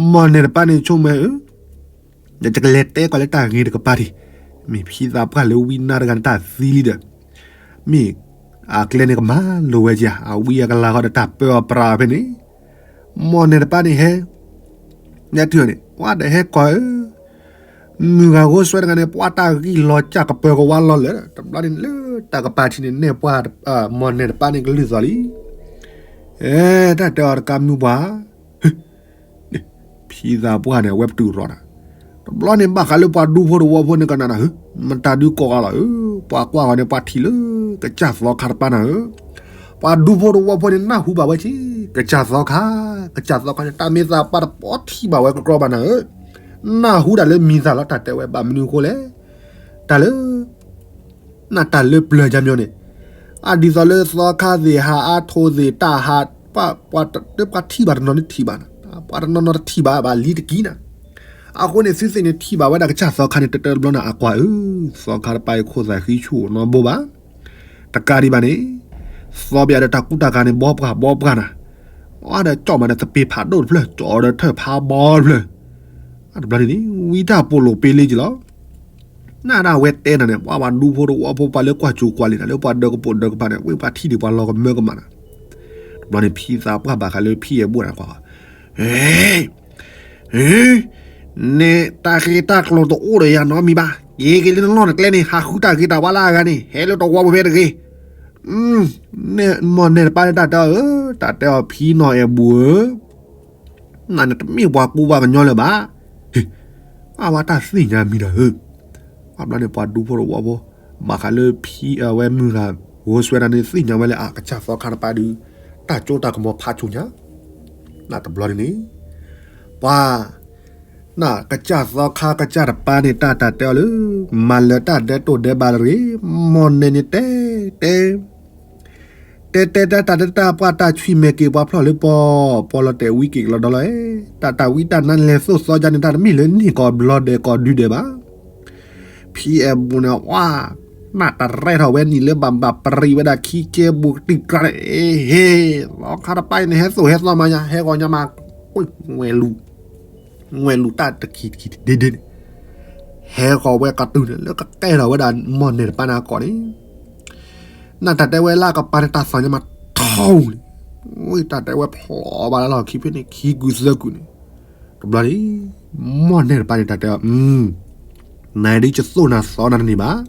မီၢ်နဲၣ်တပၤန့ၣ်ဆိကမိၣ်, ယကလဲၤတဲကွၢ်လၢတၢ်ဂ့ၤတကပၤထံၣ်, မ့ၢ်ဖံသးပှၢ်လၢဝံနါတဂၤန့ၣ်တၢ်သံလံဒီး မ့ၢ်အကျဲန့ၣ်ကမၤလိဝဲက့ၤဧါ, အဝံအကလၤဃီဒီးတၢ်ပၢအီၤပြးအီၤဖဲန့ၣ်, မီၢ်နဲၣ်တပၤန့ၣ်ဟဲ, ညါတုၤန့ၣ် ပှၤဒီးဟဲကွၢ်ဧၢ, မုၢ်ဂၤဂိၢ်စွဲတဂၤန့ၣ် ပှၤတၢ်ဂံၢ်လီၤစၢ်ကပၢၤကဝါလီၤလၢာ်, တဘျီန့ၣ်လၢတၢ်ကပၤထံၣ်န့ၣ် နဲၣ်ပှၤ, မီၢ်နဲၣ်တပၤန့ၣ်ကလုၢ်သီၣ်လံ, အဲ, တၢ်တဲအီၤတကးမုၢ်ပှၢ် ဖံသးပှၢ်န့ၣ် အဝဲပတုာ်ရီနၤ, တဘျီန့ၣ်ဘၣ်ဃးလၢပှၤဒူဖိတဝီဖိန့ၣ်ကနၣ်နၤဧၢ, မတၤဒုးကိးဂၤလီၤဧၢ, ပှၤကွၢ်ဂီၤန့ၣ်ပှၤထံၣ်လၢ ကစၢ်သီခါတပၤနၤဧၢ, ပှၤဒူဖိတဝီဖိန့ၣ်နၢ်ဟူဘၣ်ဝဲက့ၤ, ကစၢ်သီခါ, ကစၢ်သီခါန့ၣ် တၢ်မ့ၢ်သးပှၢ်တပီထံၣ်ဘၣ်ဝဲကကြီဘၣ်နၤဧၢ, နၢ်ဟူဒၣ်လၢမံၤသးလီၤ တၢ်တဲဝဲဘၣ်မနုၤအဃိလဲၣ်, တၢ်လၢ နတၢ်လၢပျၢၤကမီန့ၣ်, အဒ်သိးလၢသီခါသ့ၣ်ဟးအါထိၣ်သ့ၣ်တၢ်ဟး, ပှၤထံၣ်ဘၣ်တနီၤန့ၣ်ထံၣ်ဘၣ်, ပှၤတနီၤနီၤတထံၣ်ဘၣ်ဘၣ်လံတကံၢ်နၤ, အဃိန့ၣ်သုသ့ၣ်န့ၣ်ထံၣ်ဘၣ်ဝဲဒၣ်ကစၢ်သီခါန့ၣ် တၢ်တၢ်တဘျီနၤအကွၢ်ဧၢ, သီခါတပၤအံၤခိၣ်သၣ်ဃံဆူၣ်နီတဘိဘၣ်, တကးဒံးဘၣ်န့ၣ်, သီပယၤဒီးတၢ်ကူတၢ်ကၤန့ၣ် ဘီပှၢ်ဘီပှၢ်နၤ, အဒီးကၠီၣ်မးဒီးသပ့ၤဖးဒိၣ်တဖျၢၣ် ကၠီၣ်ဒီးထၢၣ်ဖးဘီတဖျၢၣ်, တဘျီန့ၣ်န့ၣ် ဝံတၢ်ပိာ်လိာ်ပ့လ့က့ၤလီၤ. နဒၣ်ဝဲတဲနၤန့ၣ် ပှၤပှၤဒူဖိတဝီဖိပှၤလၢကွၢ်စူၤကွၢ်လံၤနၤ လၢပှၤဒၢးကပိာ်ဒၢးကပၤန့ၣ် ဝဲပှၤထံၣ်ဒံးပှၤလီၤကမၢကမၣ်နၤ, တဘျီန့ၣ် ဖံသးပှၢ်ဘၣ်ဃးလၢဖံအဲၣ်ဘိနၤကွၢ်, ဟဲ, ဟဲ, နဲတၢ်ဃ့တၢ်ကျိၤတအိၣ်ဒီးယၤနီတမံၤဘၣ်, က့ၤက့ၤလၢနလီၢ်နကျဲန့ၣ် ဟးဃုတၢ်ဂ့ၤတၢ်ဝါလၢအဂၤန့ၣ် ဟဲလၢတဝီဖိဖဲတဂ့ၤ, မီၢ်နဲၣ်တပၤန့ၣ်တၢ်တဲအီၤဧၢ, တၢ်တဲအီၤဖံနီၢ်အဲၣ်ဘိဧၢ နန့ၣ်တမ့ၢ်ပှၤကူပှၤကညီလၢၤဘၣ်. အဝဲတၢ်သ့ၣ်ညါမံၤဒီးဧၢ, အဘျီန့ၣ်ပှၤဒူဖိတဝီဖိ, ဘၣ်ဃးလၢဖံအဝဲမုၢ်ဂၤဂိၢ်စွဲတဂၤန့ၣ် သ့ၣ်ညါဝဲလၢအကစၢ်သီခါတပၤဒုး, တၢ်ကၠိတၢ်ကမီၤဖးဆူညါ, နတဘျီန့ၣ်န့ၣ်, ပှၤ နကစၢ်သီခါကစၢ်တပၤန့ၣ် တၢ်တၢ်တဲအီၤလၢ မၤလၢတၢ်ဒဲးတိၤဒဲးဘးတဂ့ၤ, မီၢ်နဲၣ်န့ၣ်တဲ, တဲ, တဲတဲတၢ်တၢ်တဲတၢ်ပှၢ်တၢ်ဆွံမဲာ်က့ၤပှၤဖျီၣ်လၢပီ, ပီလီၤတဲာ်ဝံက့ၤကလီၤဒီလီၤ, တၢ်တၢ်ဝံတၢ်နါလဲၤသိၣ်သီကန့ၣ် တၢ်တမ့ၢ်လၢန့ၢ်ကီးဘျီဒဲးကီးဒုဒဲးဘၣ်. ဖံအဲၣ်ဘိန့ၣ် ဝါ, နတရဲထီၣ်ဝဲနံၣ်လၢဘၣ်ဘၣ်ပရံးဝဲဒၣ်ခံကဲဘူးကတံၢ်ကြၢးန့ၣ်, ဟ့, လီၤခါတပၤအံၤန့ၣ်ဟဲသိၣ်ဟဲသီမးညါ ဟဲဂီၤညါမး, ဝဲလူၤ ဝဲလူၤတၢ်တခံတခံဒ့ဒ့န့ၣ်, ဟဲဃီၤဝဲကတုၤန့ၣ် လၢကကဲထီၣ်ဝဲဒၣ်မီၢ်နဲၣ်တပၤန့ၣ်အကီၢ်န့ၣ်, နတၢ်တဲဝဲလၢကပၤန့ၣ် တၢ်သီၣ်ညါမးထီၣ်န့ၣ်, ဝဲတၢ်တဲဝဲဖျိးဘၣ်လၢလီၢ်ခံဖဲန့ၣ် ခံကုာ်သၢကုာ်န့ၣ်, တဘျီန့ၣ်, မီၢ်နဲၣ်တပၤန့ၣ်တၢ်တဲအီၤ, နဒ်ယသိၣ်နၤသီနၤတန့ၢ်ဘၣ်,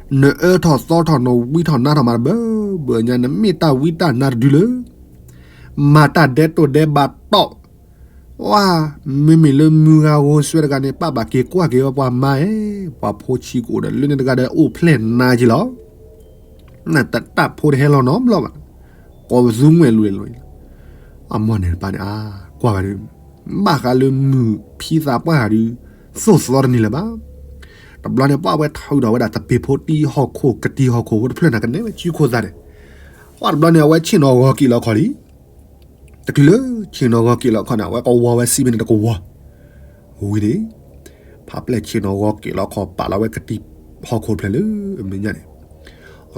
နအၢထီၣ်သီထီၣ်နဝံထီၣ်နါထီၣ်မးတဘၢဘၢညါ နမ့ၢ်တၢ်ဝံတၢ်နါတဒုလၢ မၤတၢ်ဒဲးတိၢ်ဒဲးဘးတီၢ်, ဝါ, မ့မ့ၢ်လၢမုၢ်ဂၤဂိၤစွဲတဂၤန့ၣ် ပာ်ဘၣ်က့ၤကွၢ်က့ၤဝဲပှၤမါဧၢ, ပှၤဖိဆံးကအိၣ်ဒီးလၢန့ၣ်တဂၤဒီး အိၣ်ဖျဲၣ်နါက့ၤလီၤ. နတၢ်ဖိတဟဲလီၤနီတဘျီဘၣ်, ကိးပသူမှဲာ်လူၤလဲၤလီၤ, အမိၢ်န့ၣ်တပၤန့ၣ် အါ, ကွၢ်ဝဲဒီး, ဘၣ်ဃးလၢမုၢ်ဖံသးပှၢ်ဂၤဒုး, သိၣ်သီတနံၤလၢၤဘၣ်. တဘျီန့ၣ် ပှၢ်ဝဲထုးဒီးဝဲဒၣ်တပ့ၤဖိတံၢ်ဟီၣ်ခိၣ် ကတံၢ်ဟီၣ်ခိၣ်ဖိတဖျၢၣ်န့ၣ် ကနဲဝဲစုခိၣ်သးန့ၣ်, ပှၢ်တဘျီန့ၣ် အဝဲဆ့ၣ်နီၤဂီၤက့ၤလီၤခီၣ်လံ. တချုးလၢဆ့ၣ်နီၤဂီၤက့ၤလီၤခီၣ်န့ၣ် အဝဲကဝီၤဝဲစံးဝဲန့ၣ်တကဝီၤ, ဝံၤန့ၣ်, ဖးပျဲၢ်ဆ့ၣ်နီၤဂီၤက့ၤလီၤခီၣ် ပာ်လီၤဝဲကတံၢ်ဟီၣ်ခိၣ်ဖျၢၣ်လၢအမဲာ်ညါန့ၣ်,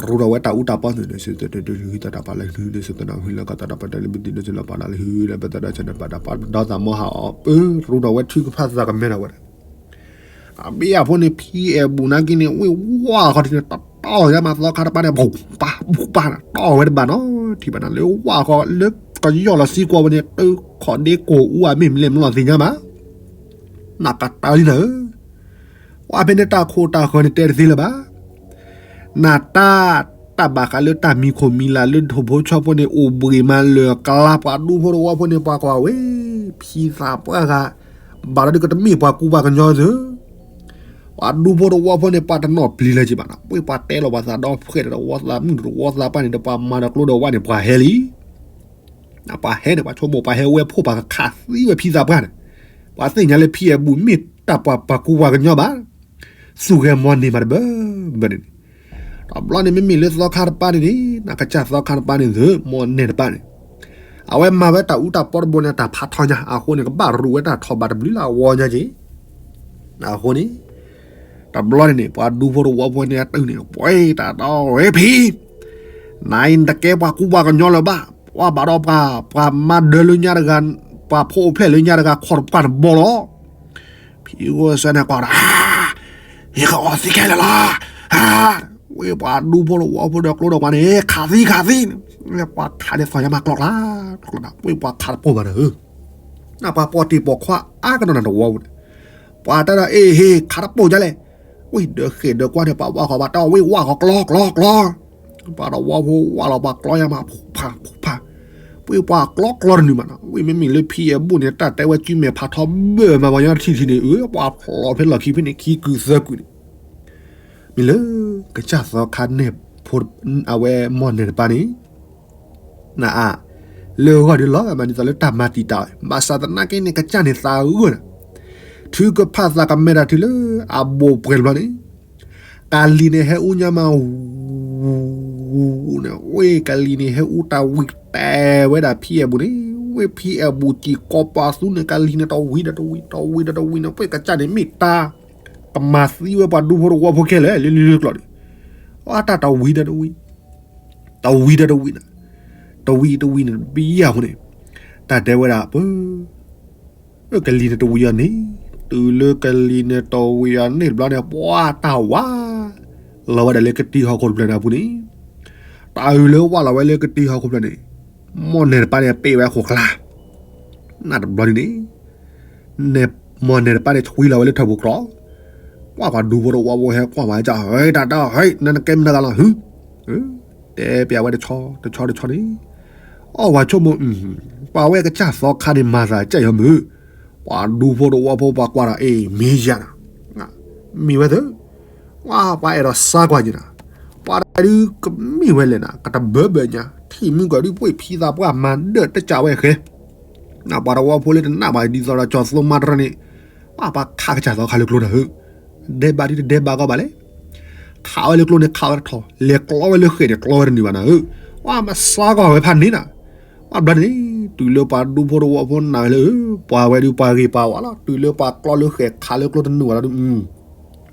ရူဒီးဝဲတၢ်အူတၢ်ပီၢ်သုးန့ၣ် စံးတၢ်တၢ်တၢ်တၢ်တၢ်တၢ်ပာ်လၢဟုန့ၣ် စံးတၢ်တၢ်ပာ်လၢဟုလၢပသးဒီးဆၢန့ၣ် ပာ်တၢ်ပာ်တၢ်လၢမုၢ်တံၢ်န့ၣ် စံးလီၤပာ်တၢ်လၢဟုလၢပသးဒီးဆၢန့ၣ် ပာ်တၢ်ပာ်ဒီသးမီဟးအီၤ ပရူဒီးဝဲထုကဖၣ်သးကမဲထီၣ်ဝဲဒၣ် အဘ့ၣ်အဖိန့ၣ် ဖံအဲၣ်ဘူၣ်နာ်က့န့ၣ် ဝ့ၢ်ဝါခီၣ်ထံးန့ၣ် တတီၢ်ယါမးသီခါတပၤန့ၣ် ပူၤပာ်ပူၤပာ်န့ၣ် တီၢ်ဝဲတဘၣ်နီၤ ထံၣ်ဘၣ်နၤလၢဝါခီၣ် လၢကယီၢ်လီၤသံကွၢ်ဝဲန့ၣ် တုၤခီၣ်ဒ့ကိၢ်အူအမ့ၢ်မလဲၣ်မလီၤသ့ၣ်ညါဘၣ် နကတၢၢ်လံနၤဧၢ ပှၤဖဲန့ၣ်တၢ်ခိၣ်တၢ်ဃၢၤန့ၣ်တဲတသ့လၢၤဘၣ် နတၢ် တၢ်ဘၣ်ဃးလၢတၢ်မံၤခိၣ်မံၤလၤလၢထိၣ်ဖိဆီဖိန့ၣ် အိၣ်ဘှံးမးလၢာ်ကလါ ပှၤဒူဖိတဝီဖိန့ၣ် ပှၤကွၢ်ဝဲ ဖံသးပှၢ်ဂၤ ဘၣ်ဒီးဒုးကတမ့ၢ်ပှၤကူပှၤကညီသု ပှၤဒူဖိတဝီဖိန့ၣ် ပှၤတနီၣ်ပျံၤလၢၤက့ၤဘၣ်နီၤ ပှၤတဲလီၤပှၤသးဒီဖှဲးဒီးတဝီသးမုၣ်ဒီးတဝီသးပှၢ်န့ၣ်ဒီး ပှၤမၤဒီးကျိဒီးဝဲန့ၣ် ပှၤဟဲလံ ပှၤဟဲန့ၣ် ပှၤဆိကမိၣ်ပှၤဟဲဝဲဖှိၣ်ပှၤကခးသံဝဲဖံသးပှၢ်န့ၣ် ပှၤသ့ၣ်ညါလၢဖံအဲၣ်ဘူၣ်မ့ၢ်တၢ်ပှၤပှၤကူပှၤကညီဘၣ် သူၣ်ဂဲၤမီၢ်န့ၢ်မးတဘၢဘၢန့ၣ်န့ၣ် တဘျီန့ၣ်မ့မ့ၢ်လၢသီခါတပၤန့ၣ်န့ၣ် နကစၢ်သီခါတပၤန့ၣ်သု မီၢ်နဲၣ်တပၤန့ၣ် အဝဲမၤဝဲတၢ်အူတၢ်ပီတဘိန့ၣ် တၢ်ဖးထီညါ အဃိန့ၣ် ကဘၣ်ရူးဝဲတၢ်ထီၣ်ဘးတဘျုးလၢအဝီညါက့ၤ အဃိန့ၣ် တဘျီန့ၣ်န့ၣ် ပှၤဒူဖိတဝီဖိန့ၣ်အတုန့ၣ် ပှဲၤတၢ်ဒီးဝဲဖံ နအံၤနတကဲပှၤကူပှၤကညီလၢၤဘၣ် ပှၤဘၣ်ဒီးပှၤ ပှၤမၤဒၢလၢညါတဂၤ ပှၤဖိအိၣ်ဖျဲၣ်လၢညါတဂၤ ခီၣ်တပှၢ်တဘီလီၤ ဖံဂိၢ်စဲန့ၣ်ကွၢ်ဒီး ဟ့ၣ်ကအီသံခဲလၢာ်လီၤ ဝ့ၢ်ပှၤဒူဖိတဝီဖိဒီးကျိဒီးပှၤန့ၣ် ခးသံခးသံ ပှၤခးန့ၣ်သီၣ်ညါမးကျီကျါ ကျီကျါ ဝ့ၢ်ပှၤခးတပိၢ်ဘၣ်ဒီး နပှၤပိာ်တ့ၢ်ပိာ်ခွါအါကနီၤနတဝီဖိန့ၣ် ပှၤတဲဒီးအ့ၣ်ဟ့ၣ်ခးတပိၢ်ဒ်လဲၣ် ဝ့ၢ်ဒၢဃဲၣ်ဒၢကွၢ်န့ၣ် ပှၤဝါဃီၤဘၣ်တဲအီၤဝ့ၢ်ဝါဃီၤကျီကျီကျီ ပှၤတဝီဖိဝါလီၤပှၤကျီယါမး ဖူးဖးဖူးဖး ဝ့ၢ်ပှၤကျီကျီတနုာ်မးနီၤ ဝ့ၢ်မ့မ့ၢ်လၢဖံအဲၣ်ဘူၣ်န့ၣ် တၢ်တဲဝဲစုမဲာ်ဖးထီဘၢၣ်မး ပှၤညီထံၣ်ထံၣ်န့ၣ် အၢ ပှၤဖျိးဖဲလီၢ်ခံဖဲန့ၣ် ခံကုာ်သၢကုာ်န့ၣ် မ့ၢ်လၢကစၢ်သီခါန့ၣ် ဖိ အဝဲမီၢ်နဲၣ်တပၤန့ၣ် နအါ လၢဂီၢ်ဒုးလီၤမးဒ်သိးလၢတၢ်မၤတံာ်တာ်ဝဲ ဘၣ်ဆၣ်သနာ်က့န့ၣ် ကစၢ်န့ၣ်သးဂၢၢ်န့ၣ် ထုကဖၣ်သးကမဲတၢ်တုၤလၢအဘိးပှဲၤတဘျီန့ၣ် ကလံၤန့ၣ်ဟဲအူညါမး ဝူၤ ဝူၤန့ၣ် ဝ့ၢ်ကလံၤန့ၣ် ဟဲအူတၢ်ဝံၤတဲဝဲဒၣ်ဖံအဲၣ်ဘူၣ်န့ၣ် ဝ့ၢ်ဖံအဲၣ်ဘူၣ်စံၣ်ကိးပှၤသူန့ၣ် ကလံၤန့ၣ် တဝံၤဒီးတဝံၤ တဝံၤဒီးတဝံၤန့ၣ် ဝ့ၢ်ကစၢ်န့ၣ်မ့ၢ်တၢ် ကမၤသံဝဲပှၤဒူဖိတဝီဖိခဲလၢာ် လၢလၢလၢကျိာ်န့ၣ် အတၢ်တဝံၤဒီးတဝံၤ တဝံၤဒီးတဝံၤန့ၣ် တဝံၤတဝံၤန့ၣ် ဘံယၢ်ဖိန့ၣ် တၢ်တဲဝဲဒၣ်ပၢ ကလံၤန့ၣ်တဝံၤအီၤန့ၣ် တုၤလၢကလံၤန့ၣ်တဝံၤအီၤန့ၣ်တဘျီန့ၣ် ပှၤတၢ်ဝါ လီၤဝဲဒၣ်လၢကတံၢ်ဟီၣ်ခိၣ်တဖျၢၣ်န့ၣ်အပူၤန့ၣ် တၢ်အုးလၢဝါလီၤဝဲလၢကတံၢ်ဟီၣ်ခိၣ်တဖျၢၣ်န့ၣ် မီၢ်နဲၣ်တပၤန့ၣ် ပ့ၢ်ဝဲအခိၣ်ကျါ နတဘျီန့ၣ်န့ၣ် မီၢ်နဲၣ်တပၤန့ၣ် ဆွံလီၤဝဲလၢထၢၣ်ပူၤကြီ ပှၤပှၤဒူဖိတဝီဖိဟဲကွၢ်ဝဲကၢ် ဟဲတၢ်တၢ် ဟဲ နနကဲမနုၤဂၤလီၤ ဟု တဲပျးဝဲတဆီတဆီတဆီန့ၣ် အီၣ်ဝဲဆိကမိၣ် ပှၤဝဲကစၢ်သီခါန့ၣ် မၤသးကဲယီၤမုၢ် ပှၤဒူဖိတဝီဖိပှၤကွၢ်ဒီး အ့ၣ် မ့ၢ်ယၤနၤ မ့ၢ်ဝဲသၢ ပှၤပှၤအဲၣ်ဒိးစါကွၢ်က့ၤနၤ ပှၤတဒုကမ့ၢ်ဝဲလဲၣ်နၤ ကတဘၢဘၢညါ ထံၣ်မုၢ်ကီၤဒုး ပှ့ၤဖံသးပှၢ်မၤဒၢးတကးဝဲဃဲ နပှၤတဝီဖိလၢတနာ်ဘၣ်ဒ်သိးဒီး ကၠီၤသိမါတရၢန့ၣ် ပှၤပှၤခးကစၢ်သီခါလၢကျိတၢ်ဧၢ ဒဲးဘးဒုးတဒဲးဘးကီးဘၣ်လဲၣ် ခးဝဲလၢကျိန့ၣ် ခးဝဲတထီၣ် လဲၤကျီဝဲလၢဃဲၣ်န့ၣ် ကျီဝဲတနုာ်ဘၣ်နၤဧၢ ပှၤမၤစါကွၢ်ဝဲဖးန့ၣ်နၤ ပှၤဘျီန့ၣ် တုၤလၢပှၤဒူဖိတဝီဖိနာ်ဝဲလၢ ပှၤဝဲဒုးပှၤဂ့ၤပှၤဝါလီၤ တုၤလၢပှၤကျီလၢဃဲၣ်ခးလၢကျိတနုာ်ဘၣ်လီၤဒုး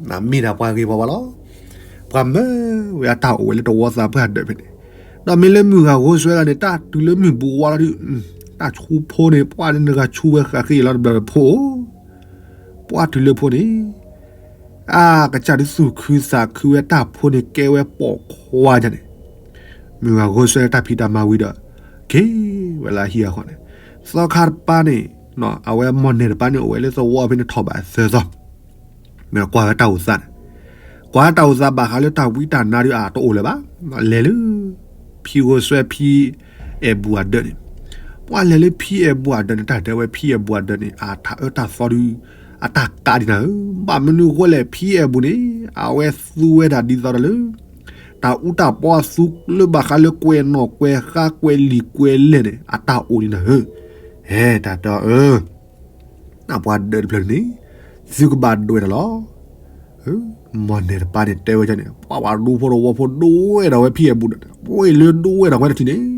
နမ့ၢ်ဒၣ်ပှၤဂ့ၤပှၤဝါလီၤ ပှၤမၢဝဲအတၢ်အိၣ်ဝဲလၢတဝီသးပှၢ်ဒၢးဖဲန့ၣ် ဒီးမ့ၢ်လၢမုၢ်ဂၤဂိၢ်စွဲဂၤန့ၣ် တၢ်တုၤလၢမုၢ်ဘူးဝါလီၤဒုး တၢ်ဆူဖိန့ၣ် ပှၤလၢနဂၤဆူဝဲဃာ်ဃ့လီၤတဘျီဖိ ပှၤတုၤလၢဖိန့ၣ် အါ ကစၢ်ဒုးသူၣ်ခုသးခုဝဲတၢ်ဖိန့ၣ် ကဲဝဲပိာ်ခွါညါန့ၣ် မုၢ်ဂၤဂိၢ်စွဲတၢ်ဖံးတၢ်မၤဝံၤဒီး က့ၤဝဲလၢဟံၣ်အဃီန့ၣ် သီခါတပၤန့ၣ် အဝဲမီၢ်နဲၣ်တပၤန့ၣ် အိၣ်ဝဲလၢသဝီဖဲန့ၣ်ထီၣ်ဘးသၢသီ မ့ၢ်ကွၢ်ဝဲတၢ်အိၣ်သးန့ၣ် ကွၢ်တၢ်အိၣ်သးဘၣ်ဃးလၢတၢ်ဝံတၢ်နါဒုးအတအိၣ်လၢၤဘၣ် လဲၤလၢ ဖံဂိၢ်စွဲဖံအဲၣ်ဘူၣ်အဒၢးန့ၣ် ပှၤလဲၤလၢဖံအဲၣ်ဘူးအဒၢးန့ၣ် တၢ်တဲဝဲဖံအဲၣ်ဘူးအဒၢးန့ၣ် အတၢ်အၢတၢ်သီဒုး အတၢ်ကးဒံးနၤဧၢ, ဘၣ်မနုၤအဃိလဲၣ် ဖံအဲၣ်ဘူးန့ၣ် အဝဲသူဝဲဒၣ်ဒ်သိးဒီးလၢ တၢ်အူတၢ်ပီအသူလၢဘၣ်ဃးလၢကွဲးနီၣ်ကွဲးဃါကွဲးလံာ်ကွဲးလဲၢ်န့ၣ် အတၢ်အိၣ်ဒံးနၤဧၢ, ဟဲတၢ်တဲအၢ နပှၤဒၢးတဖျၢၣ်န့ၣ် သုကဘၣ်ဒွဲၣ်တၢ်လီၤ. မီၢ်နဲၣ်တပၤန့ၣ်တဲဝဲန့ၣ် ပှၤပှၤဒူဖိတဝီဖိဒွဲၣ်ဒီးဝဲဖံအဲၣ်ဘူးဒီး ဝ့ၢ်လၢဒွဲၣ်ဒီးဝဲတထံၣ်န့ၣ်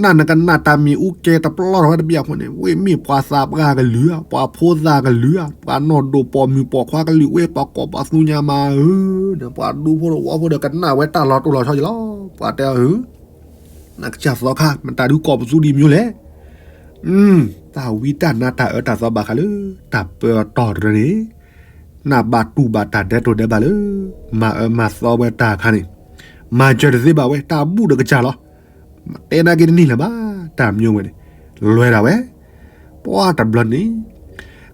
နနကနၣ်တၢ်မ့ၢ်အူကဲတပျီထီၣ်ဝဲတဘျီအဃိန့ၣ် ဝ့ၢ်မ့ၢ်ပှၤသးပှၢ်ကလုာ်ဧါ, ပှၤဖိသၣ်ကလုာ်ဧါ, ပှၤနီၢ်ဒိၣ်ပိာ်မုၣ်ပိာ်ခွါကလုာ် ဝ့ၢ်ပှၤကိးပှၤသူညါမးဧၢ, ဒီးပှၤဒူဖိတဝီဖိဒီးကနၣ်ဝဲတၢ်လီၤတိၢ်လီၤဆီယလီၤ. ပှၤတဲအီၤ နကစၢ်သီခါ မတၤဒုးကိးပသူဒ်မ့ၢ်လဲၣ်. တၢ်ဝံတၢ်နါတၢ်အၢတၢ်သီဘၣ်ဃးလၢ တၢ်ပၢအတီၢ်တရၢန့ၣ် နဘၣ်တူၢ်ဘၣ်တၢ်ဒဲးတိၢ်ဒဲးဘးလၢ မၤအၢမၤသီဝဲတၢ်အခါန့ၣ် မၤစၢၤတသ့ဘၣ်ဝဲ တၢ်ဘူၣ်ဒီးကစၢ်လီၤ. တဲနာ်က့တန့ၢ်လၢၤဘၣ် တၢ်မညိဝဲန့ၣ် လွဲၤဒၣ်ဝဲ ပှၤတဘျီန့ၣ်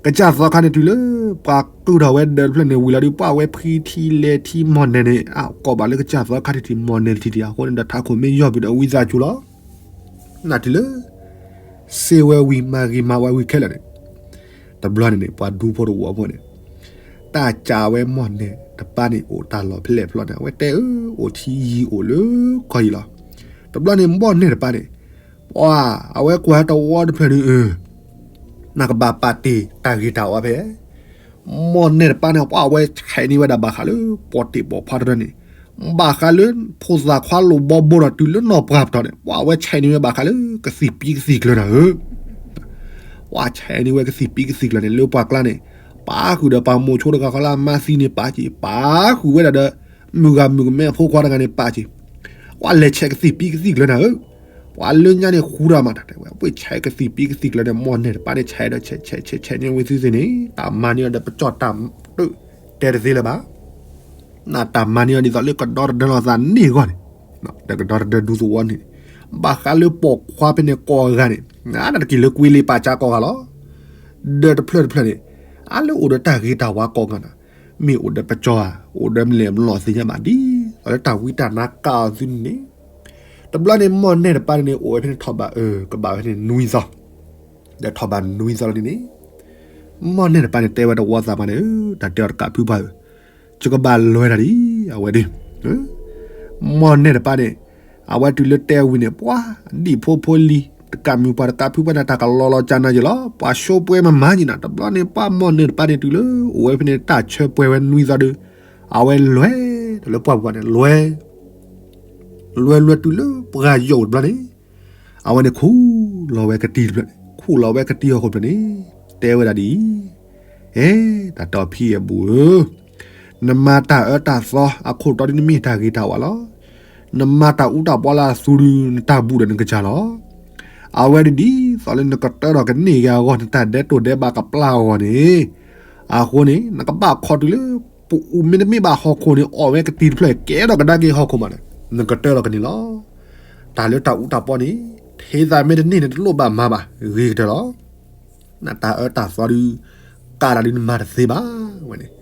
ကစၢ်သီခါန့ၣ်တုၤလၢ ပှၤကုၢ်ထီၣ်ဝဲဒၢးတဖျၢၣ်န့ၣ်ဝံၤလီၤဒုး ပှၤဝဲဖှံထံလဲၤထံမီၢ်နဲၣ်န့ၣ် အကိးဘၣ်လၢကစၢ်သီခါထံထံမီၢ်နဲၣ်ထံထံအဃိန့ၣ်ဒီး ထးခိၣ်မ့ၢ်ယီၢ်ဘုးဒီးဝံသးစူၤလီၤ. နတုၤလၢ စ့ဝဲဝံၤမၤဂ့ၤမၤဝဲဝံၤခဲလၢာ်န့ၣ် တဘျီန့ၣ်န့ၣ် ပှၤဒူဖိတဝီဖိန့ၣ် တၢ်ကးဝဲမီၢ်နဲၣ်တပၤန့ၣ် အိၣ်တၢ်လီၢ်ဖဲလဲၣ်ဖျီန့ၣ် အဝဲတဲအၢ အိၣ်ထံယံၤအိၣ်လၢကီၢ်ယံၤလီၤ. တဘျီန့ၣ်မီၢ်နဲၣ်တပၤန့ၣ် ပှၤအဝဲကွၢ်တဝီတဖျၢၣ်န့ၣ် နကဘၣ်ပာ်တ့ၢ်တၢ်ဂ့ၤတၢ်ဝါဖဲ မီၢ်နဲၣ်တပၤန့ၣ် ပှၤအဝဲဆဲးန့ၢ်ဝဲဒၣ်ဘၣ်ဃးလၢ ပီၣ်တ့ၣ်ပိာ်ခွါတရၢန့ၣ် ဘၣ်ဃးလၢ ဖိသၣ်ခွါလိာ်ဘီဘိဒီးတုၤလၢနီၢ်ပှၢ်ပတီၢ်န့ၣ် ပှၤအဝဲဆဲးန့ၢ်ဝဲဘၣ်ဃးလၢ ကသံၣ်ပံကသံၣ်ကျၢၤနၤဧၢ ပှၤဆဲးန့ၢ်ဝဲကသံၣ်ပံကသံၣ်ကျၢၤန့ၣ် လၢပှၤကျါန့ၣ် ပာ်ဃုာ်ဒီးပှၤမိၤဆိတဂၤဃီလၢအမါသံန့ၣ်ပာ်က့ၤ ပာ်ဃုာ်ဝဲဒၣ်ဒီး မုၢ်ဂၤမုၢ်ကမဲအဖိခွါတဂၤန့ၣ်ပာ်က့ၤ ပှၤလဲၤဆဲးကသံၣ်ပံကသံၣ်ကျၢၤနၤဧၢ ပှၤလၢညါန့ၣ်ဃူတၢ်မးတၢ်တဲဝဲ ပှၤဆဲးကသံၣ်ပံကသံၣ်ကျၢၤန့ၣ် မီၢ်နဲၣ်တပၤန့ၣ် ဆဲးဒီးဆဲးဆဲးဆဲးဆဲးန့ၢ်ဝံၤသုသ့ၣ်န့ၣ် တၢ်မၤန့ၢ်အီၤဒီးပကၠီၣ်တၢ် တဲတသ့လၢၤဘၣ် နတၢ်မၤန့ၢ်အီၤဒ်သိးလၢကဒီတဒၢလိာ်သးန့ၢ်အဂီၢ်န့ၣ် ဒီးကဒီတဒၢဒူသဝီန့ၣ် ဘၣ်ဃးလၢပိာ်ခွါဖဲန့ၣ်ကိးဂၤန့ၣ် နတက့ၤလၢကွံလ့ပာ်ကၢကိးဂၤလီၤ. ဒၢးတဖျၢၣ်တဖျၢၣ်န့ၣ် အါလၢအိၣ်ဒီးတၢ်ဂ့ၤတၢ်ဝါကိးဂၤန့ၣ် မ့ၢ်အိၣ်ဒီးပကၠီၣ်ဧါ အိၣ်ဒီးမလဲၣ်မလီၢ်သ့ၣ်ညါဘၣ်ဒ်သိးလၢတၢ်ဝံတၢ်နါကးအီၤသုန့ၣ် တဘျီန့ၣ်မီၢ်နဲၣ်တပၤန့ၣ် အိၣ်ဝဲဖဲန့ၣ်ထီၣ်ဘးအၢ ကဘၣ်ဝဲဖဲန့ၣ်နွံသီ ဒီးထီၣ်ဘးနွံသီလီၤန့ၣ်န့ၣ် မီၢ်နဲၣ်တပၤန့ၣ် တဲဝဲတဝီသးပှၢ်န့ၣ် တၢ်တဲအီၤတကးဖုပှၢ်ဧၢ, ယကဘၣ်လွဲၤတၢ်ဒ်အဝဲဒၣ်, မီၢ်နဲၣ်တပၤန့ၣ် အဝဲတုၤလၢတဲဝံၤန့ၣ် ပှၤဒံၣ်ဖိဖိလံၤ တကးမုၢ်ပှၢ်တကးဖုပှၢ်န့ၣ် တၢ်ကလီၤလီၤကၢ်နၤယလီၤ ပှၤဆိပှဲမၤမၤယနၤ တဘျီန့ၣ် ပှၤမီၢ်နဲၣ်တပၤန့ၣ် တုၤလၢအိၣ်ဝဲဖဲန့ၣ် တၢ်ဆၢပှဲၤဝဲနွံသီဒီး အဝဲလွဲၤဒီးလၢပှၢ်ပူၤန့ၣ် လွဲၤ လွဲၤလွဲၤတုၤလၢပှၢ်ယိာ်တဘျီန့ၣ် အဝဲန့ၣ်ခူၣ်လီၤဝဲကတံၤတဖျၢၣ်န့ၣ် ခူၣ်လီၤဝဲကတံၤဟီၣ်ခိၣ်တဖျၢၣ်န့ၣ် တဲဝဲဒၣ်ဒ်အံၤ, အဲ တၢ်တီၢ်ဖံအဲၣ်ဘူၣ်ဧၢ, နမၤတၢ်အၢတၢ်သီအခိၣ်တီဒ်နမ့ၢ်တၢ်ဂ့ၤတၢ်ဝါလီၤ. နမၤတၢ်အူတၢ်ပီလၢအသူဒုး နတၢ်ဘူၣ်ဒီးနကစၢ်လီၤ. အဝဲဒၣ်ဒ်သိးလၢနကတၢထီၣ်ကန့ၢ်က့ၤအဂီၢ် နတၢ်ဒဲးတိၢ်ဒဲးဘးကပျၢ်အဂီၢ်န့ၣ်, အဃိန့ၣ် နကဘၣ်ခီတုၤလၢ ပအူၣ်မ့တမ့ၢ်ဘၣ်ဟီၣ်ခိၣ်န့ၣ် အီၣ်ဝဲကတံၤတဖျၢၣ် ကဲထီၣ်ကဒါက့ၤဟီၣ်ခိၣ်မးန့ၣ် နကတၢထီၣ်ကန့ၢ်လီၤ. တၢ်လၢတၢ်အူတၢ်ပီန့ၣ် ထံသးမ့ၢ်တန့ၢ်န့ၣ် တလိၣ်ဘၣ်မၤဘၣ် ဂ့ၤကတၢၢ်လီၤ. နတၢ်အၢတၢ်သီဒုး ကးတၢ်ဒုးနမၤတသ့ဘၣ်ဝဲန့ၣ်,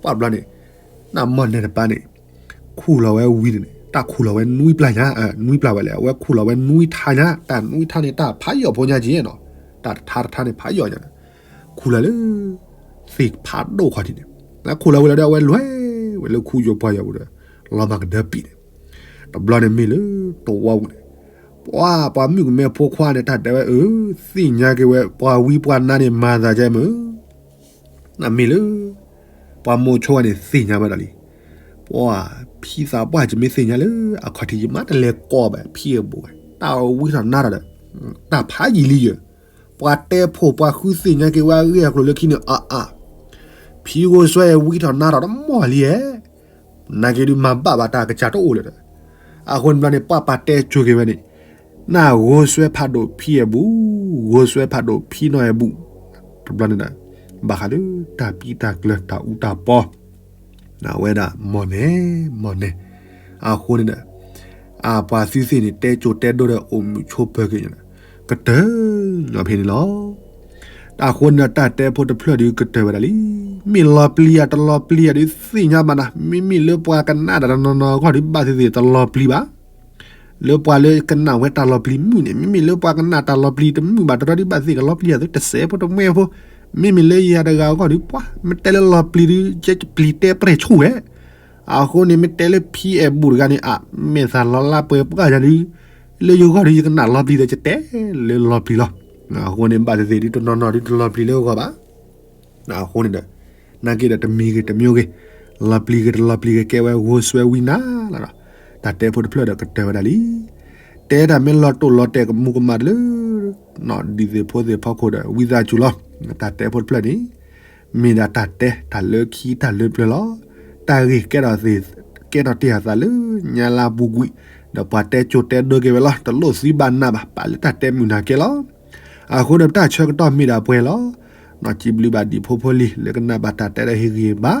ပှၢ်ဘျီန့ၣ် နမီၢ်နဲၣ်တပၤန့ၣ် ခူၣ်လီၤဝဲဝံၤန့ၣ်န့ၣ် တၢ်ခူၣ်လီၤဝဲနွံပျၢ်ညါ, နွံပျၢ်ဝဲလဲၣ်, အဝဲခူၣ်လီၤဝဲနွံထါညါ, တၢ်နွံထါန့ၣ် တၢ်ဖးယိာ်ဖိညါက့ၤနီၤ, တၢ်တထါတထါန့ၣ် ဖးယိာ်ညါ, ခူၣ်လီၤလၢ သ့ၣ်ဖးဒိၣ်ခီၣ်ထံးန့ၣ်, နခူၣ်လီၤဝဲလီၤဒီး အဝဲလွဲၢ်ဝဲလၢခူယိာ်ပှၢ်ယိာ်ပူၤဒီး လီၤမၢ်ကဒၢပံာ်န့ၣ်, တဘျီန့ၣ်မ့ၢ်လၢတဝီပူၤန့ၣ်, ပှၤ ပှၤမုၣ်ကမဲဖိခွါန့ၣ် တၢ်တဲဝဲအၢ, သ့ၣ်ညါက့ၤဝဲ ပှၤဝံပှၤနါန့ၣ် မၤသးကဲမုၢ် နမ့ၢ်လၢ ပှၤမိၤဆိဝဲန့ၣ် သ့ၣ်ညါဝဲဒၣ်လံ. ပှၤ ဖံသးပှၢ် ယမ့ၢ်သ့ၣ်ညါလၢ အခီၣ်ထံးယမါတလဲၤကိးဘၣ် ဖံအဘူးဝဲ တၢ်ဝံထီၣ်နါထီၣ်ဒီး တၢ်ဖးယံာ်လံယဲ, ပှၤတဲဖိပှၤဃုသ့ၣ်ညါက့ၤဝဲအဂ့ၢ်အကျိၤလၢခံန့ၣ် အါအါ, ဖံဂိၢ်စွဲဝံထီၣ်နါထီၣ်တမီၢ်လံဧဲ နာ်က့ဒုးမၤဘၣ်ဘၣ်တၢ်ကစၢ်တအိၣ်လၢၤဒီး, အဃိန့ၣ်ဘျီန့ၣ် ပှၤပာ်တဲစိၤက့ၤဝဲန့ၣ်, နဂိၢ်စွဲဖးဒိၣ်ဖံအဲၣ်ဘူၣ်, ဂိၢ်စွဲဖးဒိၣ်ဖံနီၢ်အဲၣ်ဘူၣ်, တဘျီန့ၣ်ဒီး, ဘၣ်ဃးလၢတၢ်ပံတၢ်ကျၢၤတၢ်အူတၢ်ပီ, အဝဲဒၣ်မီၢ်နဲၣ်, မီၢ်နဲၣ်, အဃိန့ၣ်ဒီး အပှၤသုသ့ၣ်န့ၣ် တဲစိၤတဲဒိၣ်ဒီးအိၣ်မုာ်ဆိးပၢၤက့ၤန့ၣ်, ကတၢၢ်လီၤဖဲန့ၣ်လီၤ. အဃိန့ၣ်ဒီး တၢ်တဲဖိတဖျၢၣ်ဒုးကတၢၢ်ဝဲဒၣ်လံ. မ့ၢ်လီၤပျံၤဧါတလီၤပျံၤဧါဒုးသ့ၣ်ညါဘၣ်နၤ, မ့မ့ၢ်လၢပှၤကနၣ်တၢ်တနီၤနီၤအဂီၢ်ဒုးဘၣ်သ့ၣ်သ့ၣ်တလီၤပျံၤဘၣ်. လၢပှၤလၢကနၣ်ဝဲတၢ်လီၤပျံၤမုာ်န့ၣ် မ့မ့ၢ်လၢပှၤကနၣ်တၢ်လီၤပျံၤတမုာ်ဘၣ်တရီဒုးဘၣ်သ့ၣ်ကလီၤပျံၤအသိး တစဲးဖိတမှဲဖိ, မ့မ့ၢ်လၢယၤတဂၤအဂီၢ်ဒီး ပှၤမ့ၢ်တဲလၢလီၤပျံၤဒီး ယပျံၤတဲပြဲၢ်ဆူၣ်ဝဲ, အဃိန့ၣ် မ့ၢ်တဲလၢဖံအဲၣ်ဘူၣ်တဂၤန့ၣ် အမဲာ်သၣ်လီၤလါပှဲၤပှၢ်ယၤဒီး လၢယဂီၢ်ဒီးယကနၣ်လီၤပျံၤဒီး ယတဲလၢလီၤပျံၤလီၤ. အဃိန့ၣ် ဘၣ်သ့ၣ်သ့ၣ်ဒုးတနီၤနီၤဒုးတလီၤပျံၤလၢအဂီၢ်ဘၣ်. အဃိန့ၣ်ဒီး နာ်က့ဒီးတမံၤဂ့ၤတမံၤဂ့ၤ, လီၤပျံၤဂ့ၤတလီၤပျံၤဂ့ၤ ကဲဝဲဂိၢ်စွဲဝံၤနၤလီၤဒီး တၢ်တဲဖိတဖျၢၣ်ဒီးကတၢၢ်ဝဲဒၣ်လံ. တဲတၢ်မ့ၢ်လီၤတိၢ်လီၤတဲာ်ကမူကမၣ်တလၢ ဒ်သိးဖိသ့ၣ်ဖီခိၣ်ဒီး ဝံသးစူၤလီၤ. တၢ်တဲဖိတဖျၢၣ်န့ၣ် မ့ၢ်ဒၣ်တၢ်တဲတၢ်လၢခံတၢ်လၢပျၢၤလီၤ. တၢ်ဂ့ၢ်ကဲထီၣ်သ့ၣ် ကဲထီၣ်တ့ၢ်အသးလၢညါလၢအပူၤကွံာ်, ဒီးပှၤတဲကၠိတဲဒိက့ၤဝဲလီၤ. တလိၣ်သံဘၣ်နးဘၣ် ပာ်လၢတၢ်တဲမုာ်နၤကဲလီၤ. အဃိဒီးပတၢ်ဆၢကတီၢ်မ့ၢ်ဒၣ်ပှဲၤလီၤ. နီၢ်ကံဘျုးဘၣ်ဒံးဖိဖိလံၤ လၢကနၣ်ဘၣ်တၢ်တဲဒီးဟ့ၣ်ဂံၢ်ဘါ,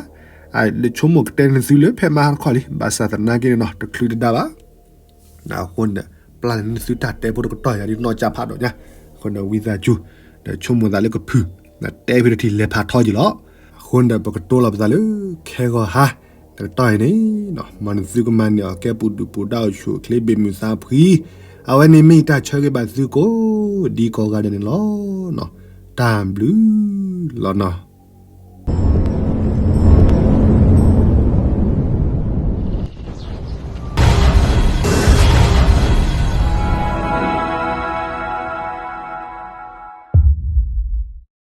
လၢဆိကမိၣ်ကတဲနသုလၢဖဲမဟါတခီလံ, ဘၣ်ဆၣ်သနာ်က့န့ၣ်နီၤ တချုးတဒါဘၣ်. အဃိန့ၣ်ဒီး ပျၢ်န့ၢ်နသုတၢ်တဲဖိတကတီၢ်ယၤဒ်နီၢ်ကၠၢ်ဖးဒိၣ်ညါ, အဃိန့ၣ်ဝံသးစူၤ ဒီးဆိကမိၣ်သးလၢကဖုၣ်, ဒီးတဲဖဲတထံၣ်လဲၤဖးထီယံၤလီၤ. အဃိန့ၣ်ဒီး ပကတိၤလီၤပသးလၢခဲဂီၤဟါ တကတီၢ်အံၤန့ၣ်, မ်နသုကမၤန့ၢ်အီၤကဲပူၤဒုၣ်ပူၤဒါအိၣ်ဆူၣ်အိၣ်ချ့ဘ့ၣ်မုၢ်သးဖှံ, အဝဲန့ၣ်မ့ၢ်ယတၢ်ဆၢဂ့ၤဘၣ်သုကိးဒံကိးဂၤဒဲးန့ၣ်လီၤ. တၢ်ဘျုးလီၤနီၤ.